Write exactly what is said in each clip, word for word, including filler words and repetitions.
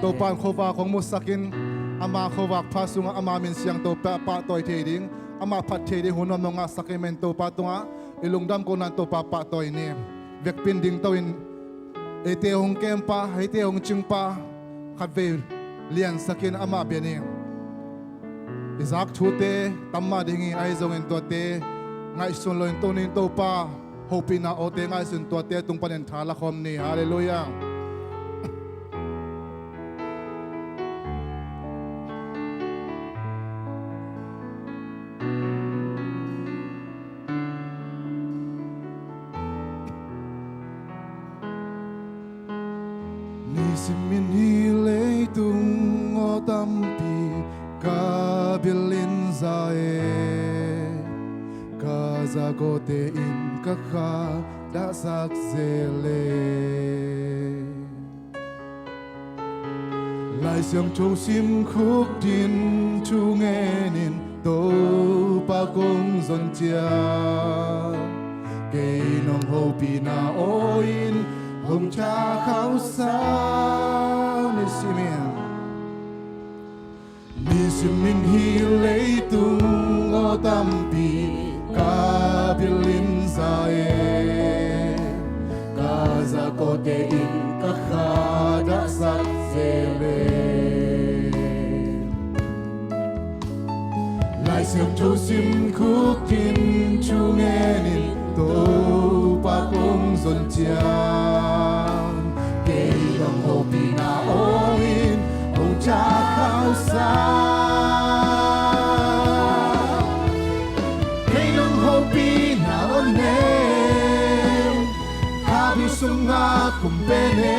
Topa in khuavak hong musak in, ama khuavak pha sungah ama min siangtho pah, pahtawi thei ding, ama phat thei ding hun hong ngahsak ahih manin Topa tungah i lungdam kohna Topa pahtawi ni. Vekpi in dingto in, eite hong kempa, eite hong cingpa, khatvei liansak in amah bia ni. I zak thute tam mah ding hi, ahi zongin tuate ngaihsun lo in, tuni in Topa hopihna awte ngaihsun, tuate tung panin tha la khawm ni. Halleluiah. Nisimin hih leitung aw tampi ka bil in za e, ka zak awte in ka kha dahsak zel e. Lai Siangtho sim khuk din, thu ngen in Topa kong zon ciang, kei nong hopihna aw in hong tha khauh sa. Nisimin, nisimin hih leitung aw tampi ka bil in za e, ka zak awte in ka kha dahsak zel e. Lai Siangtho sim khuk din, thu ngen in Topa kong zon ciang, kei nong hopihna aw in hong tha khauh sa. Kei nong hopihna aw nem, ka bil sungah khum pen e,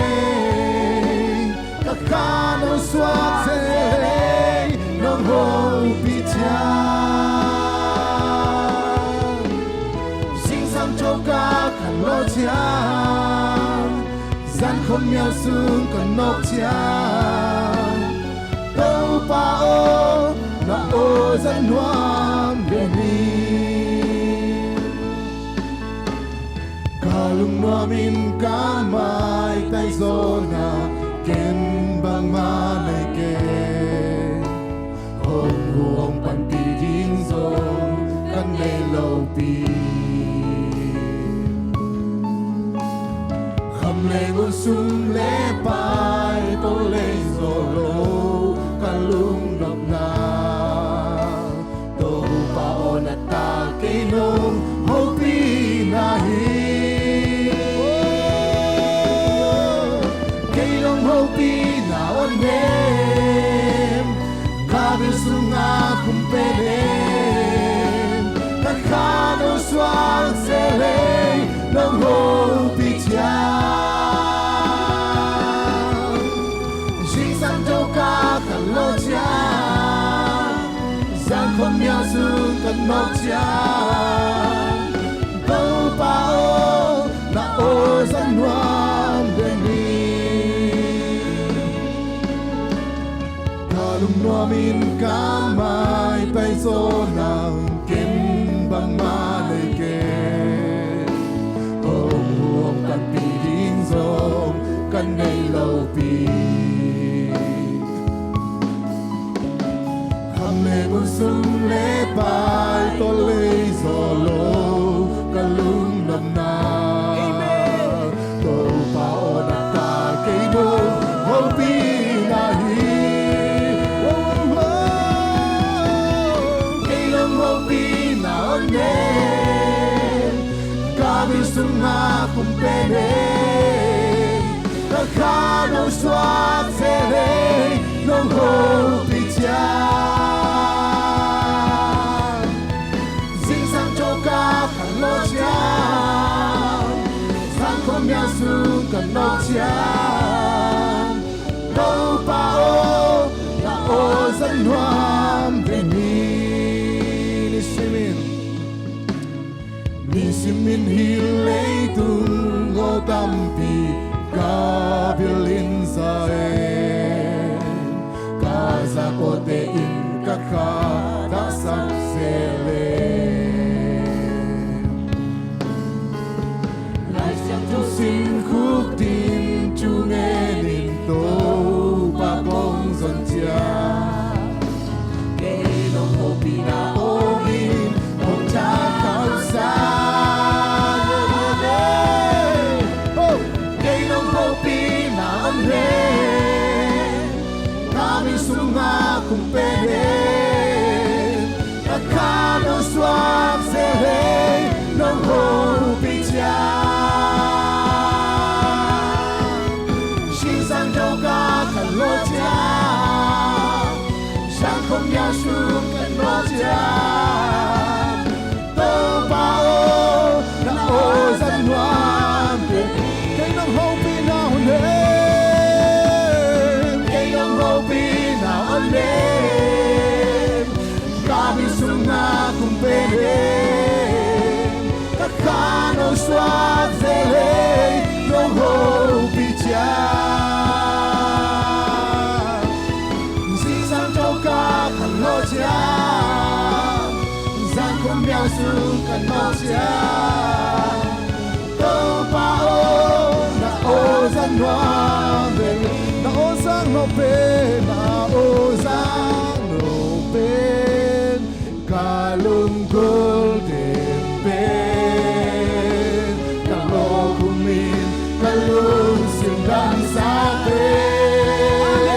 ka kha nong suak zel e, nong hopih ciang. Zingsang thawhkik ka lawh ciang, zan khuamial sung ka nawk ciang, Topa aw, na aw zat nuam ve ni. Ka lungnuam in ka maitai zawhna, ken bangmah nei kei. Hong huh hong panpih ding zong ka nei lopi. Kham le ngun, sum le pai, tawlei zawh lo ka lungnopna, Topa aw, na ta kei nong hopihna hi. Kei nong hopihna aw nem, ka bil sungah khum pen e, ka kha nong suak zel e, nong hopih ciang. Zingsang thawhkik ka lawh ciang, zan khuamial sung ka nawk ciang, Topa aw, na aw zat nuam ve ni. Ka lungnuam in ka maitai zawhna, ken bangmah nei kei. Hong huh hong panpih ding zong ka nei lopi. Kham le ngun, sum le pai, tawlei zawh lo ka lungnopna, Topa aw, na ta kei nong hopihna hi. Kei nong hopihna aw nem, ka bil sungah khum pen e, ka kha nong suak zel e, nong hopih ciang. Zingsang thawhkik ka lawh ciang, zan khuamial sung ka nawk ciang, Topa aw, na aw zat nuam ve ni. Nisimin, nisimin hih leitung aw tampi ka bil in za e, ka zak awte in ka kha dahsak zel e. Lai Siangtho sim khuk din, thu ngen in Topa sungah kong pen in, ka khan hong suak zel hi, nong hopih ciang. Zingsang tawh ka khan lawh ciang, zan khawm nial sung ka nawh ciang, Topa aw, na aw zat nuam pen. Kei nong hopihna hun hen, kei nong hopihna hun hen, ka min sungah kong pen in, ka khan hong suak zel hi, nong hopih ciang. Zingsang tawh ka khan lawh ciang, zan khawm nial sung ka nawh ciang, Topa aw, na aw zat nuam pen, na aw zat nuam pen, na aw zat nuam pen, ka lunggulh den pen, ka lawp khum in ka lungsim damsak pen,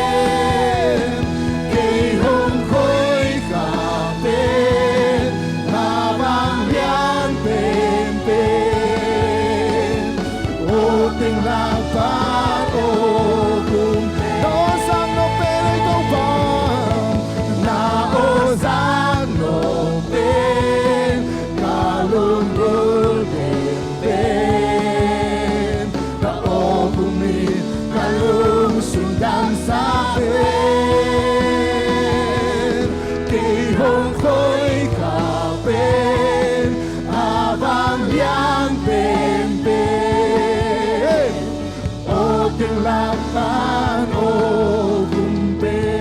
kei hong khoikhak pen, na vanglian penpen, aw teng lak pan aw khum pen. Na aw zat nuam pen ei Topa, na aw zat nuam pen, ka lunggulh den pen, ka aw khum in ka lungsim damsak pen, kei hong khoikhak pen, a vanglian penpen, aw teng lak pan aw khum pen.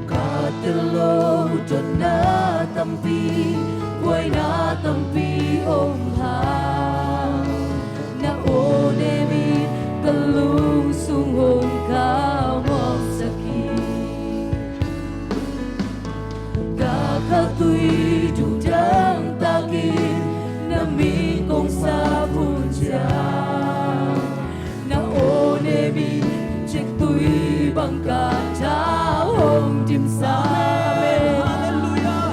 Ka tel lo dotna tampi, buaina tampi om hang, na aw nem in ka lungsung hong kamawhsak hi. Ka khaltui dungdang takin na min kong sap hun ciang, na aw nem in ciktui bang ka thau hong dimsak. Amen. Halleluiah.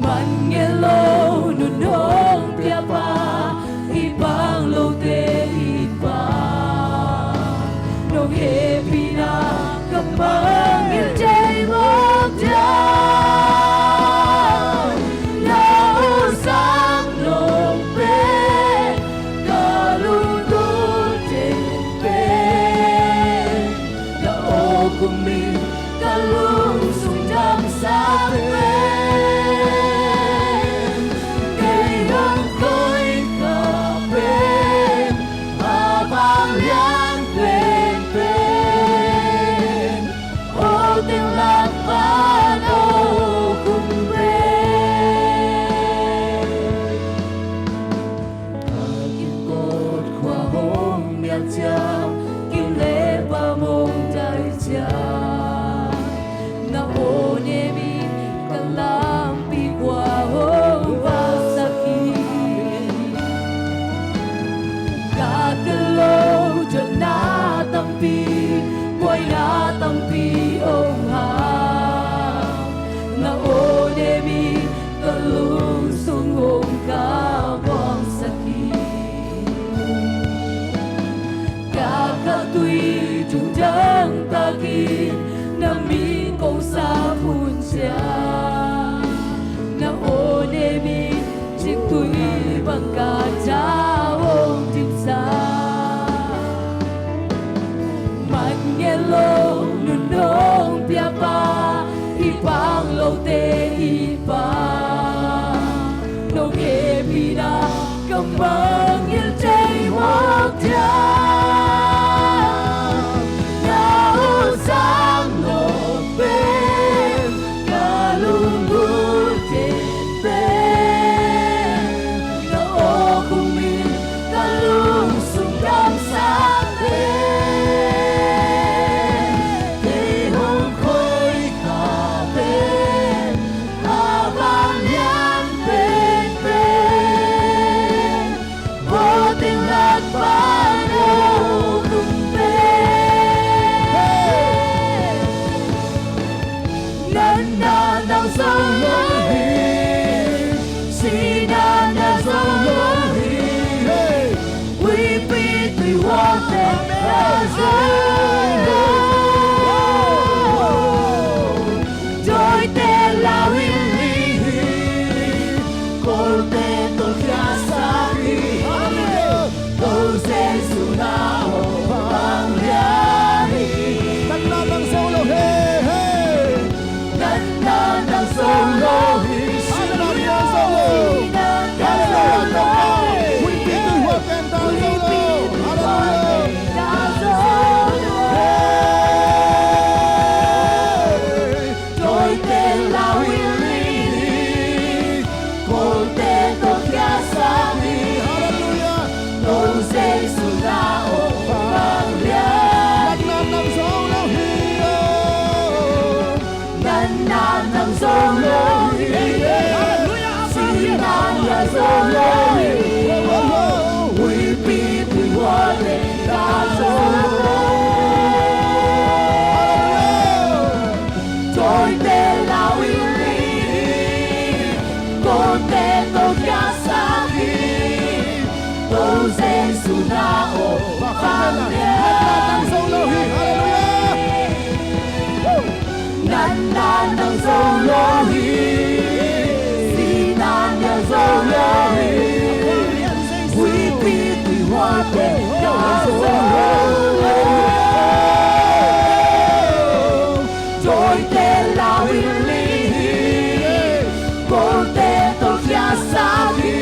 Man ngen lo, nun hong piapa, i pang lote i Pa, nong hehpihna ka mangngilh thei mawk diam? Na aw zat nuam pen, ka lungsim teng pen, na aw khum in ka lungsung damsak pen, kei hong khoikhak pen, a vanglian penpen, aw teng lak pan aw khum pen. Ka kinkot khua hong nial ciang, kin le pam hong dai ciang, na aw nem in ka lampi khua hong vaksak hi. Ka tel lo dotna tampi, buaina tampi om hang, na aw nem in ka lungsung hong kamawhsak hi. Ka khaltui dungdang takin na min kong sap hun ciang, na aw nem in ciktui bang ka thau hong dimsak. Man ngen lo, nun hong Nang na nang zo lo hi, si na na zo lo hi. Huipi tui huate na zo lo. Dawite lau in li hi, kolte tawh khia sa hi. Ko Jesu na aw bang lian hi. Nang na nang zo lo hi, hey. Nang na nang zo lo hi. Hallelujah, zo lo. Hallelujah, zo lo. Huipi tui huate na zo lo. Hallelujah. Hey. Dawite lau in li hi, kolte tawh khia sa hi. Hallelujah. Ko Jesu na aw bang lian hi. Nang na nang zo lo hi, oh. Nang na nang zo lo hi. Hallelujah. Si na na zo lo hi. Huipi tui huate na zo lo. Hallelujah. Dawite lau in li hi, kolte tawh khia sa hi. Ko Jesu na aw bang lian hi. Nang na nang zo lo hi. Hallelujah. Nang na nang zo lo hi. Si na na zo lo hi. Huipi tui huate na zo lo. Dawite lau in li hi, kolte tawh khia sa hi.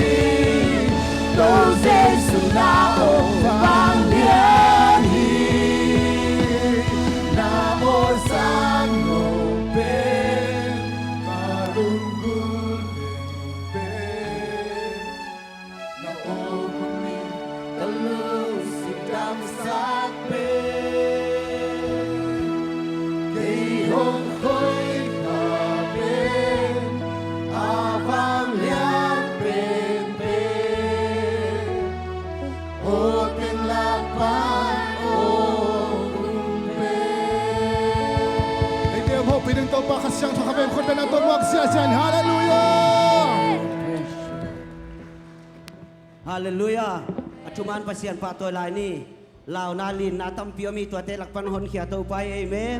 Ko Jesu na aw bang lian hi. Na aw zang lo pen ka lunggulh pen pen. Na aw hun in ka lungsim damsak pen, kei hong khoika pen, a vanglian penpen, aw teng lak pan aw hun pen. Eite hong hopih ding Topa Kha Siangtho kha veng khut beng a tawh muak ziahziah in. Halleluiah. Halleluiah. A thuman Pasian pahtawi lai ni. Launa linna tampi om hi, tuate lak pan honkhia Topa hi. Amen.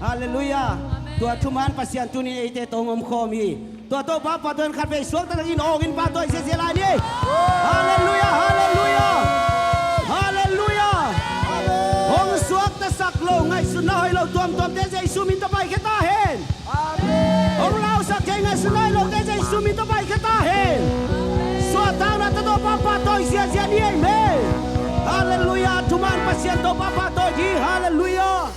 Halleluiah. Amen. Tua thuman Pasian tunin eite tawh hong omkhawm hi. Tua Topa pahtawi in khatvei suakta takin awngin pahtawi ziahziah lai ni. Halleluiah, halleluiah. Halleluiah. Hong suaktasak lo, ngaihsutna hoih lo tuamtuamte Jesu min tawh paikhia ta hen. Amen. Hong lausak thei, ngaihsutna hoih lote Jesu min tawh paikhia ta hen. Suahtakna tawh Topa pahtawi ziahziah ni. Amen. Halleluiah. Thuman Pasian Topa pahtawi dih. Halleluiah.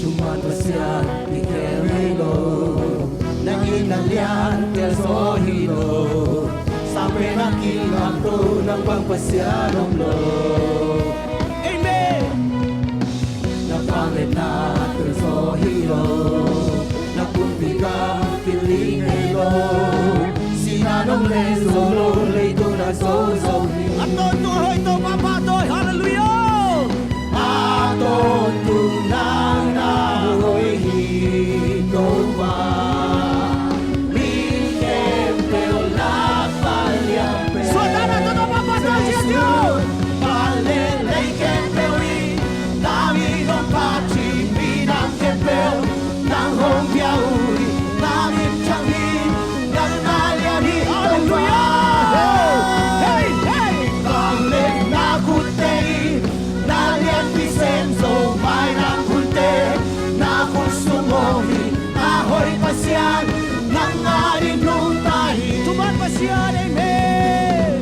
Thuman Pasian i khel ngei lo, nang in na liantel zaw hi lo. Sangpen a kilangto nang bang Pasian om lo. Amen. Na vangliatna tel zaw hi lo. Na pumpi gam kili ngei lo. Sihna nong len zo lo, leitung na zo zo hi. A tawntung a hoih Topa pahtawi. Halleluiah. A tawntung nang na hoih hi Topa. Mi khempeuh lak vanglian pen. Suahtakna tawh Topa pahtawi ziahziah. Van le lei khempeuh in na min hong phat hi, minam khempeuh nang hong bia uh hi, na min thang hi, nang na lian hi. Halleluiah. Hey, hey. Van le na khutte in na lianpi sem zo, mai nang khutte na khut sung om hi. A hoih Pasian nang adingin nungta hi. Thuman Pasian, amen.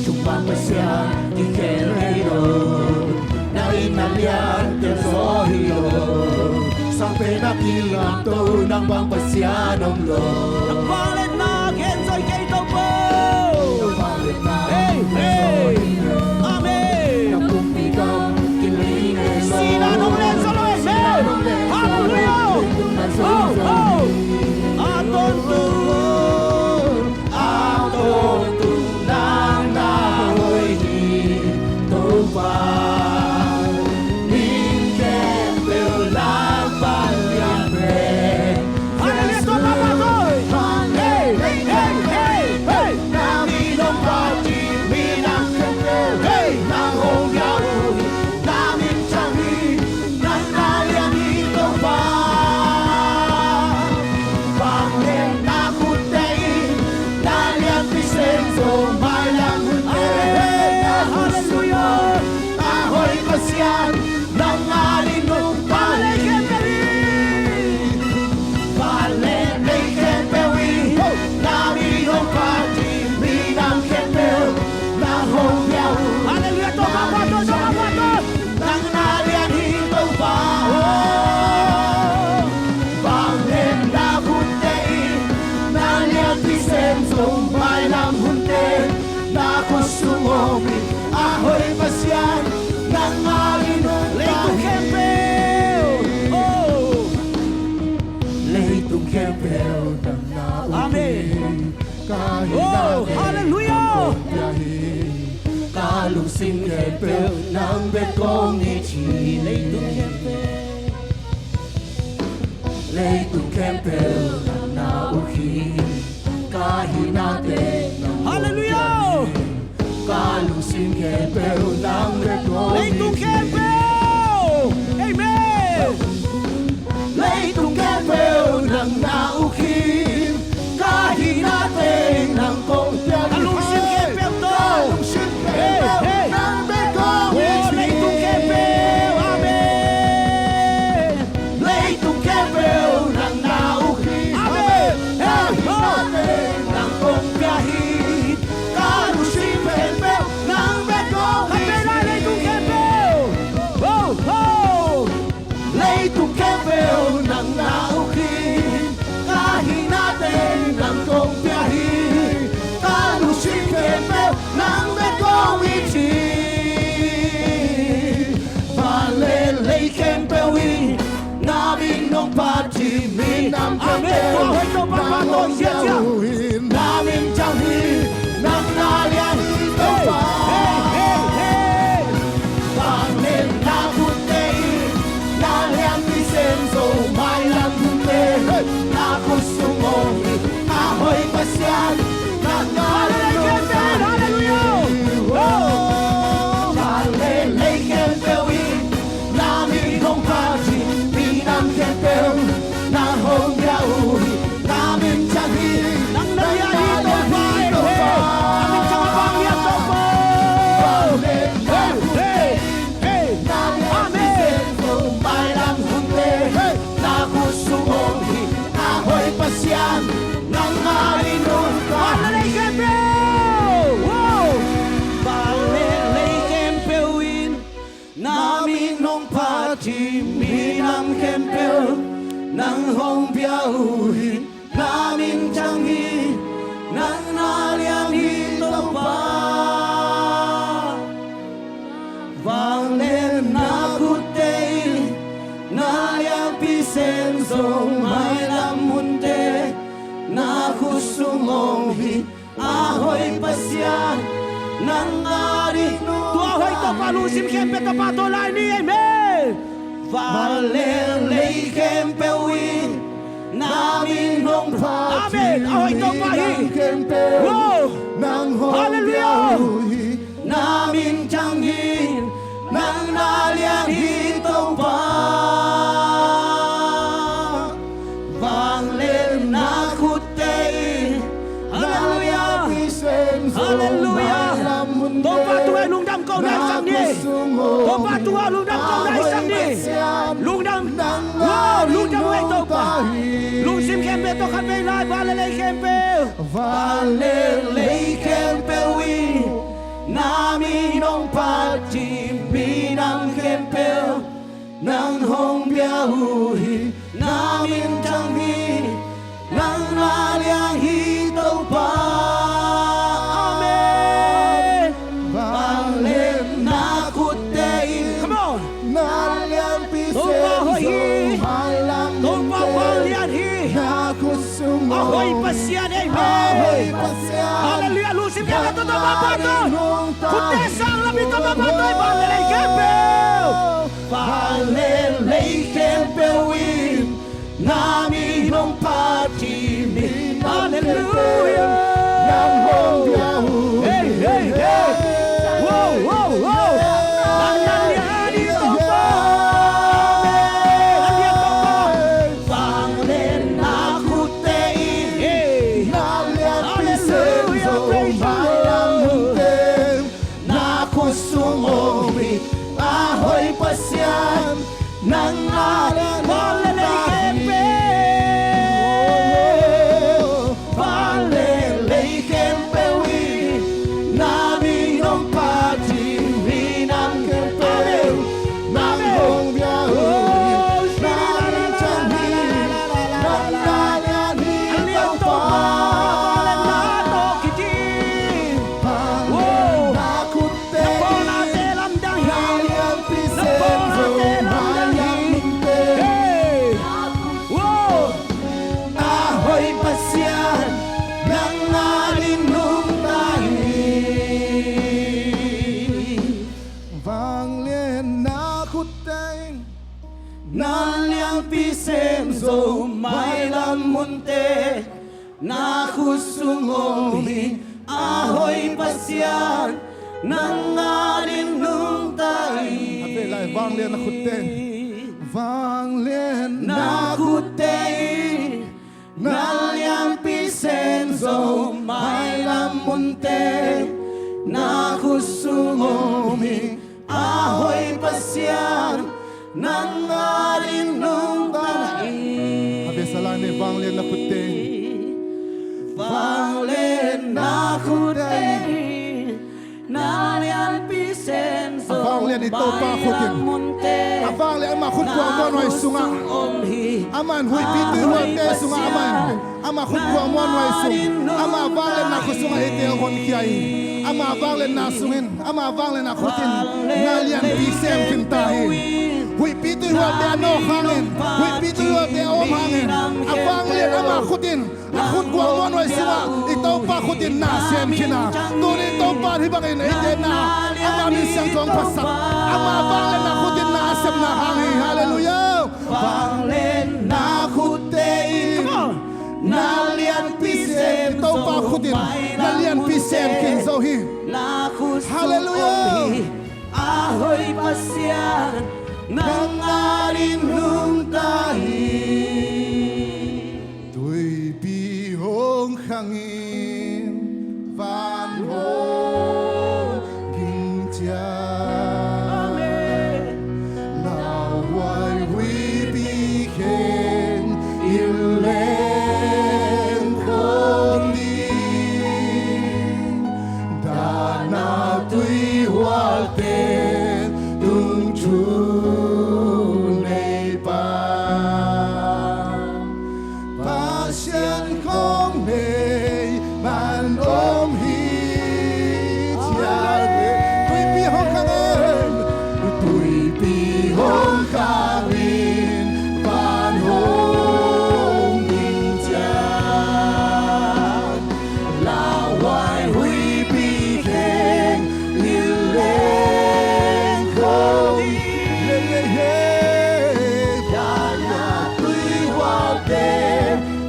Thuman Pasian i khel ngei lo, na in na liantel zaw hi lo. Sangpen a kilangto nang bang Pasian om lo. Na vangliatna gen zaw hi kei Topa. Na vangliatna, hey, hey. Khempeuh nang bek kong it hi. Leitung khempeuh, leitung khempeuh nang na uh hi. Ka hinate nang kong pia hi. Ka lungsim khempeuh nang bek kong it hi. Leitung khempeuh. Amen. Leitung khempeuh nang na uh hi. Ka hinate nang kong pia hi. Ka lungsim khempeuh tawh. Ka lungsim khempeuh nang bek kong it hi. Leitung khempeuh. Amen. Leitung khempeuh nang na uh hi. Amen. Ka hinate nang kong pia hi. Ka lungsim khempeuh nang bek kong it hi. Leitung khempeuh. Oh, oh. Leitung khempeuh nang na uh hi. Ka hinate nang kong pia hi. Ka lungsim khempeuh nang bek kong it hi. Van le lei khempeuh in na min hong phat hi. Minam khempeuh nang hong pia uh hi. Na min ciang hi, nang na lian hi Topa. Vangliatna khutte in na lianpi sem zo, mailam hunte na khut sung om hi. A hoih Pasian, nang na lian hi. Halleluiah. Van le lei khempeuh in na min hong phat hi. Minam khempeuh nang hong pia uh hi. Na min ciang hi, nang na lian hi Topa. Na min ciang a vanglian Topa. Hey, hey, hey. Amen. Mailam hunte na khut sung om hi. A hoih Pasian, nang na lian hi. Van le lei khempeuh. Wow. Van le lei khempeuh in na min hong phat hi. Minam khempeuh nang hong pia uh hi. Na min ciang hi, nang na lian hi Topa. Vangliatna khutte in na lianpi sem zo, mailam hunte na khut sung om hi. A hoih Pasian, nang na lian hi. Tua hoih Topa lungsim khempeuh tawh pahtawi lai ni. Amen. Van le lei khempeuh in na min hong phat hi. Amen. A hoih Topa hi. Minam khempeuh nang hong pia uh hi. Na min ciang hi, nang na lian hi Topa. Vangliatna khutte in. Halleluiah. Halleluiah. Topa tungah lungdam ko na hi sak ni. Topa tungah lungdam ko na hi sak ni. Lungdam. Wow, lungdam uh ei Topa. Lungsim khempeuh tawh khat vei lai, van le lei khempeuh. Van le lei khempeuh in na min hong phat hi. Minam khempeuh nang hong pia uh hi. Na min ciang hi, nang na lian hi Topa. Amen. Vangliatna khutte in. Come on. Na lianpi sem zo, mailam hunte na khut sung om hi. Topa hoih hi. Topa vanglian hi. A hoih Pasian, amen. A hoih Pasian. Halleluiah. Lungsim khempeuh tawh Topa pahtawi. Khutte sang lam in Topa pahtawi. Van le lei khempeuh. Van le lei khempeuh in na min hong phat hi. Minam khempeuh nang hong pia uh hi. Hey, hey, hey. Wow, wow, wow. Nang na lian hi Topa. Amen. Nang lian Topa. Vangliatna khutte in na lianpi sem zo, mailam hunte na khut sung om hi. A hoih Pasian, nang na lian hi. Van le lei khempeuh. Van le lei khempeuh in na min hong phat hi. Minam khempeuh nang hong pia uh hi. Na min ciang hi, nang na lian hi Topa. Vangliatna khut Na pawlnate lamdang hi. Na lianpi sem zo, mailam hunte Na lianpi sem zo mailam munte, na khut sung om hi a hoi Pasian, nang adin nungta hi. A vei lai, vanglian na khutte in. Vanglian na khutte in. Na lianpi sem zo mailam munte, na khut sung om hi a hoi Pasian, nang adin nungta hi. A vei sa lai ni, vanglian na khutte in. Vanglian na khutte in. Na lianpi sem zo. A vanglian i Topa khut in. A vanglian ama khut kuang muanhuai sungah. Aman huihpi tuihualte sungah aman. Ama khut kuang muanhuai sung. Ama vanglian na khut sungah eite hong honkhia hi. Ama vanglian na sungin. Ama vanglian na khut in. Na lianpi sem khin ta hi. Huihpi tuihualte a nawk hangin. Huihpi tuihualte a om hangin. A vanglian ama khut in. A khut kuang muanhuai sungah i Topa khut in na sem khin a. Tuni Topa hih bangin eite na ama min siangtho hong phatsak. Ama vanglian na khut in na a sepna hang hi. Halleluiah. Vanglian na khutte in. Come on. Na lianpi sem Topa khut in na lianpi sem khin zo hi. Halleluiah. A hoi Pasian, nang adin nungta hi. Tuipi hong khangin van hong ging ciat. Amen. Lauhuai huipi kheng in leng khawm ding. Dahna tuihualte tung thu nei pa. Pasian kong nei man om hi ciat. Tuipi hong khangin, tuipi hong khangin van hong ging ciat. Lauhuai huipi kheng in leng khawm ding. Dahna tuihualte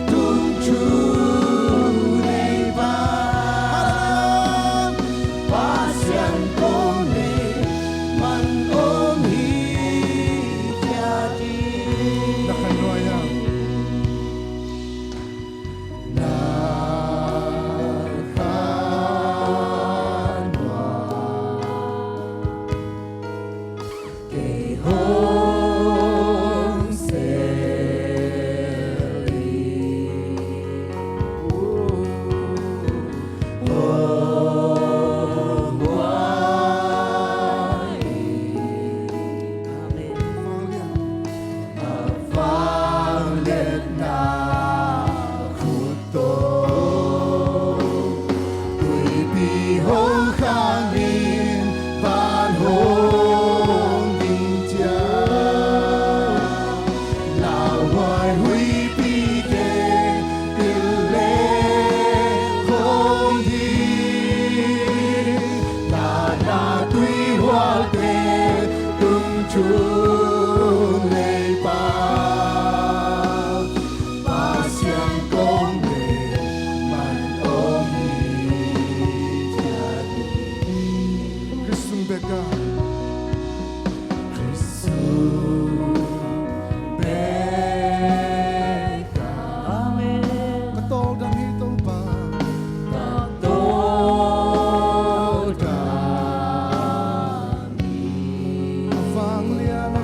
tung thu nei pa. Pasian kong nei man om hi ciat hi. Na khan nuai a. Na khan nuai. Kei hong sel hi. Hong huai hi. Amen. Vanglian na khut tawh tuipi hong khangin van hong ging ciat. Lauhuai huipi kheng in leng khawm ding. Dahna tuihualte tung thu nei pa. Pasian kong nei man om hi ciat hi. Khrist sung bek a. Khrist sung bek a. Amen. Ka tawldam hi Topa. Ka tawldam hi. A vanglian, a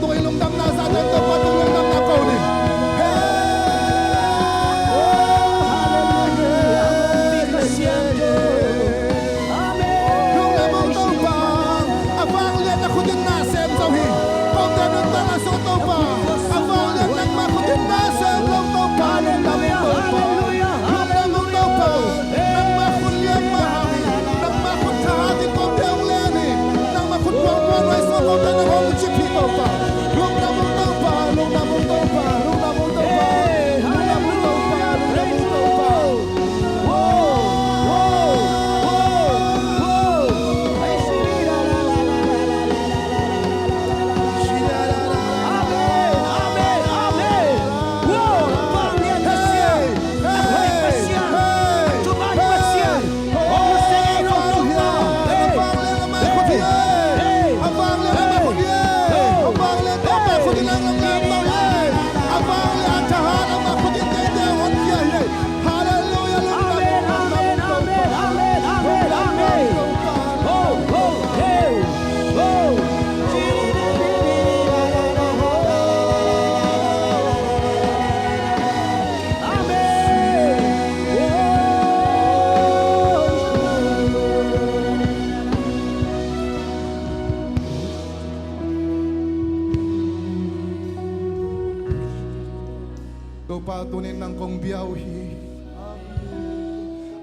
Tua i lungdamna zahtak Topa tung lungdamna ko ni. Hey! Oh, hallelujah. Amen. Lungdam ung Topa. A vanglian na khut in na sem zo hi. Kote nuntakna sung Topa. A vanglian nangmah khut in na sem lo Topa. Lungdam ung Topa. Hallelujah. Lungdam ung Topa. Nangmah khut lian mah hau hi. Nangmah khut thahat in kote hong len hi. Nangmah khut kuangkuang nuai sung kote nang hong cip hi Topa. Lungdam ung Topa, lungdam ung Topa, lungdam ung Topa. Hey, lungdam ung Topa, hallelujah, lungdam ung Topa. Praise the Lord. Wow, wow, wow. Amen, amen, amen. Wow, Pasian. Hey, hey, hey, hey. Hey, hey, hey. Hallelujah. Amen, amen, amen, amen, amen. Oh, oh, hey, oh. Amen. Oh. Topa, tunin nang kong bia uh hi.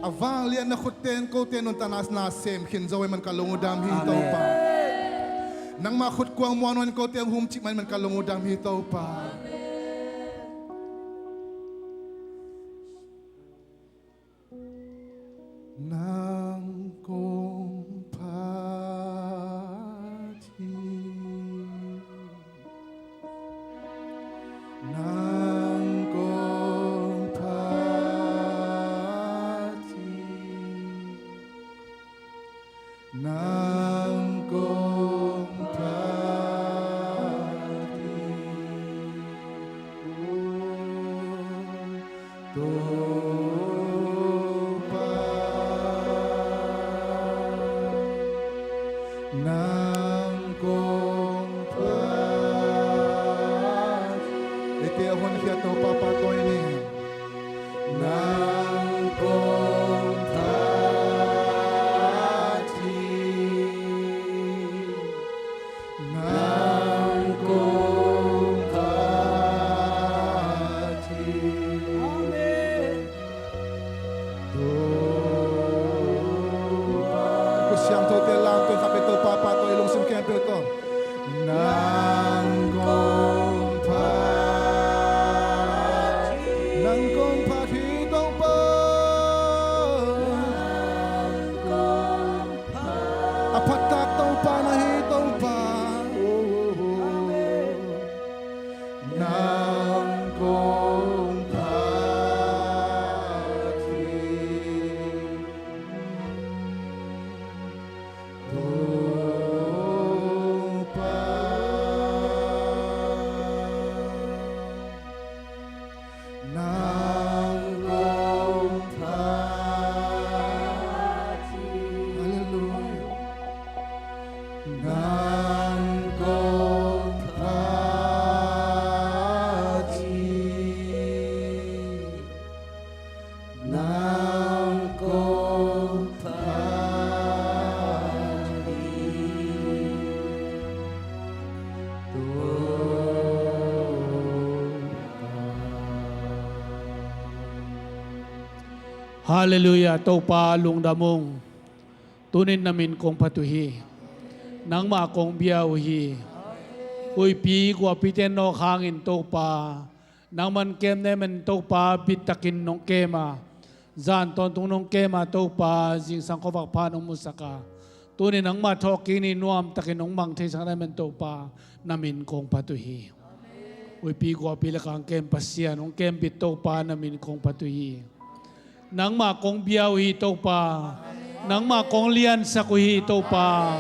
A vanglian na khutte in kote nuntakna na sem khin zo ahih man ka lung uh dam hi. Amen. Topa, nangmah khut kuang muanhuan in kote hong humcih man ahih man ka lung uh dam hi Topa. Nang kong phat hi. Nang kong phat hi. Nang kong phat hi. Topa, nang kong phat. Eite a honkhia Topa pahtawi ni. Nang kong phat hi. Nang kong phat hi. Amen. Topa. Khutsiangthote lamto khat peuh Topa pahtawi, lungsim khempeuh tawh. Nang kong phat hi. Nang kong phat hi Topa. A phattak Topa na hi Topa. Nang kong phat hi. Topa. Nang kong phat hi. Hallelujah. Nang kong phat hi. Nang kong phat hi. Topa. Hallelujah. Topa lungdam ung. Tunin na min kong phat uh hi. Nangmah kong bia uh hi. Huihpi guahpite nawk hangin Topa, nangman kem na hih man Topa, bittakin nong kem a, zan tawntung nong kem a Topa, zingsang khuavak pha nong musak a, tunin nangmah thawhkik ni nuamtakin nong mang theisak na hih man Topa, na min kong phat uh hi. Huihpi guahpi lakah hong kem Pasian, hong kem bit Topa, na min kong phat uh hi. Nangmah kong bia uh hi Topa. Nangmah kong liansak uh hi Topa.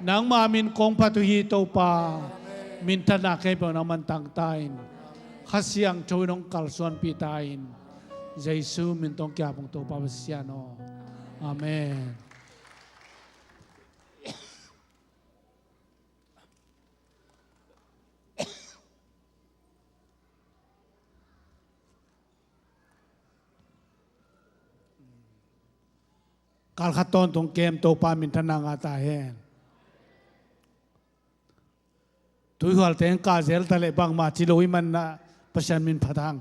Nangmah min kong phat uh hi Topa. Minthanna khempeuh nangman tang ta in. Kha Siangtho in hong kalsuanpih ta in. Jesu min tawh kong kiap ung Topa Pasian aw. Amen. Kal khat tawntung kem Topa minthanna ngah ta hen. Tuihual teng kah zel ta leh bangmah ci lo i manah Pasian min phat hang.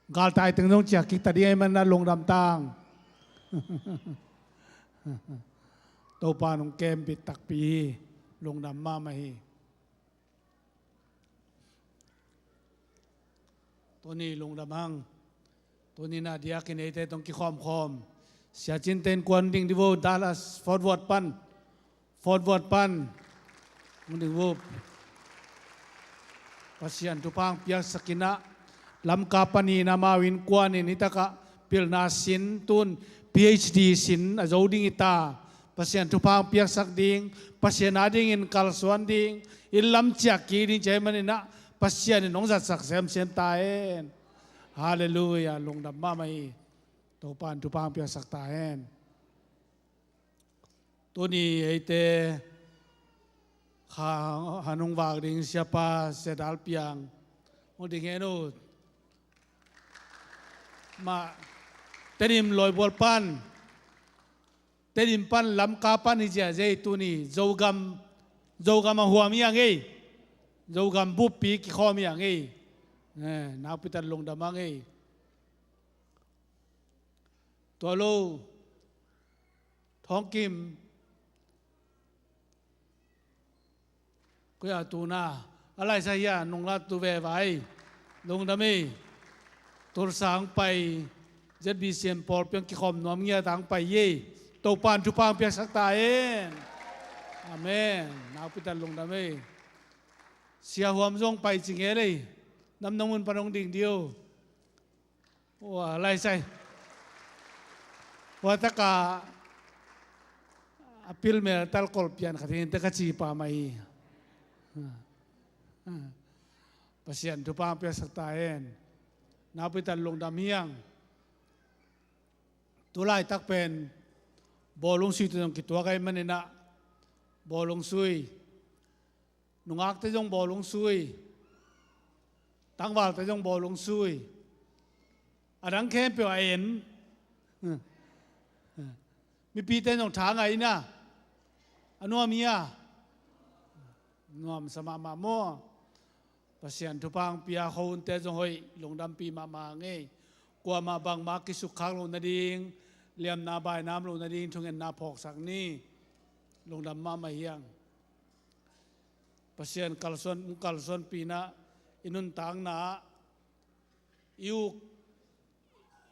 Galtai teng zong ciah kik ta ding ahih manah lungdam tang. Topa nong kem bit takpi hi. Lungdam mahmah hi. Tuni lungdam hang. Tuni na diakin eite tawh kikhawmkhawm Sia Cin te innkuan ding dih vo, Dallas Fort Worth pan. Fort Worth pan. Hong ding vo. Pasian thupha hong piaksak in ah, Lamka panin amau innkuan in hitakah pilna sin, tun P H D sin a zo ding hi ta. Pasian thupha hong piaksak ding, Pasian adingin kalsuan ding, inn lam ciah kik ding ci ahih manin ah Pasian in hong zatsak semsem ta hen. Halleluiah, lungdam mahmah hi. Topa in thupha hong piaksak ta hen. Tuni eite kha, han hong vak ding Siapa Sia Dal Piang hong ding hen uh. Mah Tedim Lawibual pan, Tedim pan Lamka pan hi ziahziah hi. Tuni Zogam, Zogam a huam hi hang ei. Zogam buppi kikhawm hi hang ei. Eh, nakpi tak lungdam hang ei. Tua lo Thawng Kim, koi a tuna a laisa hia, nungla tu ve vai. Lungdam ei. Tulsa hong pai, Z B C M pawlpi hong kikhawm nuam ngiat a hong pai ei. Topa in thupha hong piaksak ta hen. Amen. Nakpi tak lungdam ei. Sia Huam zong pai ci ngel ei. Namnam mun pan hong ding dih uh. Ua, laisai. Ua taka a pilmel tal kol pian khat hi in te ka ci pah mah hi. Pasian thupha piaksak ta hen. Nakpi tak lungdam hi hang. Tu laitak pen bawlung sui tawh zong kituak ahih manin ah, bawlung sui. Nungakte zong bawlung sui, tangvalte zong bawlung sui. A dang khempeuh a en. Mipite zong tha ngai ina, a nuam hia? Nuamsa mahmah maw? Pasian thupha hong pia, khuahunte zong hoih, lungdampih mahmah ngei. Kuamah bangmah kisukkhak loh nading, liamna bainam loh nading thungetna phawksak ni. Lungdam mahmah hi hang. Pasian kalsuan, hong kalsuanpih in ah, i nuntakna ah, i ut,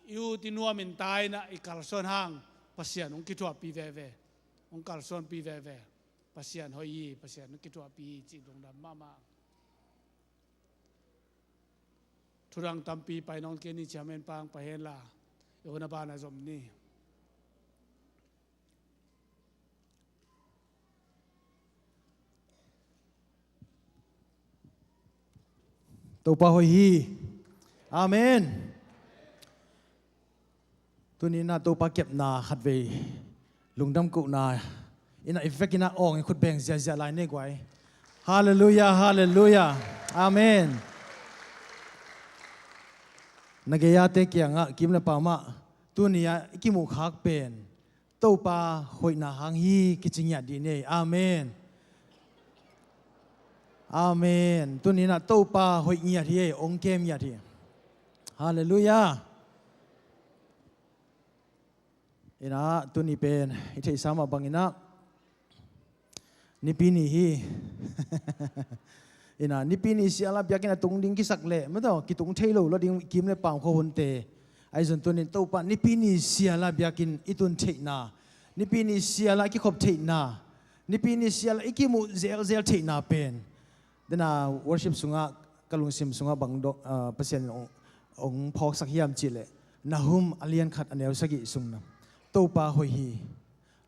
i ut i nuam in ta in ah i kalsuan hang, Pasian hong kithuahpih veve, hong kalsuanpih veve. Pasian hoih hi, Pasian hong kithuahpih hi cih lungdam mahmah. Thudang tampi pai nawn kei ni, chairman pa hong pai hen la, i hun a ban a zom ni. Topa hoih hi. Amen. Tuni in ah Topa kepna khatvei lungdam kohna in ah i vek in ah awng i khut beng ziahziah lai ni guai. Halleluiah, halleluiah. Amen. Na gei-ate kiangah, Kim le Pau mah, tuni-ah i kimuh khak pen Topa hoihna hang hi kici ngiat dih ni. Amen. Amen. Tuni in ah Topa hoih ngiat hi, hong kem ngiat hi. Halleluiah. In ah tuni pen i theihsa mah bangin ah Nipi ni hi. In ah Nipi ni sial ah biakinn a tung ding kisak leh, mataw, kitung thei lo lo ding, Kim le Pau khuahunte. Ahi zong tuni in Topa Nipi ni sial ah biakinn i tun theihna, Nipi ni sial ah i kikhop theihna, Nipi ni sial ah i kimuh zelzel theihna pen, den a worship sungah, ka lungsim sungah bang dong, ah, Pasian in hong, hong phawksak hiam cih leh, Nahum a lian khat a neu sagih sung na, Topa hoih hi.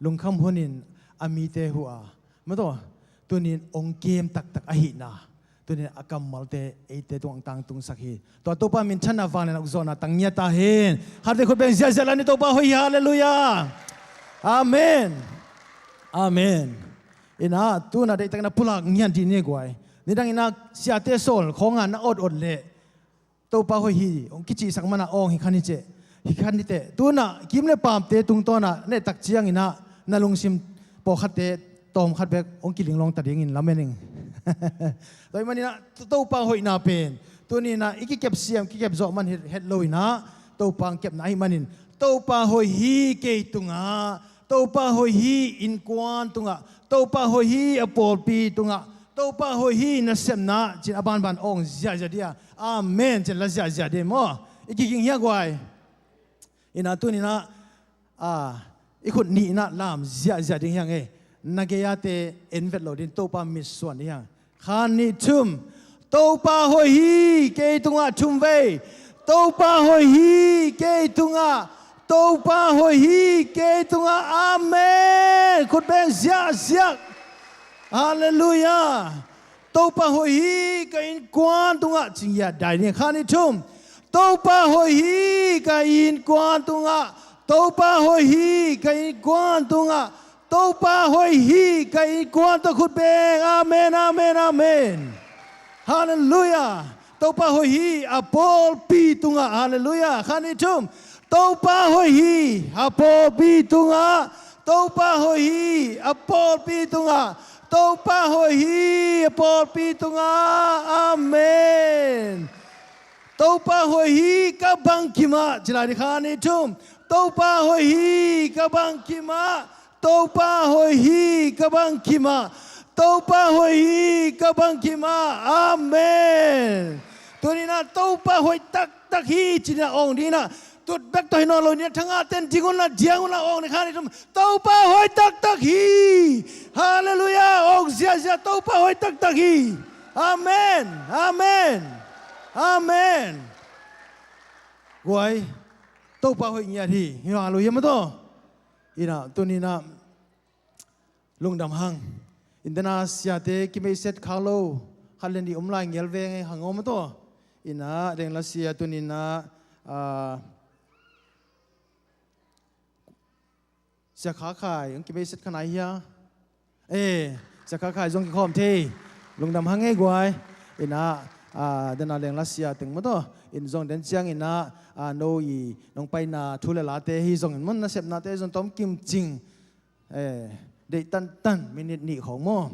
Lungkham hunin a mite huh a, mataw, tuni in hong kem taktak ahihna, tuni in a kammalte eite tungah tangtungsak hi. Tua Topa minthanna vanglian a ukzawhna tang ngiat ta hen. Khatvei khut beng ziahziah lai ni. Topa hoih hi. Halleluiah. Amen. Amen. In ah tuna deihtakin a pulak ngiat dih ni guai. Nidang in ah siate sawl khawng ah na awt awt leh, Topa hoih hi hong kicihsak man ah awng hi kha ni ceh. Hi khan niteh, tunah kim le paamte tungtawnah nehtak cianginah na lungsim pawlkhatte tawmkhat bek hong kilinglawng ta dingin lamen ing. Tua hih maninah Topa hoihna pen tuninah i kikep siam kikep zawh man het, het loinah Topa hong kepna ahih manin Topa hoih hi kei tungah, Topa hoih hi innkuan tungah, Topa hoih hi a pawlpi tungah, Topa hoih hi nasepna cin a banban awng ziahziah dia. Amen cin la ziahziah dia maw? I kiging hia guai. Inah tuninah a, i khut nih inah lam ziahziah ding hiang e. Na gei-ate en vet lo ding, Topa mitsuan ding hiang. Khan nih thum. Topa hoih hi kei tungah, thum vei. Topa hoih hi kei tungah. Topa hoih hi kei tungah. Amen. Khut beng ziahziah. Halleluiah. Topa hoih hi ka innkuan tungah, cing ya dai ni khan nih thum. Topa hoih hi ka innkuan tungah. Topa hoih hi ka innkuan tungah. Topa hoih hi ka innkuan tungah, khut beng. Amen, amen, amen. Halleluiah. Topa hoih hi a pawlpi tungah. Halleluiah. Khan nih thum. Topa hoih hi a pawlpi tungah. Topa hoih hi a pawlpi tungah. Topa hoih hi a pawlpi tungah. Amen. Topa hoih hi ka bangkimah. Ci lai ni khan nih thum. Topa hoih hi ka bangkimah. Topa hoih hi ka bangkimah. Topa hoih hi ka bangkimah. Amen. Tuninah Topa hoih taktak hi cinah awng dinah, tut bek tawh hi nawn lo ninah, thangahte in ding unla, diang unla awng ni khan nih thum. Topa hoih taktak hi. Halleluiah. Awng ziahziah, Topa hoih taktak hi. Amen. Amen. Amen. Guai, Topa hoih ngiat hi. Hi, halleluiah maw taw. Inah tuninah lungdam hang. Inah siate kimeiset khak lo khat le nih om lai, ngel veng e, hang om a taw. Inah Lengla sia tuninah, ah, Sia Kha Khai hong kimeiset kha nai hia? Eh, Sia Kha Khai zong kikhawm thei. Lungdam hang e guai. Inah, ah, dena Lengla sia teng maw taw. In zong den cianginah, ah, no i nong paina thu le late hi zongin maw, nasepnate zong tom kim cing. Eh, deih tantan minit nih khawng maw.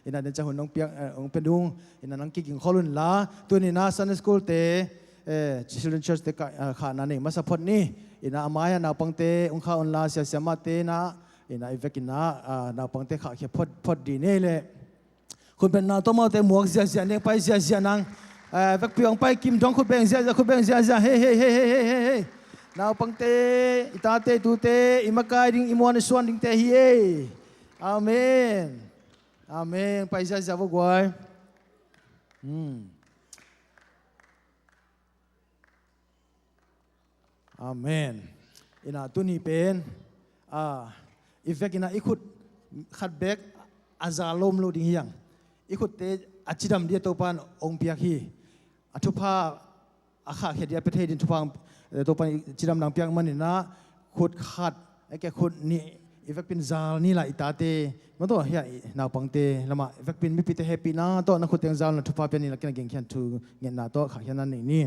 Inah den ciang hun nong piak, eh, hong pia dung. Inah nang kiging khol unla. Tuninah Sunday school te, eh, Children Church te ka, eh, khahna nei masa phot ni. Inah a mai-ah naupangte hong khah unla, sia siamahte inah, inah i vekinah, ah, naupangte khahkhia phot, phot dih ni leh. Khut bengna tawh amaute muak ziahziah, neng pai ziahziah nang. Eh, vekpi hong pai kim dong khut beng ziahziah, khut beng ziahziah. Hei, hei, hei, hei, hei, hei. Naupangte, i tate, i tute, i makai ding, i muan, i suan dingte hi e. Amen. Amen. Pai ziahziah vo guai. Hmm. Amen. Inah tuni pen, ah, i vekinah i khut khat bek a za lawm lo ding hiang. I khutte a cidam dih a Topa in hong piak hi. A thupha a khahkhia dih a pia thei ding thupha, eh, Topa in cidam nang piak maninah khut khat, eh, ke khut nih i vekpin zal ni la i tate. Maw taw, hia i naupangte lamah i vekpin mipite hehpihna tawh na khutte hong zal na thupha pia ni la, kei na gengkhian thu ngetna tawh khahkhia na nei ni.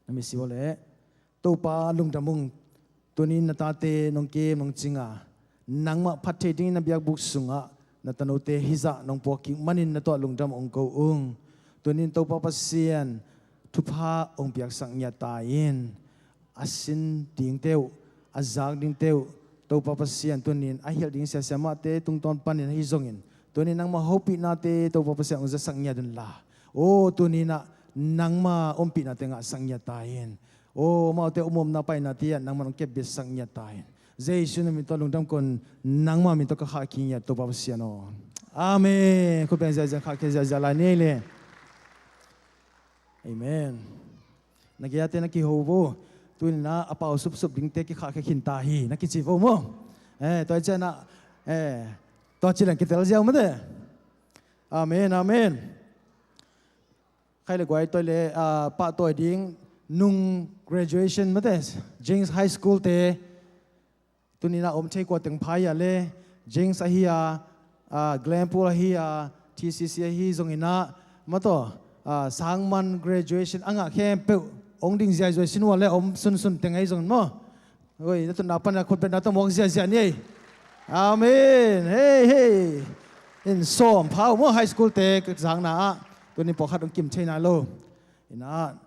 Na misi aw leh. Topa lungdam ung. Tunin na tate nong kem nong cinga, nangmah phat thei dingin na biakbuk sungah na tanote hizah nong puak kik manin na tawh lungdam hong ko ung. Tunin Topa Pasian thupha hong piaksak ngiat ta in. A sin dingte uh, a zak dingte uh, Topa Pasian tunin a hilh ding sia siamahte tungtawn panin ahi zongin, tunin nangmah hopihnate Topa Pasian hong zasak ngiat unla. Aw, tuninah nangma ompihnate ngahsak ngiat ta in. Aw, amaute omomna painate ah nangman hong kepbetsak ngiat ta in. Jesu na min tawh lungdam kon nangma min tawh ka khahkhia ngiat Topa Pasian aw. Amen. Khut beng ziahziah, khahkhia ziahziah lai ni ei le. Amen. Na gei-ate na kiho vo. Tuninah a pau supsup dingte kikhahkhia khin ta hi na kici vo maw. Eh, tua cianah, eh, tua cilan kitel ziau mate. Amen, amen. Khai le guai toi le, ah, pahtawi ding nung graduation mate, James High School te. Tuninah om thei kua teng phai a le, James ahi a, ah, Glenpool ahi a, T C C ahi zonginah, maw taw, ah, sangman graduation a ngah khempeuh ong ding ziaizuai sin ua le om sunsun teng ahi zongin maw. Oi, na tutna pana khutbetna tawh muak ziahziah ni ei. Amen. Hei, hei. In sawm phau maw, high school te ka zakna ah. Tuni pawlkhat ong kim thei nai lo. Ina,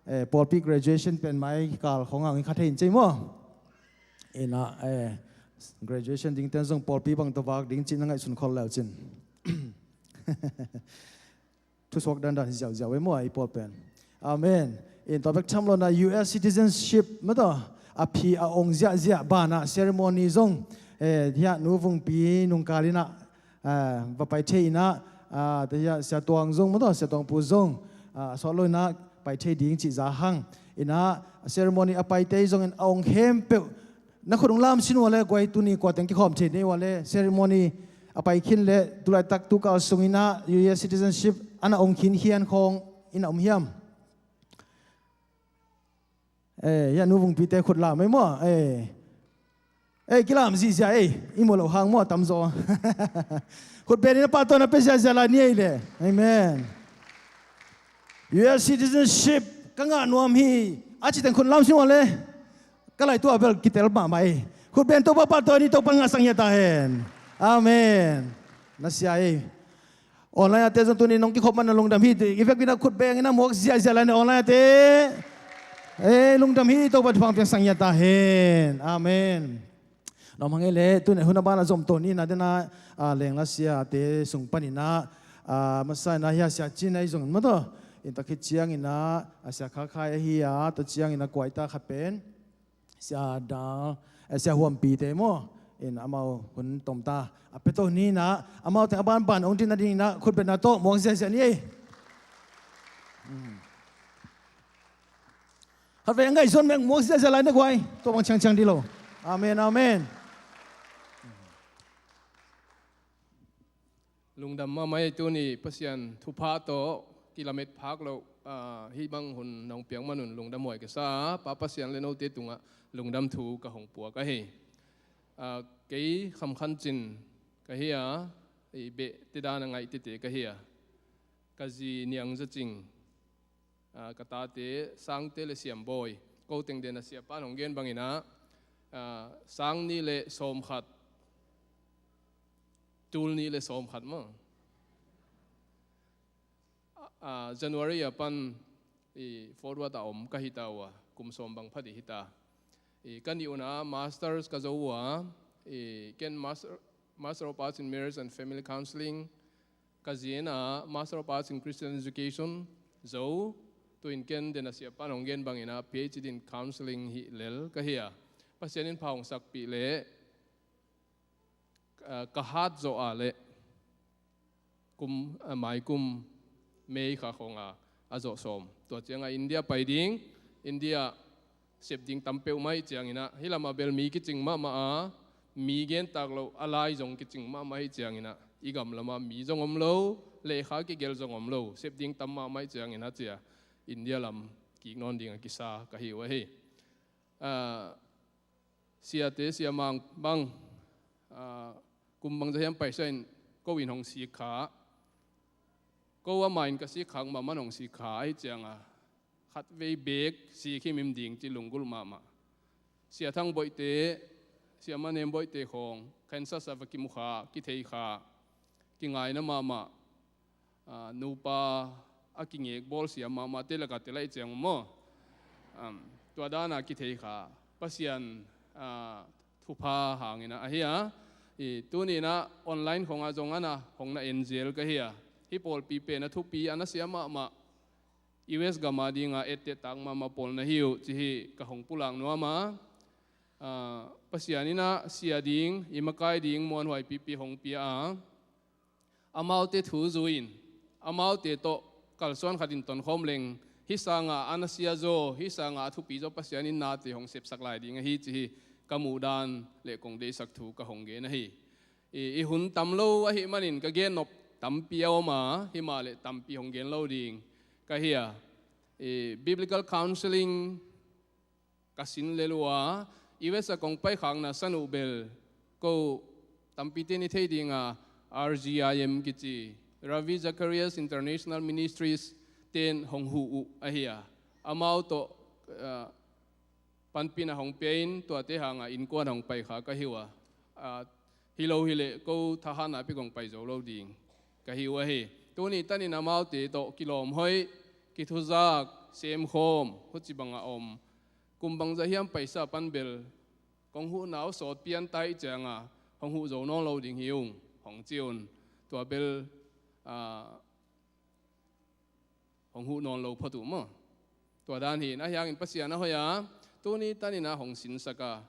eh, pawlpi graduation pen mai kal khong ang i kha thei in cei maw. Ina, eh, graduation ding ten zong pawlpi bang tawh vak ding cih na ngaihsun khol leu cin. Thusuak dandan hi ziauziau e maw, i pawl pen. Amen. In tua bek tham lo na U S citizenship mah tawh a phi a ong ziahziah banah ceremony zong, eh, hiah Nu Vungpi nungkal inah, ah, va pai thei inah, ah, tua hiah Sia Tuang zong mah tawh, Sia Tuang Pu zong, ah, a sawt lo inah pai thei ding cih za hang. Inah ceremony a pai tei zongin a ong khempeuh na khut ong lam sin ua le guai, tuni kua teng kikhawm thei nei ua le ceremony a pai khin le tulaitak tukal sung inah U S citizenship ana ong khin khian khawng ina om hiam? Eh, hiah Nu Vungpi te khut lam ei maw? Eh. Eh, kilam zihziah ei. I mu lo hang maw, a tamzaw. Khut beng inah pahtawi na pia ziahziah lai ni ei le. Amen. U S citizenship ka ngah nuam hi. A ci teng khut lam sin ua le. Ka lai tua bel kitel mahmah ei. Khut beng Topa pahtawi ni, Topa ngahsak ngiat ta hen. Amen. Na sia ei. Online a te zong tuni nong kikhop man na lungdam hi. I vekpi na khut beng inah muak ziahziah lai ni online a te. Eh, lungdam hi, Topa thupha piangsak ngiat ta hen. Amen. Nawm hang ei le, tuni hun a ban a zom to ni na dena, ah, lengla sia te sung pan inah, ah, masa inah hiah Sia Cin ahi zong mah tawh. In tua khit ciang inah, ah, Sia Kha Khai ahi a, tua ciang inah kuaita khat pen Sia Dal, eh, Sia Huampi te maw. In amau hun tom ta. A pia to ni inah, amau teng a banban ong din nading inah khutbetna tawh muak ziahziah ni ei. Hmm. Khatvei a ngaihsun bek muak ziahziah lai na guai. Tua bang ciangciang dih lo. Amen, amen. Lungdam mahmah ei, tuni Pasian thupha tawh kilamet phak loh, ah, hih bang hun nong piak man un lungdam huai ka sa a, Pa Pasian le note tungah lungdam thu ka hong puak ahi. Ah, kei Kham Khan Cin ka hi a, i beh te dan a ngaih tete ka hi a. Ka zi Niang Za Cing, ah, ka tate Sangte le Siam Bawi. Ko teng den a sia pan hong gen bang inah, ah, sang nih le sawm khat, tul nih le sawm khat maw. Ah, January a pan i Fort Worth a om ka hi ta uh a, kum sawm bang pha dih hi ta. I ka nih un a masters ka zo uh a, i ken master, Master of Arts in Marriage and Family Counseling, ka zi in a Master of Arts in Christian Education zo, tu in ken den a sia pan hong gen bang inah P H D in Counseling hi lel ka hi a. Pasian in pha hong sakpih leh, ah, ka hat zawh a leh kum, ah, mai kum May kha khawng a, a zawh sawm. Tua ciang a India pai ding, India sep ding tam peuhmah ahih ciang inah, hih lam ah bel mi kicing mahmah a, mi gentak loh a lai zong kicing mahmah ahih ciang inah, i gam lam ah mi zong om lo, lekha kigelh zong om lo, sep ding tam mahmah ahih ciang inah cia India lam kik nawn ding a kisa ka hi uh ahi. Ah, siate, siamang bang, ah, kum bangzah hiam paisa in ko in hong sik kha. Ko amah in ka sik khak mah man hong sik kha ahih ciang a, khatvei beek sik himhim ding ci lunggulh mahmah. Sia Thang Bawi te, Sia Ma Nem Bawi te khawng, khensa sa va kimu kha, kithei kha, kingaina mahmah. Ah, nupa a kingek bawl siam mahmah te lakah te laih ciang maw. Am, tua dana kithei kha Pasian, ah, thupha hangin ah ahi a. I tuni in ah online khawngah zong ana hong na en zel ka hi a. Hih pawlpi pen a thupi a nasia mahmah, U S gam a dinga etteh tak mahmah pawl na hi uh ci hi ka hong pulak nuam a. Ah, Pasian in ah sia ding, i makai ding muanhuai pipi hong pia a. Amaute thu zui-in, amaute tawh kalsuan khatin tonkhawm leng, hih sanga a nasia zaw, hih sanga a thupi zaw Pasian in nate hong sepsak lai ding ahi ci hi ka muhdan le kong deihsak thu ka hong gen ahi. I, i hun tam lo ahih manin ka gennop tampi a om a, himah le tampi hong gen lo ding ka hi a. I, biblical counseling ka sin lel uh a, U S a kong paikhakna san uh bel ko tampite in i thei dinga R G I M kici, Ravi Zacharias International Ministries ten hong huh uh ahi a. Amau tawh ah, panpihna hong pia in, tuate hanga innkuan hong pai kha ka hi uh a, ah, hi lo hileh ko thahatna pek hong pai zo lo ding ka hi uh ahi. Tuni tanin amaute tawh kilawm hoih, kithuzak, semkhawm, huci banga om. Kum bangzah hiam paisa pan bel kong huhna uh sawt pian ta ih cianga hong huh zo nawn lo ding hi ung, hong ci un. Tua bel, ah, hong huh nawn lo phot uh maw. Tua dan hi in, ahi hangin Pasian a hoih a, tuni tanin a hong sinsak a,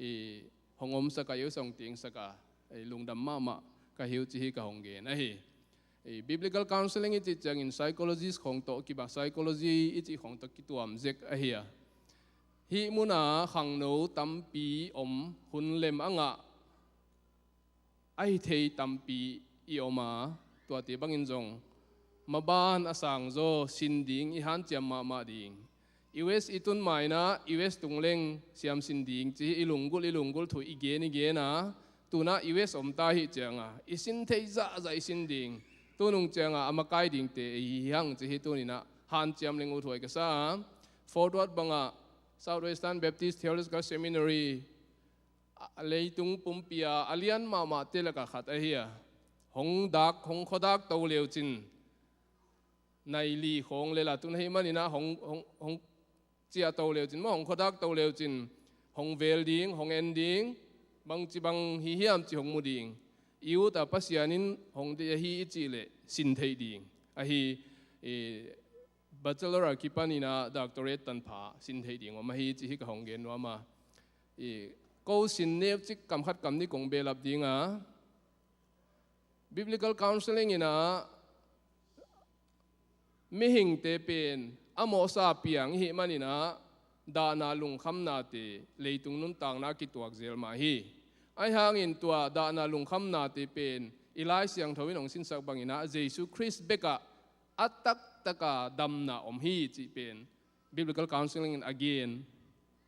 i hong omsak a, i hong tengsak a, i lungdam mahmah ka hi uh ci hi ka hong gen ahi. I biblical counseling i cih ciangin psychologist khawng tawh kibang, psychology i cih khawng tawh kituam zek ahi a. Hih muna khangno tampi om, hun lem a ngah, a hi thei tampi i om a, tuate bangin zong maban a sangzaw sin ding i hanciam mahmah ding. U S i tun mainah U S tung leng siam sin ding ci hi, i lunggulh i lunggulh thu i gen i gen a, tunah U S om ta hi cianga i sin theih zahzah i sin ding. Tunung cianga a makai dingte i hi hang ci hi tuninah hanciam leng uh thuai ka sa a. Fort Worth bangah Southwestern Baptist Theological Seminary, a, leitung pumpi a a lian mahmahte lakah khat ahi a. Hong dak, hong khuadak to leucin nai li khawng lela tun ahi maninah hong, hong, hong ciah to leucin maw, hong khuadak to leucin hong vel ding, hong en ding, bangci bang hi hiam ci hong mu ding. I ut a Pasian in hong deih ahi i cih leh sin theih ding ahi. I bachelor a kipaninah doctorate tanpha sin theih ding om ahi ci hi ka hong gen nuam a. I ko sin neucik kam khat kam nih kong behlap ding a, biblical counseling inah mihingte pen a mawhsa piang i hih maninah dahna lungkhamnate leitung nuntakna kituak zel mah hi. Ahi hangin tua dahna lungkhamnate pen i Lai Siangtho in hong sinsak banginah Jesu Khrist bekah a taktaka damna om hi cih pen biblical counseling in a gen,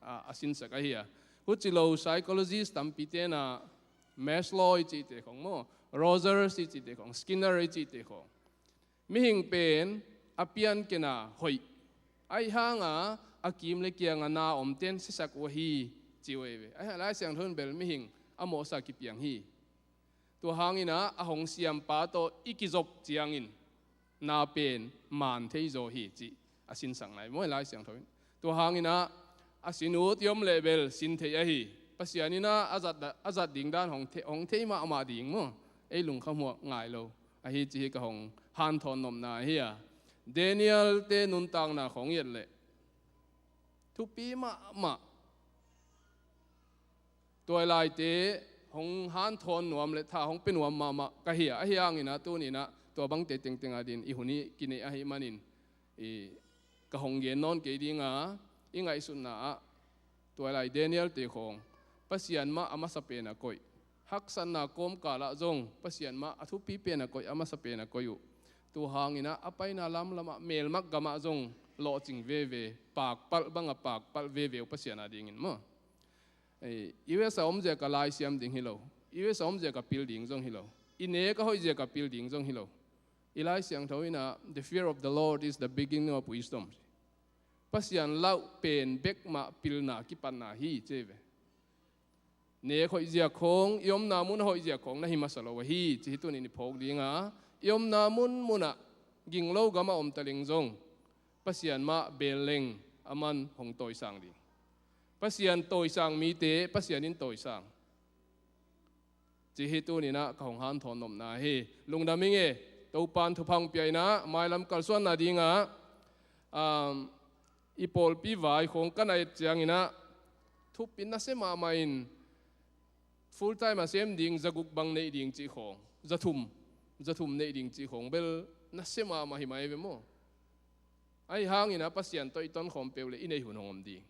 a, a sinsak ahi a. Huci lo psychologist tampi tenah Maslow i cihte khawng maw, Rogers i cihte khawng, Skinner i cihte khawng, mihing pen a piankena hoih, ahi hanga a kim le kianga na omten siasak uh ahi ci uh ei ve. Ahi hang Lai Siangtho in bel mihing a mawhsa kipiang hi. Tua hanginah a hong siampa tawh i kizop ciangin na pen man thei zaw hi cih a sinsak nai maw Lai Siangtho in. Tua hanginah a sin ut i om leh bel sin theih ahi. Pasian inah a zat, a zat ding dan hong thei, hong thei mahmah ding maw. Ei lungkham huah ngai lo ahi ci hi ka hong hanthawn nopna ahi a. Daniel te nuntakna khawng i et leh thupi mahmah. Tua laite hong hanthawn nuam le tha hong pia nuam mahmah ka hi a, ahi hanginah tuninah tua bangte tengteng adin i hun i kineih ahi manin i ka hong gen nawn kei dinga, i ngaihsutna ah tua lai Daniel te khawng Pasian mah a masa pen a koih, haksatna kawmkal ah zong Pasian mah a thupi pen a koih, a masa pen a koih uh. Tua hanginah a paina lamlamah melmak gamah zong lawhcing veve, pakpalh banga pakpalh veve uh Pasian adingin maw. Ei, U S a om ziaka laisiam ding hi lo. U S a om ziaka pil ding zong hi lo. I nek a hoih ziaka pil ding zong hi lo. I Lai Siangtho inah, "The fear of the Lord is the beginning of wisdom." Pasian lauh pen bekmah pilna kipatna hi ci ve. Nek hoih ziak khawng, i omna mun a hoih ziak khawng na hi masa lo ahi ci hi tunin i phawk dinga, i omna munmunah ginglo gamah om taleng zong Pasian mah bel leng aman hong tawisang ding. Pasian tawisang mite Pasian in tawisang. Ci hi tuninah ka hong hanthawn nopna hi. Lungdam ing e, Topan thupha hong pia inah mailam kalsuanna dingah, um, i pawlpi vai khawng ka na et cianginah thupi nasia mahmah in full time a sem ding zaguk bang neih ding cih khawng, zathum, zathum neih ding cih khawng bel nasia mahmah hi mai ve maw. Ahi hanginah Pasian tawh i tonkhawm peuh le i neih hun hong om ding.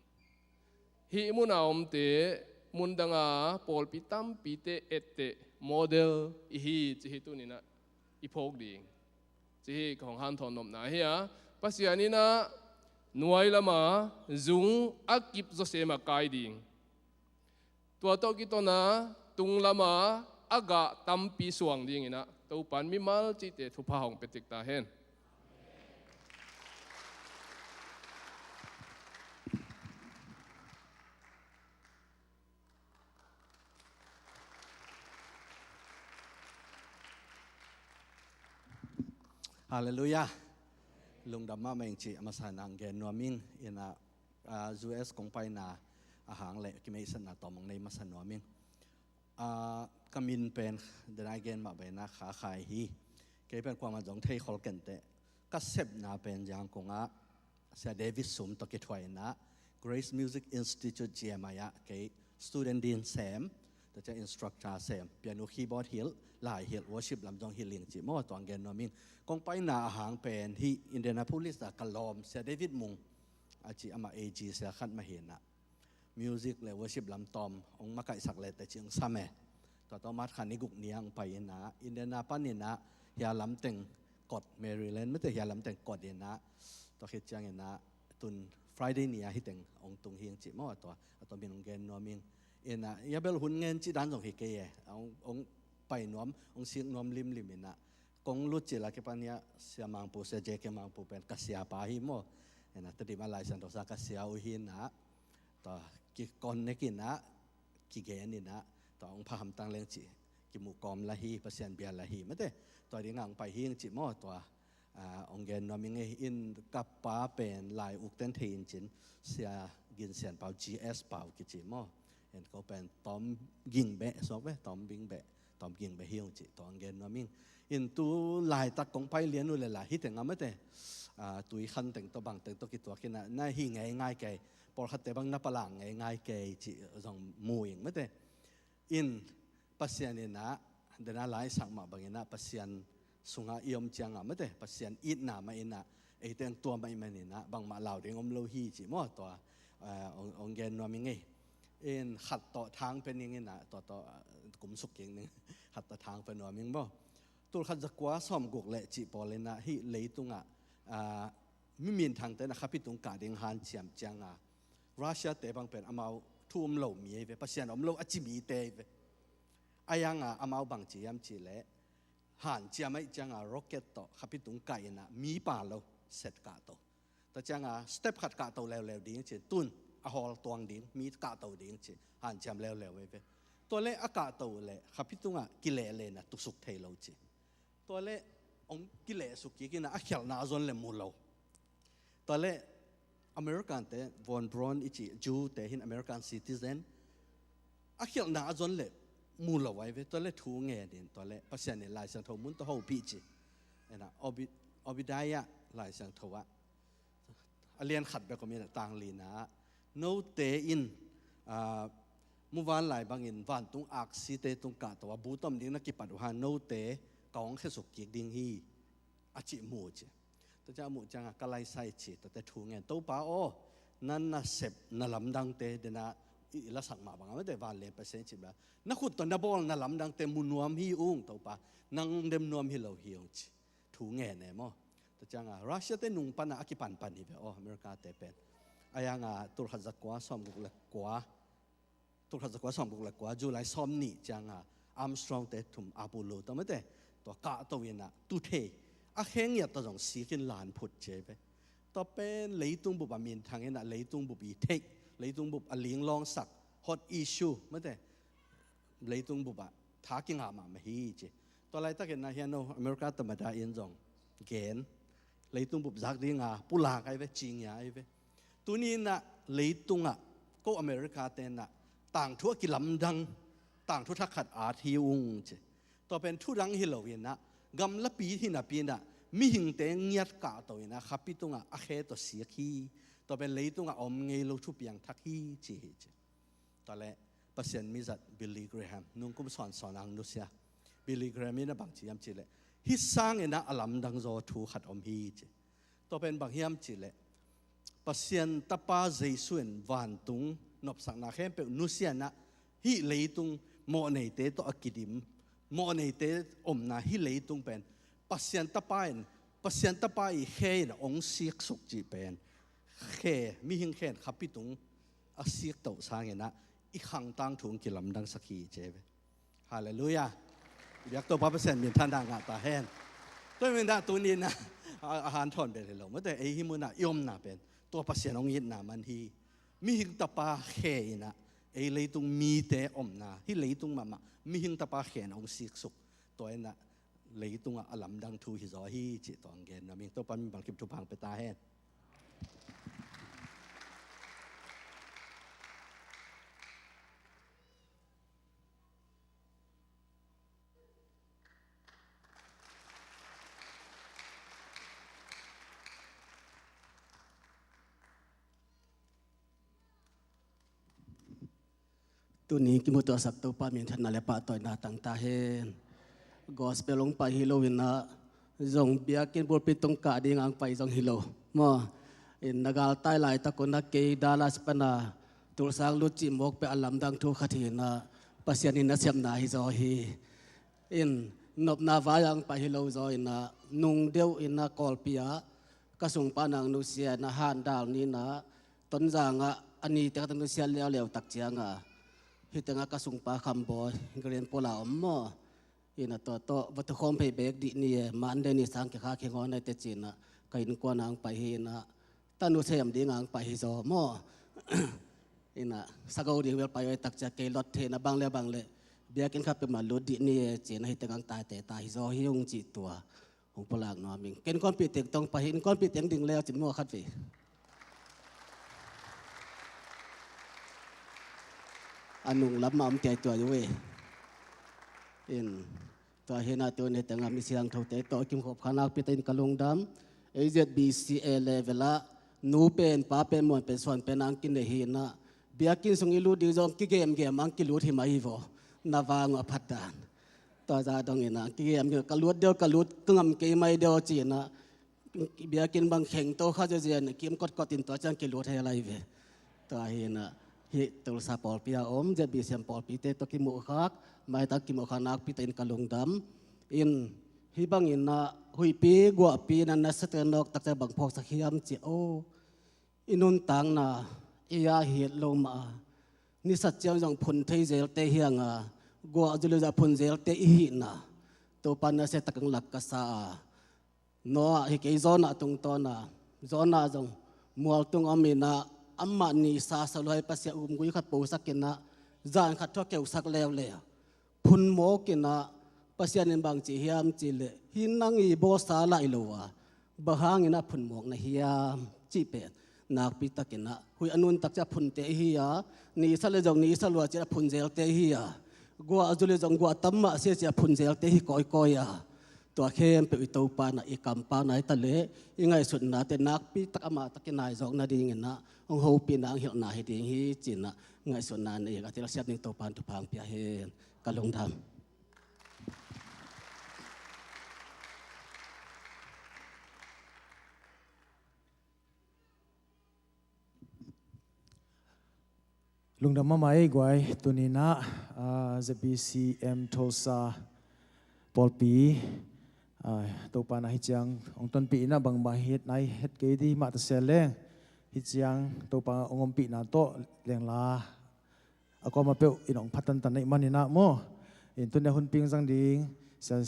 Hih muna omte mundanga pawlpi tampite etteh model i hi ci hi tuninah i phawk ding. Ci hi ka hong hanthawn nopna hi a, Pasian inah nuai lama zung a kip zawsem a kai ding. Tua tawh kitona tung lama a gah tampi suang dinginah Topan mimal cihte thupha hong pia tek ta hen. Halleluiah. Lungdam mahmah ing cih a masa in ah gen nuam ing. In ah, ah, U S kong paina ahang le kimeisatna tawm ong nei masa nuam ing. Ah, ka min pen, den a gen mah pen ah Kha Khai hi. Kei pen kuamah zong thei khol kenteh. Ka sepna pen Yangon ah Sia David Sum tawh kithuah in ah Grace Music Institute, G M I ah kei student ding sem, tua ciang instructor sem, piano, keyboard hilh, lai hilh, worship lam zong hilh ing cih maw, tua ong gen nuam ing. Kong paina ahang pen hih Indianapolis ah ka lawm Sia David Mung a ci, amah A G sia khat mah hi in ah music le worship lam tawm ong makaihsak le teh ci ong sam e. Tua tawh March kha ni guk ni ah ong pai in ah, Indiana pan in ah hia lam teng kot, Maryland mate, hia lam teng kot in ah, tua khit ciang in ah tun Friday ni ah hih teng ong tung hi ing cih maw, a tua, a tua min ong gen nuam ing. In ah, hia bel hun ngen cih dan zong hi kei e. Ong, ong pai nuam, ong sik nuam limlim in ah. Kong lut cil a kipan hia Sia Mangpu, Sia J K Mangpu pen ka siapa hi maw. In ah, Tedim ah Lai Siangtho sa ka sia uh hi in ah, tua kiconnect in ah, kigen in ah, tua ong pha hamtang leng cih, kimuh kawm lah hi, Pasian bia lah hi mate. Tua ding ah ong pai hi ing cih maw, tua, ah, ong gen nuam ing e. In ka pa pen lai uk ten thei in cin, Sia Gin Sian Pau, G S Pau kici maw. In ko pen Tawm Ging Beh, suak beh, Tawm Bing Beh, Tawm Ging Beh hi ung cih, tua ong gen nuam ing. In tu laitak kong pai lian uh le lah hih teng ah mate, ah, tui khan teng tawh bang teng tawh kituak in ah, na hi ngei ngai kei, pawlkhatte bang na palang ngei ngai kei cih zong mu ing mate. In Pasian in ah, den a laisak mah bang in ah, Pasian sungah i om ciang ah mate, Pasian itna mah in ah, ei teng tua mah i man in ah, bangmah lau ding om lo hi cih maw, tua, ah, ong, ong gen nuam ing e. In khat tawh thang pia ning in ah, tua tawh, ah, kum suk kik ning, khat tawh thang pia nuam ing maw. Tul khat za kua sawm guk le cih pawl in ah hih leitung ah, ah, mi minthangte in ah khapi tung kah ding hanciam ciang ah, Russia te bang pen amau thu um lo mi ei ve, Pasian om lo a ci mite ei ve. A yang ah amau bang ci hiam cih leh, hanciam ahih ciang ah rocket tawh khapi tung kah in ah mi pha lo, set kahto. Tua ciang ah step khat kahto leuleu ding ci, tun a hawl tuang ding, mi kahto ding ci, hanciam leuleu ei ve. Tua leh a kahto leh khapi tung ah kileh leh in ah tusuk thei lo ci. Tua leh ong kileh suk kik in ah a khialhna a zon leh mu lo. Tua leh American te, Von Braun i cih Jew te hi in, American citizen, a khialhna a zon leh mu lo ei ve. Tua leh thu ngen in, tua leh Pasian in Lai Siangtho mun tawh hopih ci. In ah, Obi-, Obadiah Lai Siangtho ah, a lian khat bek om in ah, tang lina ah, note in, ah, muvanlai bangin vantung aksite tung kahto a bu tom ding na kipat uh hang, note ka ong khesuk kik ding hi, a cih mu ci. Tua ciang a muh ciang ah ka laisai ci, tuate thu ngen, Topa aw, na nasep na lamdangte, den a i, i lasak mah bang a mate, vanleng Pasian i cih bang, na khut tawh na bawl na lamdangte mu nuam hi ung Topa, nang dem nuam hi lo hi ung ci. Thu ngen e maw. Tua ciang ah Russia te nung pan ah a kipanpan hi ve aw, America te pen. A yang ah tul khat za kua sawm guk le kua, tul khat za kua sawm guk le kua, July sawm nih ciang ah Armstrong te thum, Apollo tawh mate, tua kahto in ah tu thei, a khe ngiat tawh zong sik in lan phut ci ei ve. Tua pen leitung bup a minthang in ah, leitung bup i theih, leitung bup a linglawngsak, hot issue mate, leitung bup ah tha kingah mahmah hi ci. Tua laitak in ah hiah no America tamada in zong gen, leitung bup zak ding a pulak ei ve, cingia ei ve. Tuni in ah leitung ah ko America te in ah tangthu a kilamdang, tangthu thak khat at hi ung ci. Tua pen thu dang hi lo in ah, gamlapi hi napi in ah, mihingte ngiat kahto in ah khapi tung ah a khe tawh sik hi. Tua pen leitung ah om ngei lo thu piangthak hi ci hi ci. Tua leh Pasian mizat Billy Graham, nungkum sawnsawn a nusia Billy Graham in ah bang ci hiam cih leh, hih sang in ah a lamdang zaw thu khat om hi ci. Tua pen bang hiam cih leh, Pasian Tapa Jesu in vantung nopsakna khempeuh nusia in ah, hih leitung mawhneite tawh a kidim, mawhneite omna hih leitung pen Pasian Tapa in, Pasian Tapa i khe in ong siksuk cih pen, khe, mihing khe in khapi tung a siktoh sang in ah i khang tangthu ong kilamdangsak hi ci ei ve. Halleluiah. I biak Topa Pasian minthanna ngah ta hen. Tua hi in ah tuni in ah, a, a hanthawn bel hi lo mate, ei hih mun ah i omna pen tua Pasian ong itna man hi. Mihing Tapa khe in ah ei leitung mite omna, hih leitung mahmah mihing tapa khe in ong siksuk. Tua in ah leitungah a lamdang thu hi zaw hi cih tawh hong gen nuam ing. Topa min bang kim thupha hong pia ta hen. Tuni kimutuahsak Topa minthanna le pahtawina tang ta hen. Gospel hong pai hi lo in ah, zong biakinn pulpit tung kah ding hong pai zong hi lo maw. In na galtai laitak un ah kei Dallas pan a Tulsa hong lut cih mawk peuh a lamdang thu khat hi in ah, Pasian in na sepna hi zaw hi. In nopna vai ah hong pai hi lo zaw in ah, nung deuh in ah Kawlpi ah ka sungpa nang nusia in ah, handal ni in ah, Tonzang ah a nite khat nusia leuleu tak ciang a, hih teng ah ka sungpa Khambawi, Glen Pawl a om maw. In ah tua tawh va thukhawm phei bek dih ni e, Monday ni sang kikha khingawn nai te ci in ah, ka innkuan ah hong pai hi in ah, tanu sem ding ah hong pai hi zaw maw. In ah sago ding bel pai oi tak ciang kei lot thei in ah, bang le bang le biakinn khat peuhmah lut dih ni e ci in ah, hih teng ah hong taite ta hi zaw hi ung cih tua hong pulak nuam ing. Ka innkuanpihte tawh hong pai hi, innkuanpihte ding le cin maw khat vei. A nung lam mah om tiai tua uh e. In tua hi in ah tuni teng ah mi siangthote tawh kim khop kha nakpi takin ka lungdam. A Z B C A level ah nu pen pa pen muan pen suan pen hong kinei hi in ah, biakinn sung i lut ding zong kigemgem hong kilut hi mah hi vaw. Na vang uh a phat dan. Tua zah dong in ah kigemgem, ka lut deuh ka lut ka ngam kei mai deuh ci in ah, biakinn bang khengto kha ziazia in ah kim kotkot in tua ciang kilut hel lai ve. Tua hi in ah hih Tulsa pawlpi a om Z B C M pawlpite tawh kimuh khak, maitak kimuh khak nakpi takin ka lungdam. In hih bang in ah huihpi guahpi in ah nasate nawk tak ciang bang phawksak hiam ci a, o, i nuntakna ei a hi het lo mah a, nisat ciang zong phun thei zelte hi hang a, guah zu le zong phun zelte i hihna Topa nasia takin lak ka sa a. Noah hi kei, Jonah tungtawn a, Jonah zong mual tung om in ah, amah nisa sa luai Pasian umgui khat posak in ah, zan khat thu a keusak leuleu. Phun mawk in ah, Pasian in bang ci hiam cih leh, hih nang i bawlsa lai lo a, bang hangin ah phun mawk na hiam cih pen nakpi takin ah, huih a nuntak ciang phunte i hi a, nisa le zong nisa lua ciang a phun zelte i hi a, guah zu le zong guah tam mah sia ciang a phun zelte hi kawikawi a, tua khempeuh i Topa in ah i kampau nai ta leh, i ngaihsutnate nakpi tak a mah tak i nai zawk nadingin ah hong hopihna hong hilhna hi ding hi ci in ah ngaihsutna nei a telsiam ding Topa in thupha hong pia hen. Ka lungdam. Lungdam mahmah ei guai, tuni in ah, ah, Z B C M Tulsa pawlpi, ah, Topa in ah hih ciang hong tonpih in ah, bangmah het nai het kei ding mah ta sia leng, hih ciang Topa hong ompihna tawh lengla a kuamah peuh in hong phat tantan na hih manin ah maw. In tuni a hun ping zang ding Sia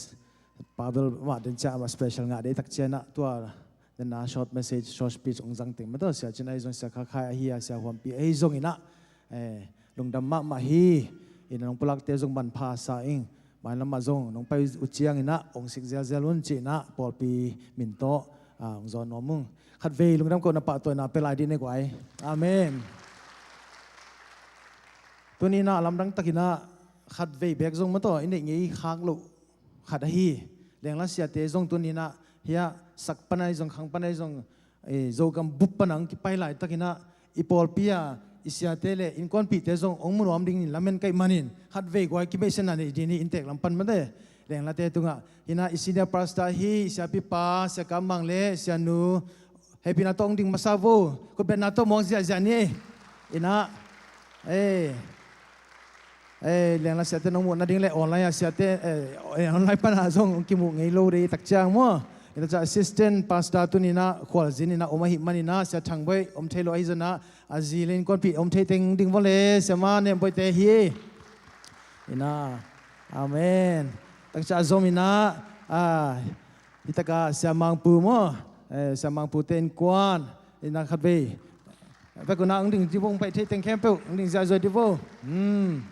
Pavel mah den ciang amah special ngah dei tak ciang ah, tua den a short message, short speech hong zang teng mah tawh, Sia Cin ahi zong, Sia Kha Khai ahi a, Sia Huampi ahi zongin ah, eh, lungdam mahmah hi. In a nong pulakte zong manpha sa ing. Mailam ah zong nong pai uh ciangin ah hong sik zelzel un ci in ah pawlpi min tawh, ah, hong zawn nuam ung. Khatvei lungdam kohna pahtawina pia lai dih ni guai. Amen. Tuni in ah a lamdang takin ah khatvei bek zong mah tawh i neih ngei khak loh khat ahi. Lengla siate zong tuni in ah hiah sak pan ahi zong, khang pan ahi zong, eh, Zogam bup pan a hong kipai laitakin ah i pawlpi a i siate le innkuanpihte zong hong mu nuam dingin lamen ka hih manin khatvei guai kibeihsiatna nei ding hi, inntek lam pan mate. Lenglate tungah hi in ah i senior pastor hi, i siapipa, Sia Kam Mang le Sia Nu Happy na tawh hong ding masa vo. Khutbetna tawh muang ziahziah ni. In ah, eh, eh, lengla siate nong muh nading le online a siate, eh, online pan a zong hong kimuh ngei lo dei tak ciang maw. In ah, assistant pastor tuni in ah khualzin in ah om ahih manin ah, Sia Thang Bawi om thei lo ahi zongin ah, a zi le innkuanpih om thei teng ding vo le, Sia Ma Nem Bawite hi. In ah, amen. Tak ciang zom in ah, ah, Hi takah Sia Mangpu maw? Eh, Sia Mangpute innkuan. Inn ah khatvei. Vekun ah hong ding dih vo, hong pai thei teng khempeuh hong ding ziahziah dih vo. Hmm.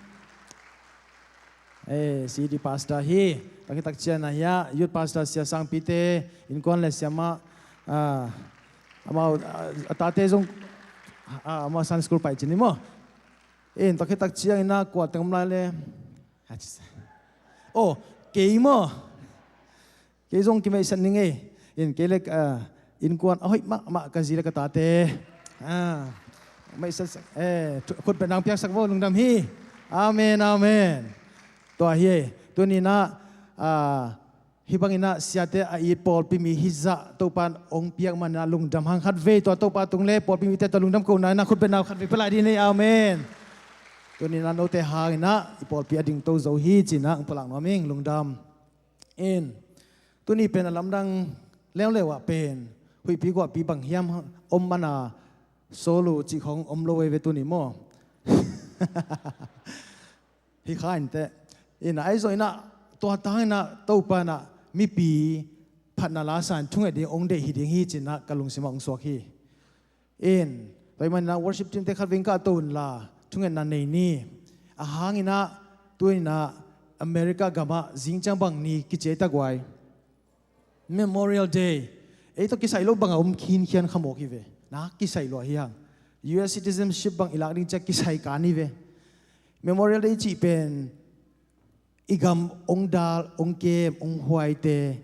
Eh, C D pastor hi. Tua khit tak ciangin ah hiah youth pastor Sia Sangpi te innkuan le siamah, ah, amau, ah, a tate zong, ah, amau Sunday school pai cin ni maw. In tua khit tak ciangin ah kua teng om lai le. Oh, kei maw. Kei zong kimeihset ning ei. In kei le, ah, innkuan a hoih mahmah ka zi le ka tate. Ah, meihset sak, eh, thu-, khut beng nang piaksak vo, lungdam hi. Amen, amen. Tua hi ei. Tuni-in ah, ah, hih bangin ah siate a it pawlpi mi hih zah Topa'n hong piak manin ah lungdam hang. Khatvei tua Topa tung le pawlpi mite tawh lungdam kohna in ah khut beng nang khatvei pia lai ding hi. Amen. Tuni-in ah note hangin ah i pawlpi a dingto zo hi ci-in ah hong pulak nuam ing, lungdam. In, tuni pen a lamdang leuleu ah pen huihpi guahpi bang hiam om mana, solo cih khong om lo veve tuni maw. Hi kha inteh. In, ahi zongin ah tua tangin ah Topa in ah mipi phatna la sa in thunget ding hong deih hi ding hi ci-in ah ka lungsim ah hong suak hi. In, tua ahih manin ah worship team te khatvei in kahto unla, thungetna nei ni. A hangin ah, tu-in ah America gamah zing ciang bang ni kici ei ta guai. Memorial Day. Ei tawh kisai lo bang a om khinkhian kha mawk hi ve. Nak kisai lua hi hang. U S citizenship bang i lak ding ciang kisai kan hi ve. Memorial Day cih pen i gam hong dal, hong kem, hong huaite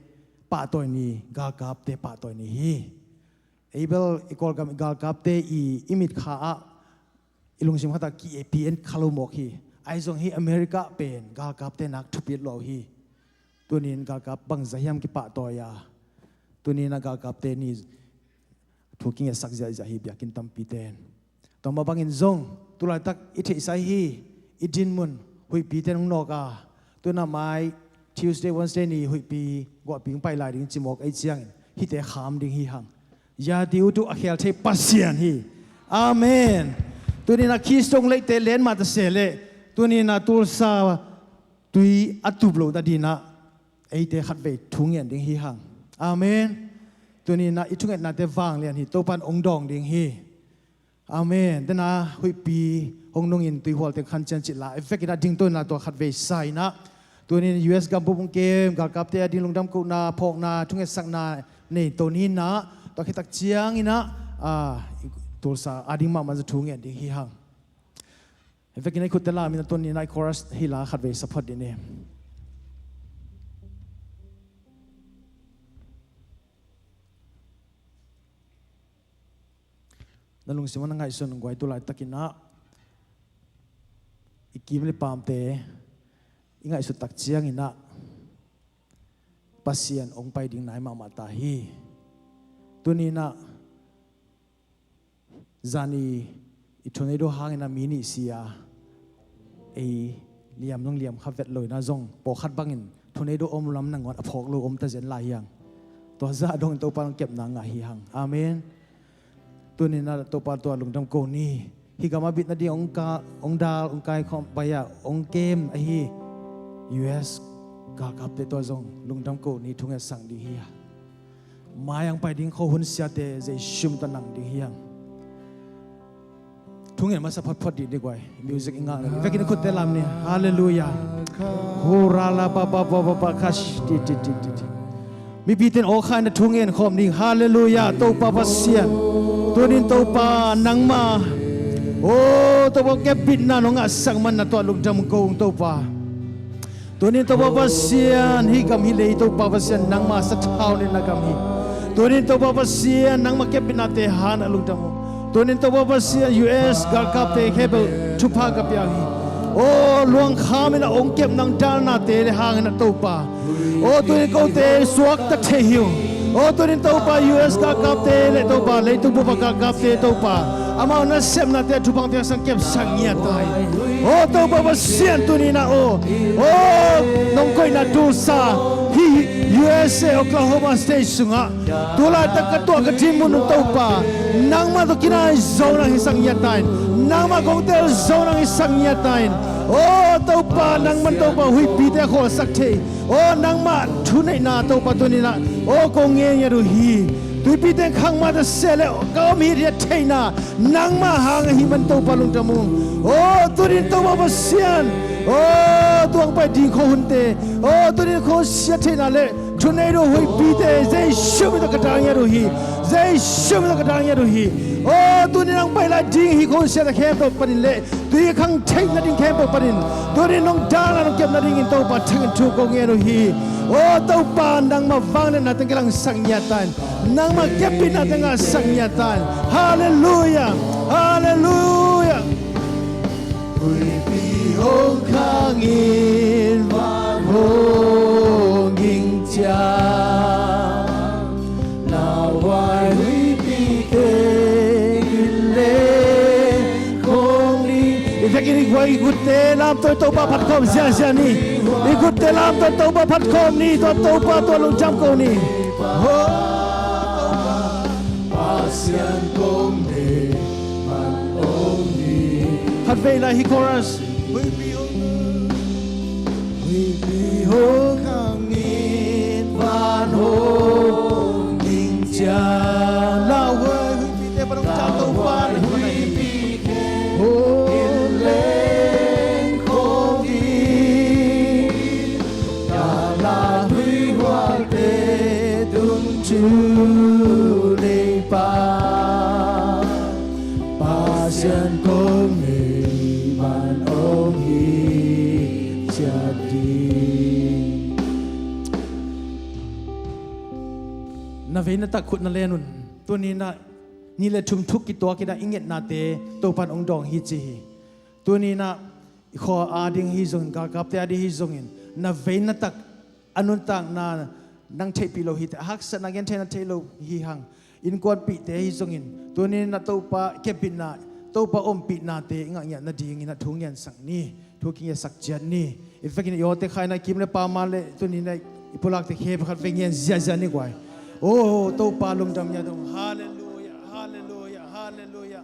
pahtawi ni, galkapte pahtawi ni hi. Ei bel i Kawlgam i galkapte i, i mitkha ah i lungsim khat ah ki-ap en kha lo mawk hi. Ahi zong hih America pen galkapte nak thupi lua uh hi. Tuni-in galkap bangzah hiam kipahtawi a, tuni-in ah galkapte ni thu kingetsak ziahziah hi, biakinn tampite in. Tua mah bangin zong tulaitak i theihsa hi, i dinmun huihpite in hong nawk a, tu-in ah mai Tuesday, Wednesday ni huihpi guahpi hong pai lai ding ci mawk ahih ciangin hihte kham ding hi hang. Ya diu tu a khel thei Pasian hi. Amen. Tuni-in ah Keystone leite len mah ta se leh, tuni-in ah Tulsa tui a tup loh nadingin ah eite khatvei thungen ding hi hang. Amen. Tuni-in ah i thungetnate vanglian hi, Topa'n hong dawng ding hi. Amen. Tena huihpi hong nungin tuihualte khan ciang cih la, ei vekin ah dingto inla tua khatvei sa in ah, tuni-in U S gambup hong kem galkapte a ding lungdam kohna, phawkna, thungetsakna nei to ni in ah, tua khit tak ciangin ah, ah, Tulsa a ding mahmah zong thungen ding hi hang. Ei vekin ah i khutte lam in ah, tuni-in ah i chorus hih la khatvei sa phot dih ni. Na lungsim ah na ngaihsun guai, tu laitakin ah i kim le paamte i ngaihsut tak ciangin ah Pasian hong pai ding nai mahmah ta hi. Tuni-in ah zan i, i thuneidaw hangin ah mi nih si a, ei liam zong liam kha vet lo in ah zong pawlkhat bangin thuneidaw om lam nangawn a phawk lo om ta zen lai hi hang. Tua zah dongin Topa in hong kepna ngah hi hang. Amen. Tuni-in ah Topa tua lungdam ko ni. Hih gam a bit nading hong ka, hong dal, hong kaikhawm pai a, hong kem ahi U S galkapte tua zong lungdam ko ni, thungetsak ding hi a. Mai-ah hong pai ding khuahun siate Jesu min tawh nang ding hi hang. Thungen masa photphot dih ni guai. Music i ngak na dih. Vekin khutte lam ni. Halleluiah. Hurala pa pa pa pa pa kash ti ti ti ti ti. Mipite in aw kha in ah thungen khawm ding. Halleluiah. Topa Pasian, tuni-in Topa nangmah, aw Topa, kepbitna nong ngahsak manin ah tua lungdam ko ung Topa. Tuni-in Topa Pasian, hih gam hih lei Topa Pasian nangmah sathau neihna gam hi. Tuni-in Topa Pasian nangmah kepbitnate hangin ah lungdam ung. Tuni-in Topa Pasian, U S galkapte khempeuh thupha ka pia hi. Aw luangkham in ah hong kep nang dalnate le hangin ah Topa, aw tuni-in kote suakta thei hi ung. Aw tuni-in Topa, U S galkapte le Topa, leitung bup a galkapte Topa, amau nasepnate a thupha hong piaksak, kepsak ngiat ta in. Aw Topa Pasian, tuni-in ah aw, aw nong koihna Tulsa, hih U S A Oklahoma State sungah tu laitak ka tuah ka dinmun uh Topa, nangmah tawh kinai zo nang hisak ngiat ta in. Nangmah kong tel zo nang hisak ngiat ta in. Aw Topa, nangmah Topa huihpite a khawlsak thei, aw nangmah thuneihna Topa tuni-in ah aw kong ngen ngiat uh hi. Tuipi teng khang mah ta se le ka om hi, ria theihna nangmah hang ahi man Topa lungdam ung. Aw, tunin Topa Pasian, aw, tuang pai ding khua hunte, aw, tunin khua siat theihna le thunei duh huipite Jesu min tawh ka dang ngiat uh hi. Jesu min tawh ka dang ngiat uh hi. Aw, tunin ang pai lai ding hi khua siat khempeuh panin le tui khang theih nading khempeuh panin tunin nong dang a nong kep nadingin Topa thangin thu ko ngen uh hi. Aw Topa, nangmah vangliatna teng kilangsak ngiat ta in, nangmah kepbitna teng ngahsak ngiat ta in. Halleluia. Halleluia. Huipi hong khangin van hong ging ciang, lauhuai huipi kei in le khong ni. I vekin i guai i gutte lamto Topa phatkhawm ziazia ni. I gutte lamto Topa phatkhawm ni. Tua Topa tua lungdam ko ni. Ho. Pasian kong nei man om ni. Khatvei lai hi chorus. Huipi hong, huipi hong khangin van hong ging ciang, lauhuai huipite pan hong ciang Topa, lauhuai huipi hong leng khong ding, ka la hui hualte tung cu leipa. Pasian kong nei man om hi ciat ding. Na vei na tak khut na len un. Tuni-in ah ni le thum thuk kituak in ah i ngetnate Topa'n hong dawng hi ci hi. Tuni-in ah i khua ading hi zongin, galkapte ading hi zongin, na vei na tak a nuntakna nang theihpih lo hi teh, a haksatna gentheihna theih lo hi hang. Innkuanpihte hi zongin, tuni-in ah Topa kepbitna, Topa ompihnate i ngah ngiat nadingin ah thu ngiansak ni, thu kingiasak ciat ni. I vekin i awte khai in ah kim le pama le tuni-in ah i pulakte khe pakhat vei ngian ziazia ni guai. Oh, Topa lungdam ngiat ung. Halleluia, halleluia, halleluia.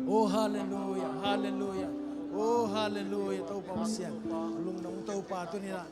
Oh, halleluia, halleluia. Oh, halleluia. Topa Pasian, lungdam Topa tuni-in ah.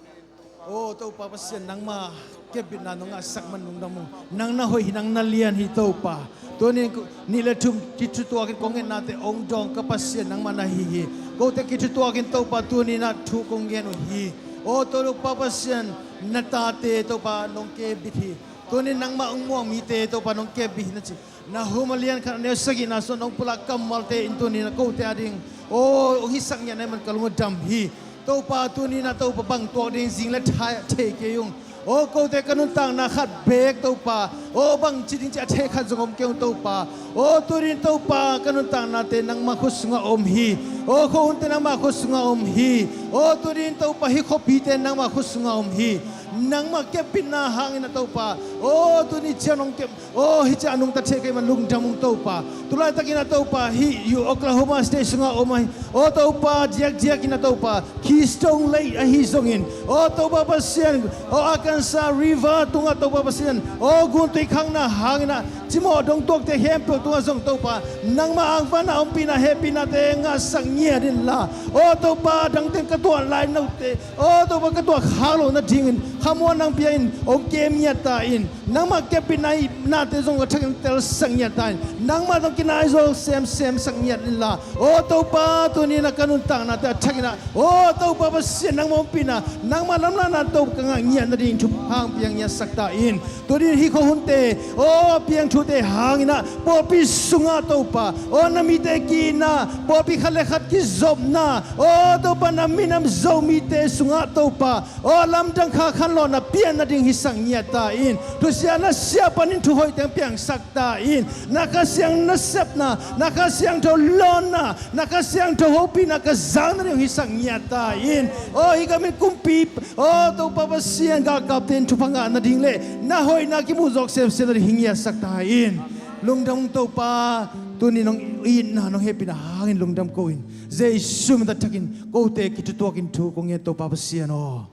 Oh, Topa Pasian, nangmah kepbitna nong ngahsak man lungdam ung. Nang na hoih hi, nang na lian hi Topa. Tuni-in nih le thum kithutuakin kong ngetnate hong dawng ka Pasian nangmah na hi hi. Kote kithutuakin Topa tuni-in ah thu kong ngen uh hi. Oh, Topa Pasian, na tate Topa nong kepbit hi. Tuni-in nangmah hong muang mite Topa nong kepbit hi na ci. Nahum a lian khat a neu sagihna sung hong pulak kammalte in tuni-in ah kote ading, aw, hong hisak ngiat na hi man ka lung a dam hi. Topa tuni-in ah Topa bang tuak ding zing le thei kei ung. Aw, kote ka nuntakna khat beek Topa, aw, bang ci ding ci a thei khat zong om kei ung Topa. Aw, tuni-in Topa ka nuntaknate nangmah khut sungah om hi. Aw, khuahunte nangmah khut sungah om hi. Aw, tuni-in Topa hih khuapite nangmah khut sungah om hi. Nangmah kepbitna hangin ah Topa, aw, tuni ciang hong kep, aw, hih ciang a nungta thei kei man lungdam ung Topa. Tulaitakin ah Topa hih Oklahoma State sungah om ahi. Aw Topa, diakdiakin ah Topa Keystone Lake ahi zongin, aw Topa Pasian, aw Arkansas River tungah Topa Pasian, aw guntui khangna hangin ah cimawh dongtuakte khempeuh tungah zong Topa nangmah angvanna ompihna hehpihnate ngahsak ngiat inla, aw Topa dangteng ka tuah lai note, aw Topa ka tuah khak loh nadingin khamuan nang pia in hong kem ngiat ta in, nangmah kepbitna nate zong ka thakin telsak ngiat ta in, nangmah zong kinai zaw semsem sak ngiat inla, aw Topa tuni-in ah ka nuntaknate a thakin ah, aw Topa Pasian nangmah ompihna, nangmah lamlahna Topa ka ngah ngiat nading thupha hong pia ngiatsak ta in. Tuni-in hih khuahunte, aw piangthute hangin ah pawlpi sungah Topa, aw na mite ki-itna, pawlpi khat le khat kizopna, aw Topa na minam Zomite sungah Topa, aw lamdang kha khanlawhna pian nading hisak ngiat ta in. Thusia na sia panin thuhoih teng piangsak ta in. Na Kha Siang nasepna, na Kha Siangtho lawnna, na Kha Siangtho hopihna ka zang nading hisak ngiat ta in. Aw hih ka min kumpi, aw Topa Pasian galkapte in thupha ngah nading le na hoihna kimuh zawk semsem nading hi ngiatsak ta in. Lungdam ung Topa, tuni nong itna nong hehpihna hangin lungdam ko in, Jesu min tawh thakin kote kithutuakin thu kong ngen Topa Pasian aw.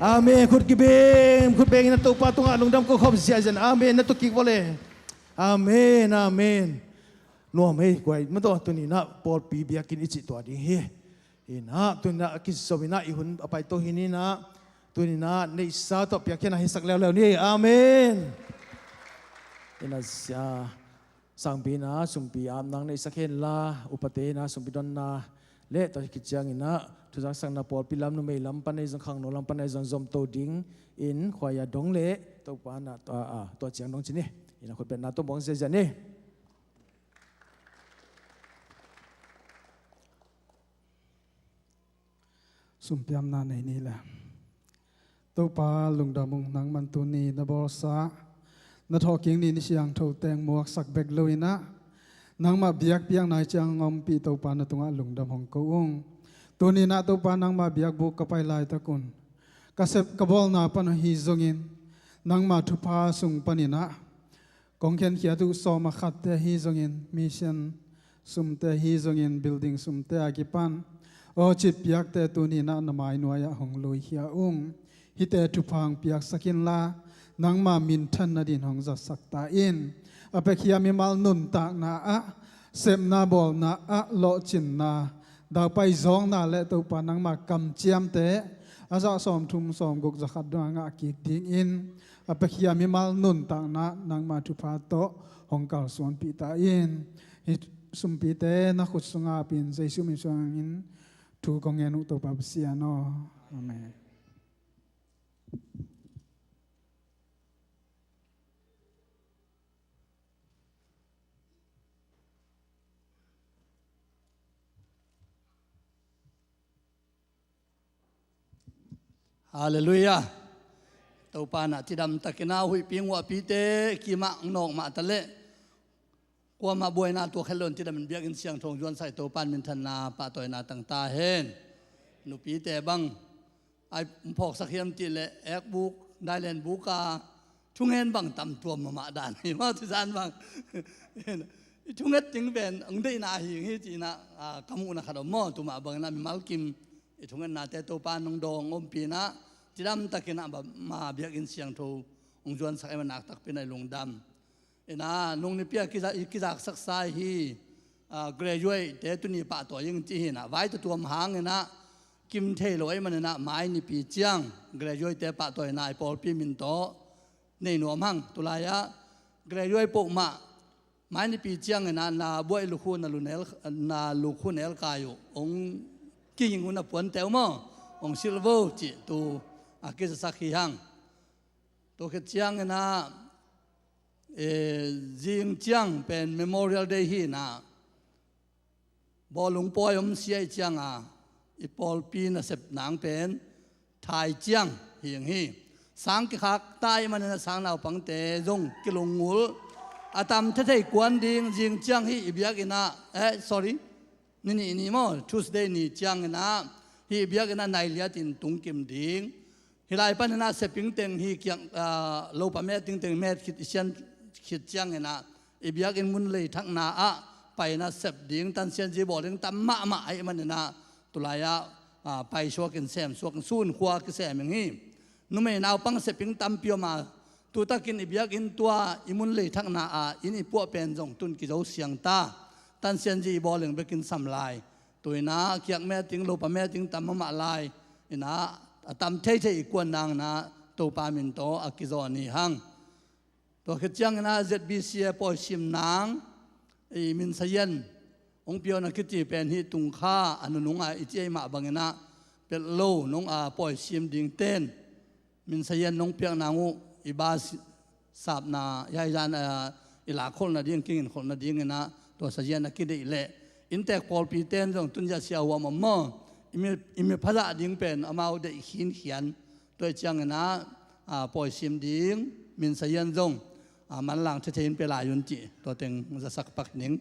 Amen. Khut kibeng, khut bengin ah Topa tungah lungdam ko khawm ziahziah in. Amen. Na tuk kik vawle. Amen, amen. Nuam ei, guai, ma tawh tuni-in ah pawlpi biakinn i cih tua ding hi. Hi-in ah tuni-in ah a kizom in ah i hun a paito hi-in ah, tuni-in ah neihsa tawh piakkhiatna hisak leuleu ni. Amen. Ina sia sangpi ina sumpi apna neisak henla, upate ina sumpi donna le tua khit ciang ina thuzaksakna pawlpi lam, numei lam pan ahi zong, khangno lam pan ahi zong zomto dingin khuaia dong le Topa na tua, a, tua ciang dong ci ni. Ina khutbetna tawh buang ziazia ni. Sumpiamna nei ni le. Topa lungdam ung, nangman tuni na bawlsa, na thawhkik ni, ni siangtho teng muaksak bek lo ina, nangmah biakpiakna ciang a ompih Topa na tungah lungdam hong ko ung. Tuni ina Topa nangmah biakbuk ka pai laitak un ka sep ka bawlna pan ahi zongin, nangmah thupha sung pan ina kong khenkhiat uh sawm a khatte ahi zongin, mission sumte ahi zongin, building sumte a kipan aw citpiakte tuni ina na mai nuai-ah hong luikhia ung. Hihte thupha hong piaksak inla, nangma minthan nadin hong zatsak ta in. A piakhia mimal nuntakna ah, sepna bawlna ah, lawhcinna, daupai zawngna le Topa nangma kamciamte a zah sawmthum sawmguk zakhat dong a ngah kik dingin a piakhia mimal nuntakna nangma thupha tawh hong kalsuanpih ta in. Hih sumpite na khut sungah apin Jesu min suangin thu kong ngen uh Topa Pasian aw. Amen. Halleluiah. Topa na cidam takin a huihpi nguahpite kimah nawk mah ta leh kuamah buaina tuak het loin cidam in biakinn siangtho hong zuansak i Topa in minthanna pahtawina tang ta hen. Nupite bang ai phawksak hiam cih leh ekbuk, dailen buk a thungen bang tam tuam mahmah dan hi maw, tuzan bang. I thunget ding pen hong deihna hi hi cihna, a, ka muhna khat om maw, tumah bangin a mimal kim i thungetnate Topa in hong dawng ompih ina, cidam takin a ma biakinn siangtho hong zuansak i manak takpi ina i lungdam. Ina nung nipi a kiza-, i kizaksaksa hi, a, graduate te tuni pahtawi ing ci hi ina, vai tutuam hang ina kim thei lo ahih man ina mai nipi ciang graduate te pahtawina i pawlpi min tawh nei nuam hang. Tulai-ah graduate poh mah mai nipi ciang ina na buaih lukhu na lunel, na lukhu nelkai uh hong kiging uh na puante uh maw, hong silvo cih tu a kizasak hi hang. Tua khit ciang ina, e, zing ciang pen Memorial Day hi ina, bawlung pawi om sia i cianga i pawlpi nasep nang pen thai ciang hi ang hi. Sang kikhak ta ahih man ina sang naupangte zong kilungngul a tam thethei kuan ding, zing ciang hi i biakinn ah, eh, sorry, ni nih ni maw, Tuesday ni ciang ina hi i biakinn ah nai liatin tungkim ding. Hih lai pan ina seping teng hi kiang, ah, lopa met ding teng met khit i sian khit ciang ina i biakinn mun lei thakna ah pai ina sep ding, tansianzi bawl ding tam mahmah ahih man ina tulai-ah, ah, paisuak in semsuak in sun khua kisem ing hi. Numei naupang seping tampi om a, tutakin i biakinn tua i mun lei thakna ah inn i puah pen zong tun kizo siang ta. Tansianzi i bawl ding bekin sam lai. Tu ina kiak met ding, lopa met ding tam mahmah lai. Ina a tam theithei i kuan nang ina Topa min tawh a kizawn hi hang. Tua khit ciang ina Z B C a pawisim nang i Min Sa Yan hong piawn a kiti pen hi, tungkha a nunung a i ci ahih mah bang ina pelh lo nong a pawisim ding ten Min Sa Yan nong piak nang uh i ba si-, sapna, i hai zan, ah, i lakkholh nading, kingin kholh nading ina tua Sa Yan a kideih leh inntek pawlpi ten zong tun zia sia huam om maw, i mi, i mi phazah ding pen amau deih khinkhian. Tua ciang ina, ah, pawisim ding Min Sa Yan zong, ah, manlang thethei in pia lai un cih tua teng zasak pak ning.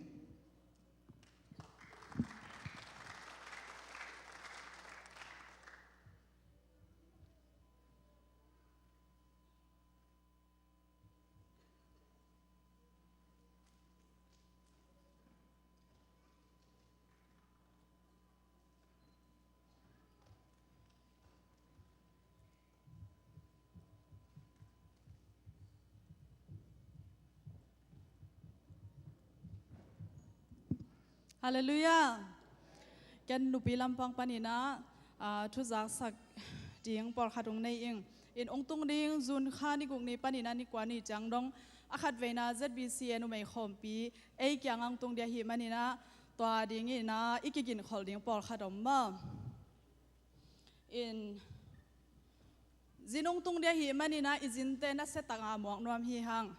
Halleluiah. Ken nupi lampang panin ah, ah, thuzaksak ding pawlkhat hong nei ing. In hong tung ding June kha ni guk ni panin ah ni kua ni ciang dong, A khatveina Z B C a numei khawmpi ei kiangah hong tung ding ahih manin ah, tua dingin ah i kiginkhol ding pawlkhat om maw. In, zin hong tung ding ahih manin ah i zinte nasia takin muak nuam hi hang.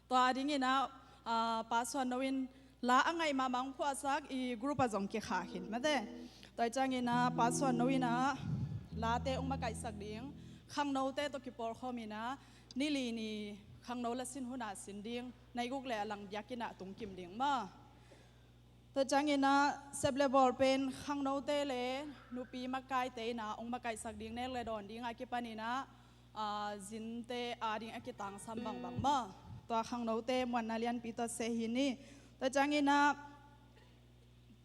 Tua dingin ah, ah, Pa Suan No in la a ngaih mahmah hong phuahsak, i group ah zong kikhah khin mate. Tua ciangin ah Pa Suan No in ah late hong makaihsak ding, khangnote tawh kipawlkhawm in ah, ni li ni khangno la sin hun ah sin ding, nai guk le a lang biakinn ah tungkim ding maw. Tua ciangin ah sep le bawl pen khangnote le nupi makaite in ah hong makaihsak ding, nek le dawn ding a kipanin ah, ah, zinte ading a kitangsam bangbang maw. Tua khangnote muanna lianpi tawh se hi ni. Tua ciangin ah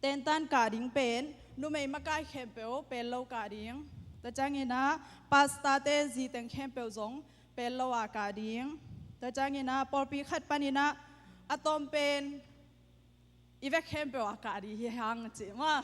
tentan kah ding pen numei makai khempeuh pel lo kah ding. Tua ciangin ah pastorte zi teng khempeuh zong pel lo a kah ding. Tua ciangin ah pawlpi khat panin ah a tawm pen i vek khempeuh a kah ding hi hang ci maw.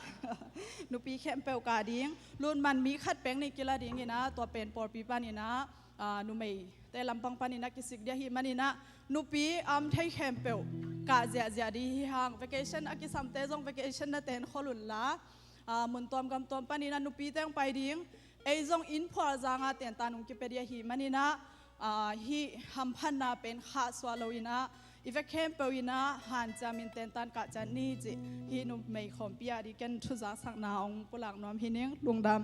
Nupi khempeuh kah ding. Lungdam, mi khat peuh nih kila dingin ah, tua pen pawlpi panin ah, ah, numeite lampang panin ah kisik ding ahih manin ah, nupi a om thei khempeuh kah ziahziah ding hi hang. Vacation a kisamte zong vacation na ten khol un la, ah, mun tuam gam tuam panin ah nupite hong pai ding. Ei zong inn phualzang ah tentan hong kipia ding ahih manin ah, ah, hih hamphatna pen khahsuah lo in ah, i vek khempeuh in ah hanciamin tentan kah ciat ni cih hih numei khawmpi adingin thuzak sakna hong pulak nuam hi ning. Lungdam.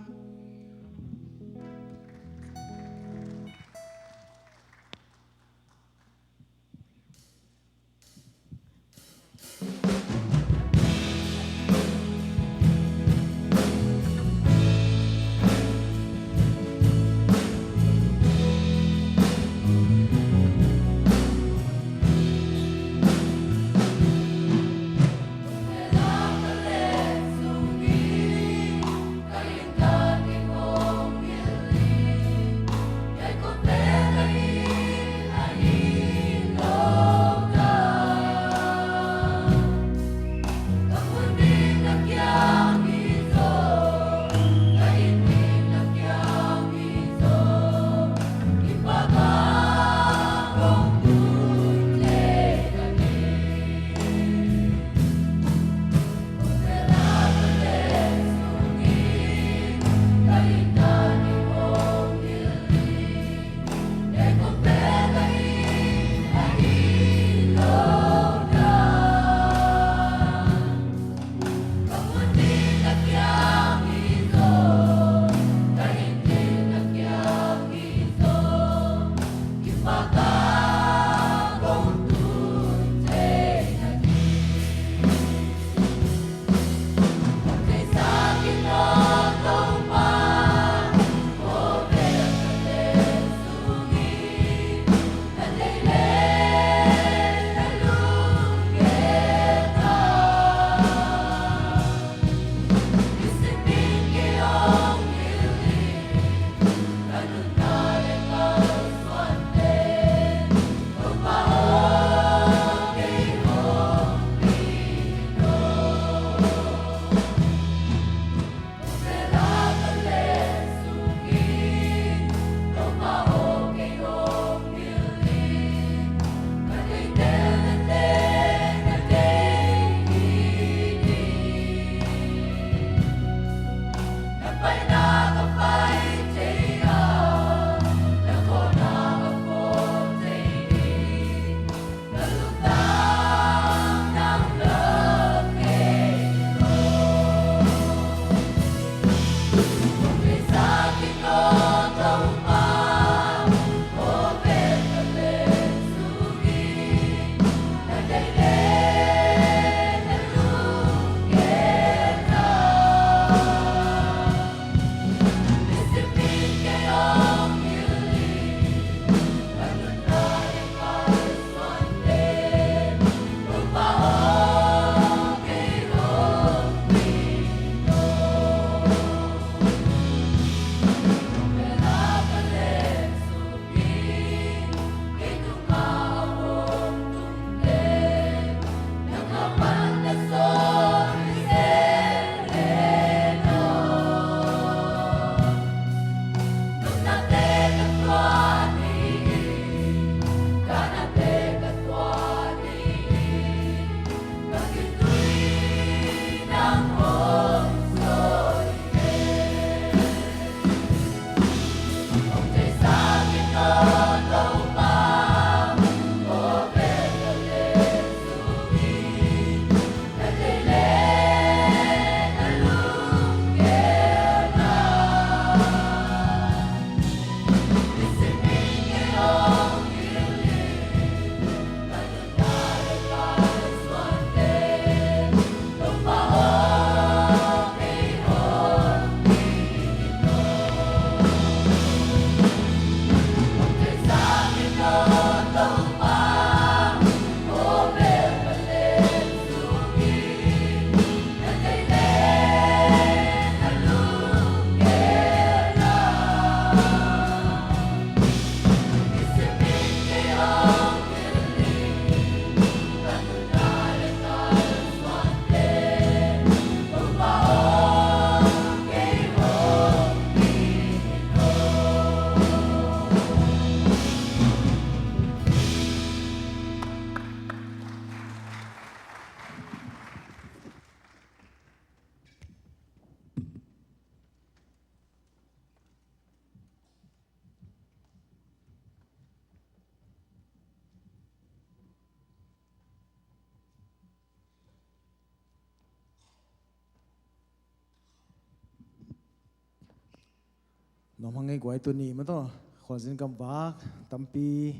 Nuam hang ei guai, tuni mah tawh khualzin gamvak tampi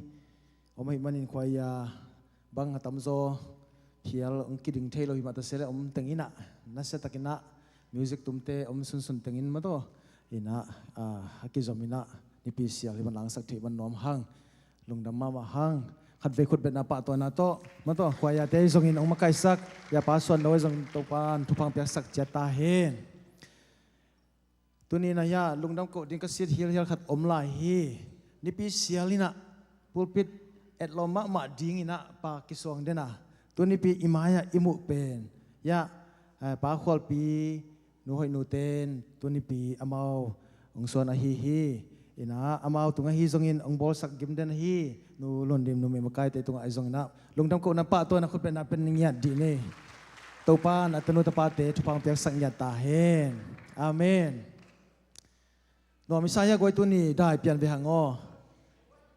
om ahih manin khuaia bang a tamzaw phial hong kiding thei lo hi mah ta se leh om teng inah nasia takinah music tumte om sunsun tengin mah tawh inah a kizom inah Nipi sial hi man langsak theih man nuam hang. Lungdam mahmah hang. Khatvei khutbetna pahtawina tawh mah tawh khuaiate zongin hong makaisak, ya pa suan lo zong Topan thupha piaksak ciat ta hen. Tuni na ya lungdam koh ding ka sit hilhial khat om lai hi. Nipi sial inah pulpit etlawm mahmah ding inah pa kisuang den a, tunipi i mai-ah i muh pen ya, eh, pa Khualpi nu hoih nu ten tunipi amau hong suan ahi hi. Inah amau tung ahi zongin hong bawlsak gim den ahi. Nu Lundim, numei makaite tungah ahi zong inah lungdam kohna pahtawina khutbetna pen ngiat dih ni. Topan a tanu tapate thupha piaksak ngiat ta hen. Amen. Nuam i sa hia guai, tuni dai pian ve hang aw.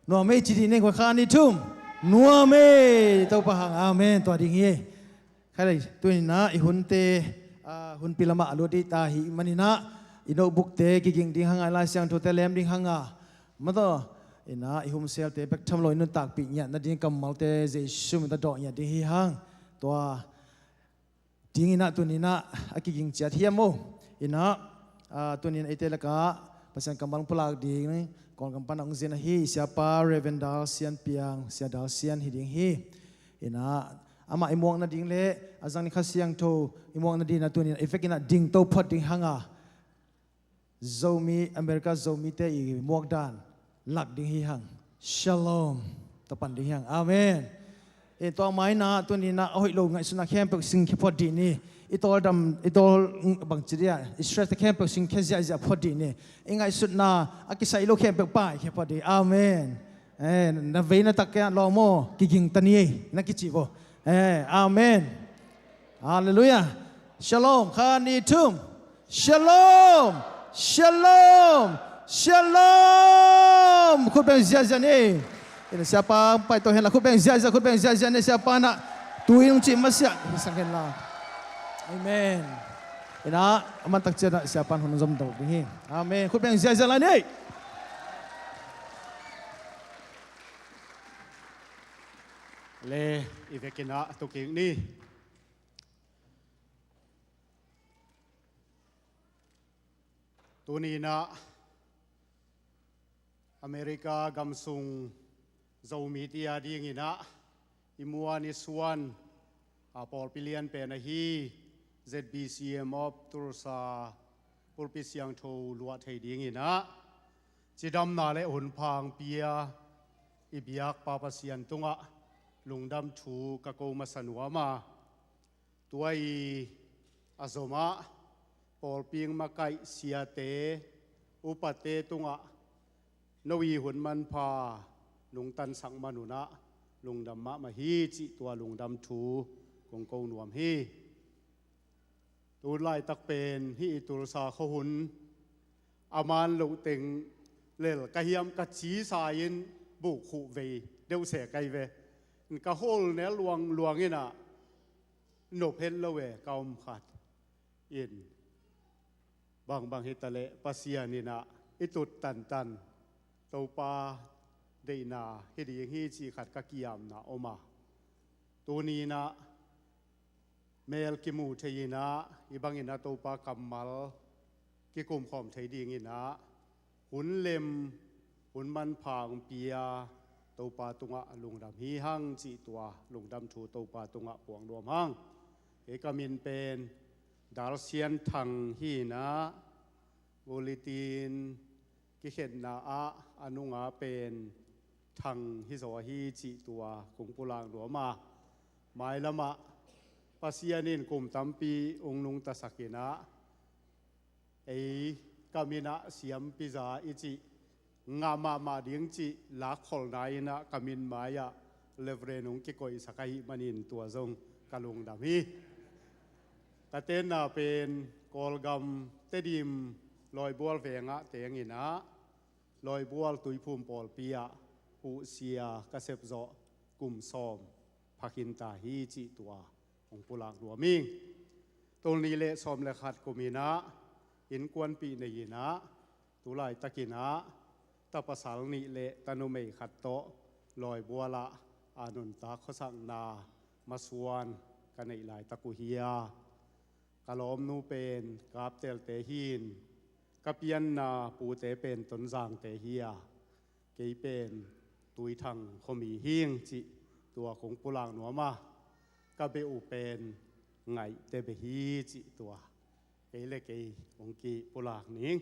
Nuam ei ci dih ni guai, khat nih thum. Nuam ei, Topa hang. Amen. Tua ding hi. Khai lei, tuni na i hunte, ah, hunpi lamah a lut dih ta hi maninah i notebookte kiging ding hang a, i Lai Siangthote lem ding hang a, mah tawh inah i humselte bek tham lo i nuntakpih ngiat nading kammalte Jesu min tawh dawh ngiat ding hi hang. Tua ding inah tuni inah a kiging ciat hiam aw. Inah, ah, tuni inah eite lakah Pasian kammal pulak ding Kawlgam pan a hong zin ahi siapa Reverend Dal Sian Piang, Sia Dal Sian hi ding hi. Inah amah i muak nading le a zang ni Kha Siangtho i muak nading inah tuni inah i vek inah dingto phot ding hang a, Zomi, America Zomite i muak dan lak ding hi hang. Shalom. Tua pan ding hi hang. Amen. Eh, tua mai inah tuni inah a hoih lo ngaihsutna khempeuh singkhia phot dih ni. I tawldam, i tawl, mm, bangci dia, i stress te khempeuh singkhia ziahziah phot dih ni. I ngaihsutna a kisai lo khempeuh paikhia phot dih. Amen. Eh, na vei na tak kia lawm aw, kiging ta ni ei na kici vo. Eh, amen. Halleluiah. Shalom. Khat nih thum. Shalom. Shalom. Shalom. Khut beng ziahziah ni. Ina siapa pai to hen la, khut beng ziahziah, khut beng ziahziah ni, siapa na tu in hong cih masiah hi sang hen la. Amen. Ina a man tak ciat ah siapa hun zom do ding hi. Amen. Khut beng ziahziah la ni. Le i vekin ah tu kik ni. Tuni inah America gamsung Zomite a ding inah i muan i suan a pawlpi lian pen ahi Z B C M of Tulsa pulpit siangtho luah thei ding inah cidamna le hunpha hong pia i biak Pa Pasian tungah lungdam thu ka ko masa nuam a, tua i a zom ah pawlpi hong makaih siate, upate tungah no i hun manpha nungtansak man un ah lungdam mahmah hi cih tua lungdam thu kong ko nuam hi. Tu laitak pen hih i Tulsa khuahun a man loh teng lel ka hiam ka cisa in bukkhuh vei deuh se kai ve. Ka hol nel luangluang inah nop het lo e ka om khat in, bangbang hi taleh Pasian inah i tut tantan Topa deihna hi ding hi cih khat ka kiamna om a, tuni inah mel kimu thei inah i bang inah Topa kammal kikumkhawm thei ding inah hun lem hun manpha hong pia Topa tungah lungdam hi hang cih tua lungdam thu Topa tungah puak nuam hang. Kei ka min pen Dal Sian Thang hi inah, bulletin kikhenna ah a nunga pen Thang hi zaw ahi cih tua kong pulak nuam a, mailamah Pasian in kum tampi hong nungtasak inah ei ka min ah siampi za i cih ngah mahmah ding cih lakkholna inah ka min mai-ah Reverend hong kikoihsak ahih manin tua zong ka lungdam hi. Ka tenna pen Kawlgam Tedim Lawibual vengah teng inah Lawibual Tuiphum pawlpi ah puhsia ka sepzawh kum sawm phakhin ta hi cih tua hong pulak nuam ing. Tul nih le sawm le khat kum inah innkuanpih nei inah Tu laitakin ah tapasal nih le tanumei khat tawh lawibual ah a nuntak khuasakna masuan ka neih laitak uh hi a, ka lawmnu pen Kaptelte hi in, ka pianna pute pen Tonzangte hi a, kei pen Tuithang khuami hi ing cih tua kong pulak nuam a, ka beh uh pen Ngaihte beh hi cih tua kei le kei hong kipulak ning.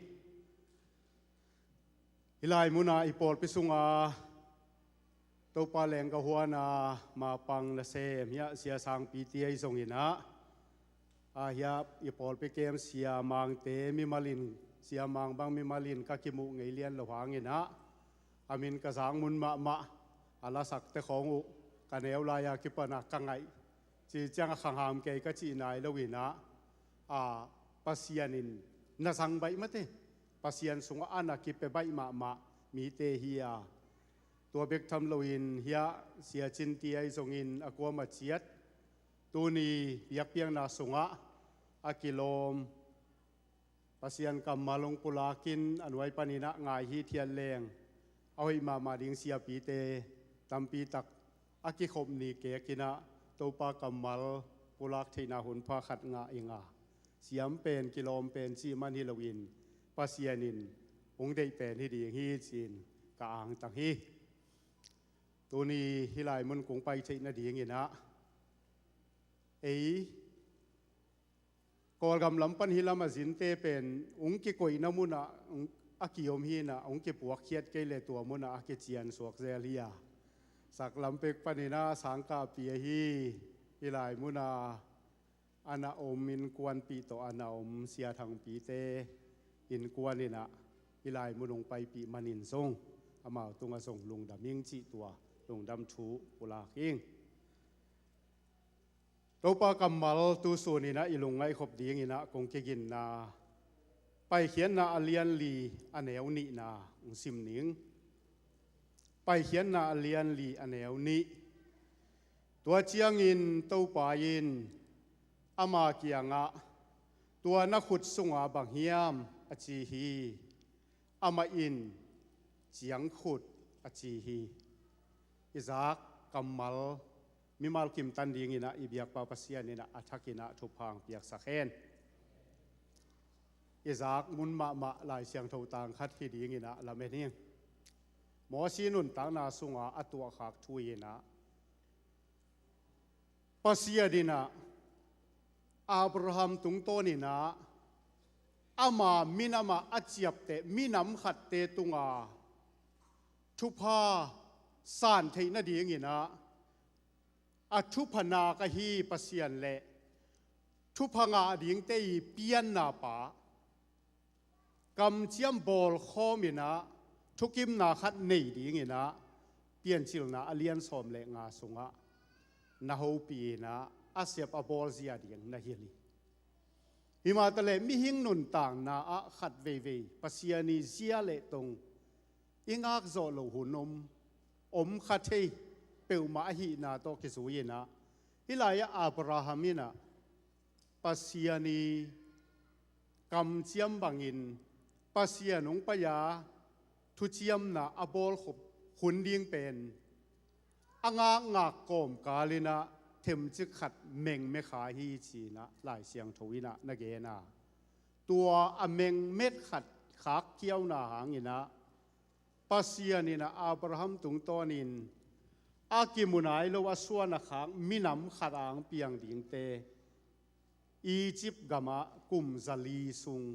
Hih lai munah i pawlpi sungah Topa lenggahuana mapang nasem hiah Sia Sangpite ahi zongin ah, a hiah i pawlpi kem Sia Mangte mimalin, Sia Mang bang mimalin ka kimuh ngei lian lo hangin ah, a min ka zak mun mahmah, a lasakte khawng uh ka neu lai-a kipan ah ka ngaih, ci ciang a khangham kei ka cih nai loin ah, a Pasian in na zang baih mate, Pasian sungah a na kipia baih mahmah mite hi a, tua bek tham loin hiah Sia Cinte ahi zongin a kuamah ciat tuni biakpiakna sungah a kilawm, Pasian kammal hong pulakin a nuai panin ah ngai hithiat leng a hoih mahmah ding siapite tampi tak a kikhop ni kekin ah Topa kammal pulak theihna hunpha khat ngah ing a, siam pen kilawm pen cih man hi loin Pasian in hong deih pen hi ding hi ci-in ka angtang hi. Tuni hih lai mun kong pai theih nadingin ah, ei Kawlgam lam pan hih lam a zinte pen hong kikoihna munah hong, a kiom hi in ah, hong kipuakkhiat kei le tua munah a kician suak zel hi a, saklam pek panin ah Sangkahpi ahi, hih lai munah a na om innkuanpih tawh a na om Sia Thangpite innkuan in ah hih lai mun hong paipih manin zong amau tungah zong lungdam ing cih tua lungdam thu pulak ing. Topa kammal tu sunin ah i lungngaihkhop dingin ah kong kiginna Paikhiatna a lianli a neu nihna hong sim ning. Paikhiatna a lianli a neu nih. Tua ciangin Topa in ama kiangah, "Tua na khut sungah bang hiam?" a ci hi. Amah in, "Ciangkhut," a ci hi. I zak kammal mimal kimtan dingin ah i biakpa Pasian in ah a thakin ah thupha hong piaksak hen. I zak mun mahmah Lai Siangtho tang khat hi dingin ah lamen ing. Mosi nuntakna sungah a tuahkhak thu in ah, Pasian in ah Abraham tungtawnin ah ama minamah a ciapteh minam khatte tungah thupha san theih nadingin ah, a thupha nak ahi Pasian le thupha ngah dingte i pianna pa, kamciam bawlkhawm in ah thukimna khat nei dingin ah, Piancilna a lian sawm le nga sungah na hopih in ah a sep a bawlzia ding na hilh hi. Himah taleh mihing nuntakna ah khat veivei Pasian i zia le tong i ngak zawh loh hun om, om kha thei peuhmah ahihna tawh kizui in ah, hih lai-ah Abraham in ah Pasian i kamciam bangin Pasian hong pai-a thuciamna a bawlkhop hun ding pen a ngakngak kawmkal in ah themcik khat mengmekha hi ci-in ah Lai Siangtho in ah na gen a, tua a mengmet khat khak kiauna hangin ah Pasian in ah Abraham tungtawnin a kimu nai lo a suan a khak minam khat a hong piang dingte Egypt gamah kum zali sung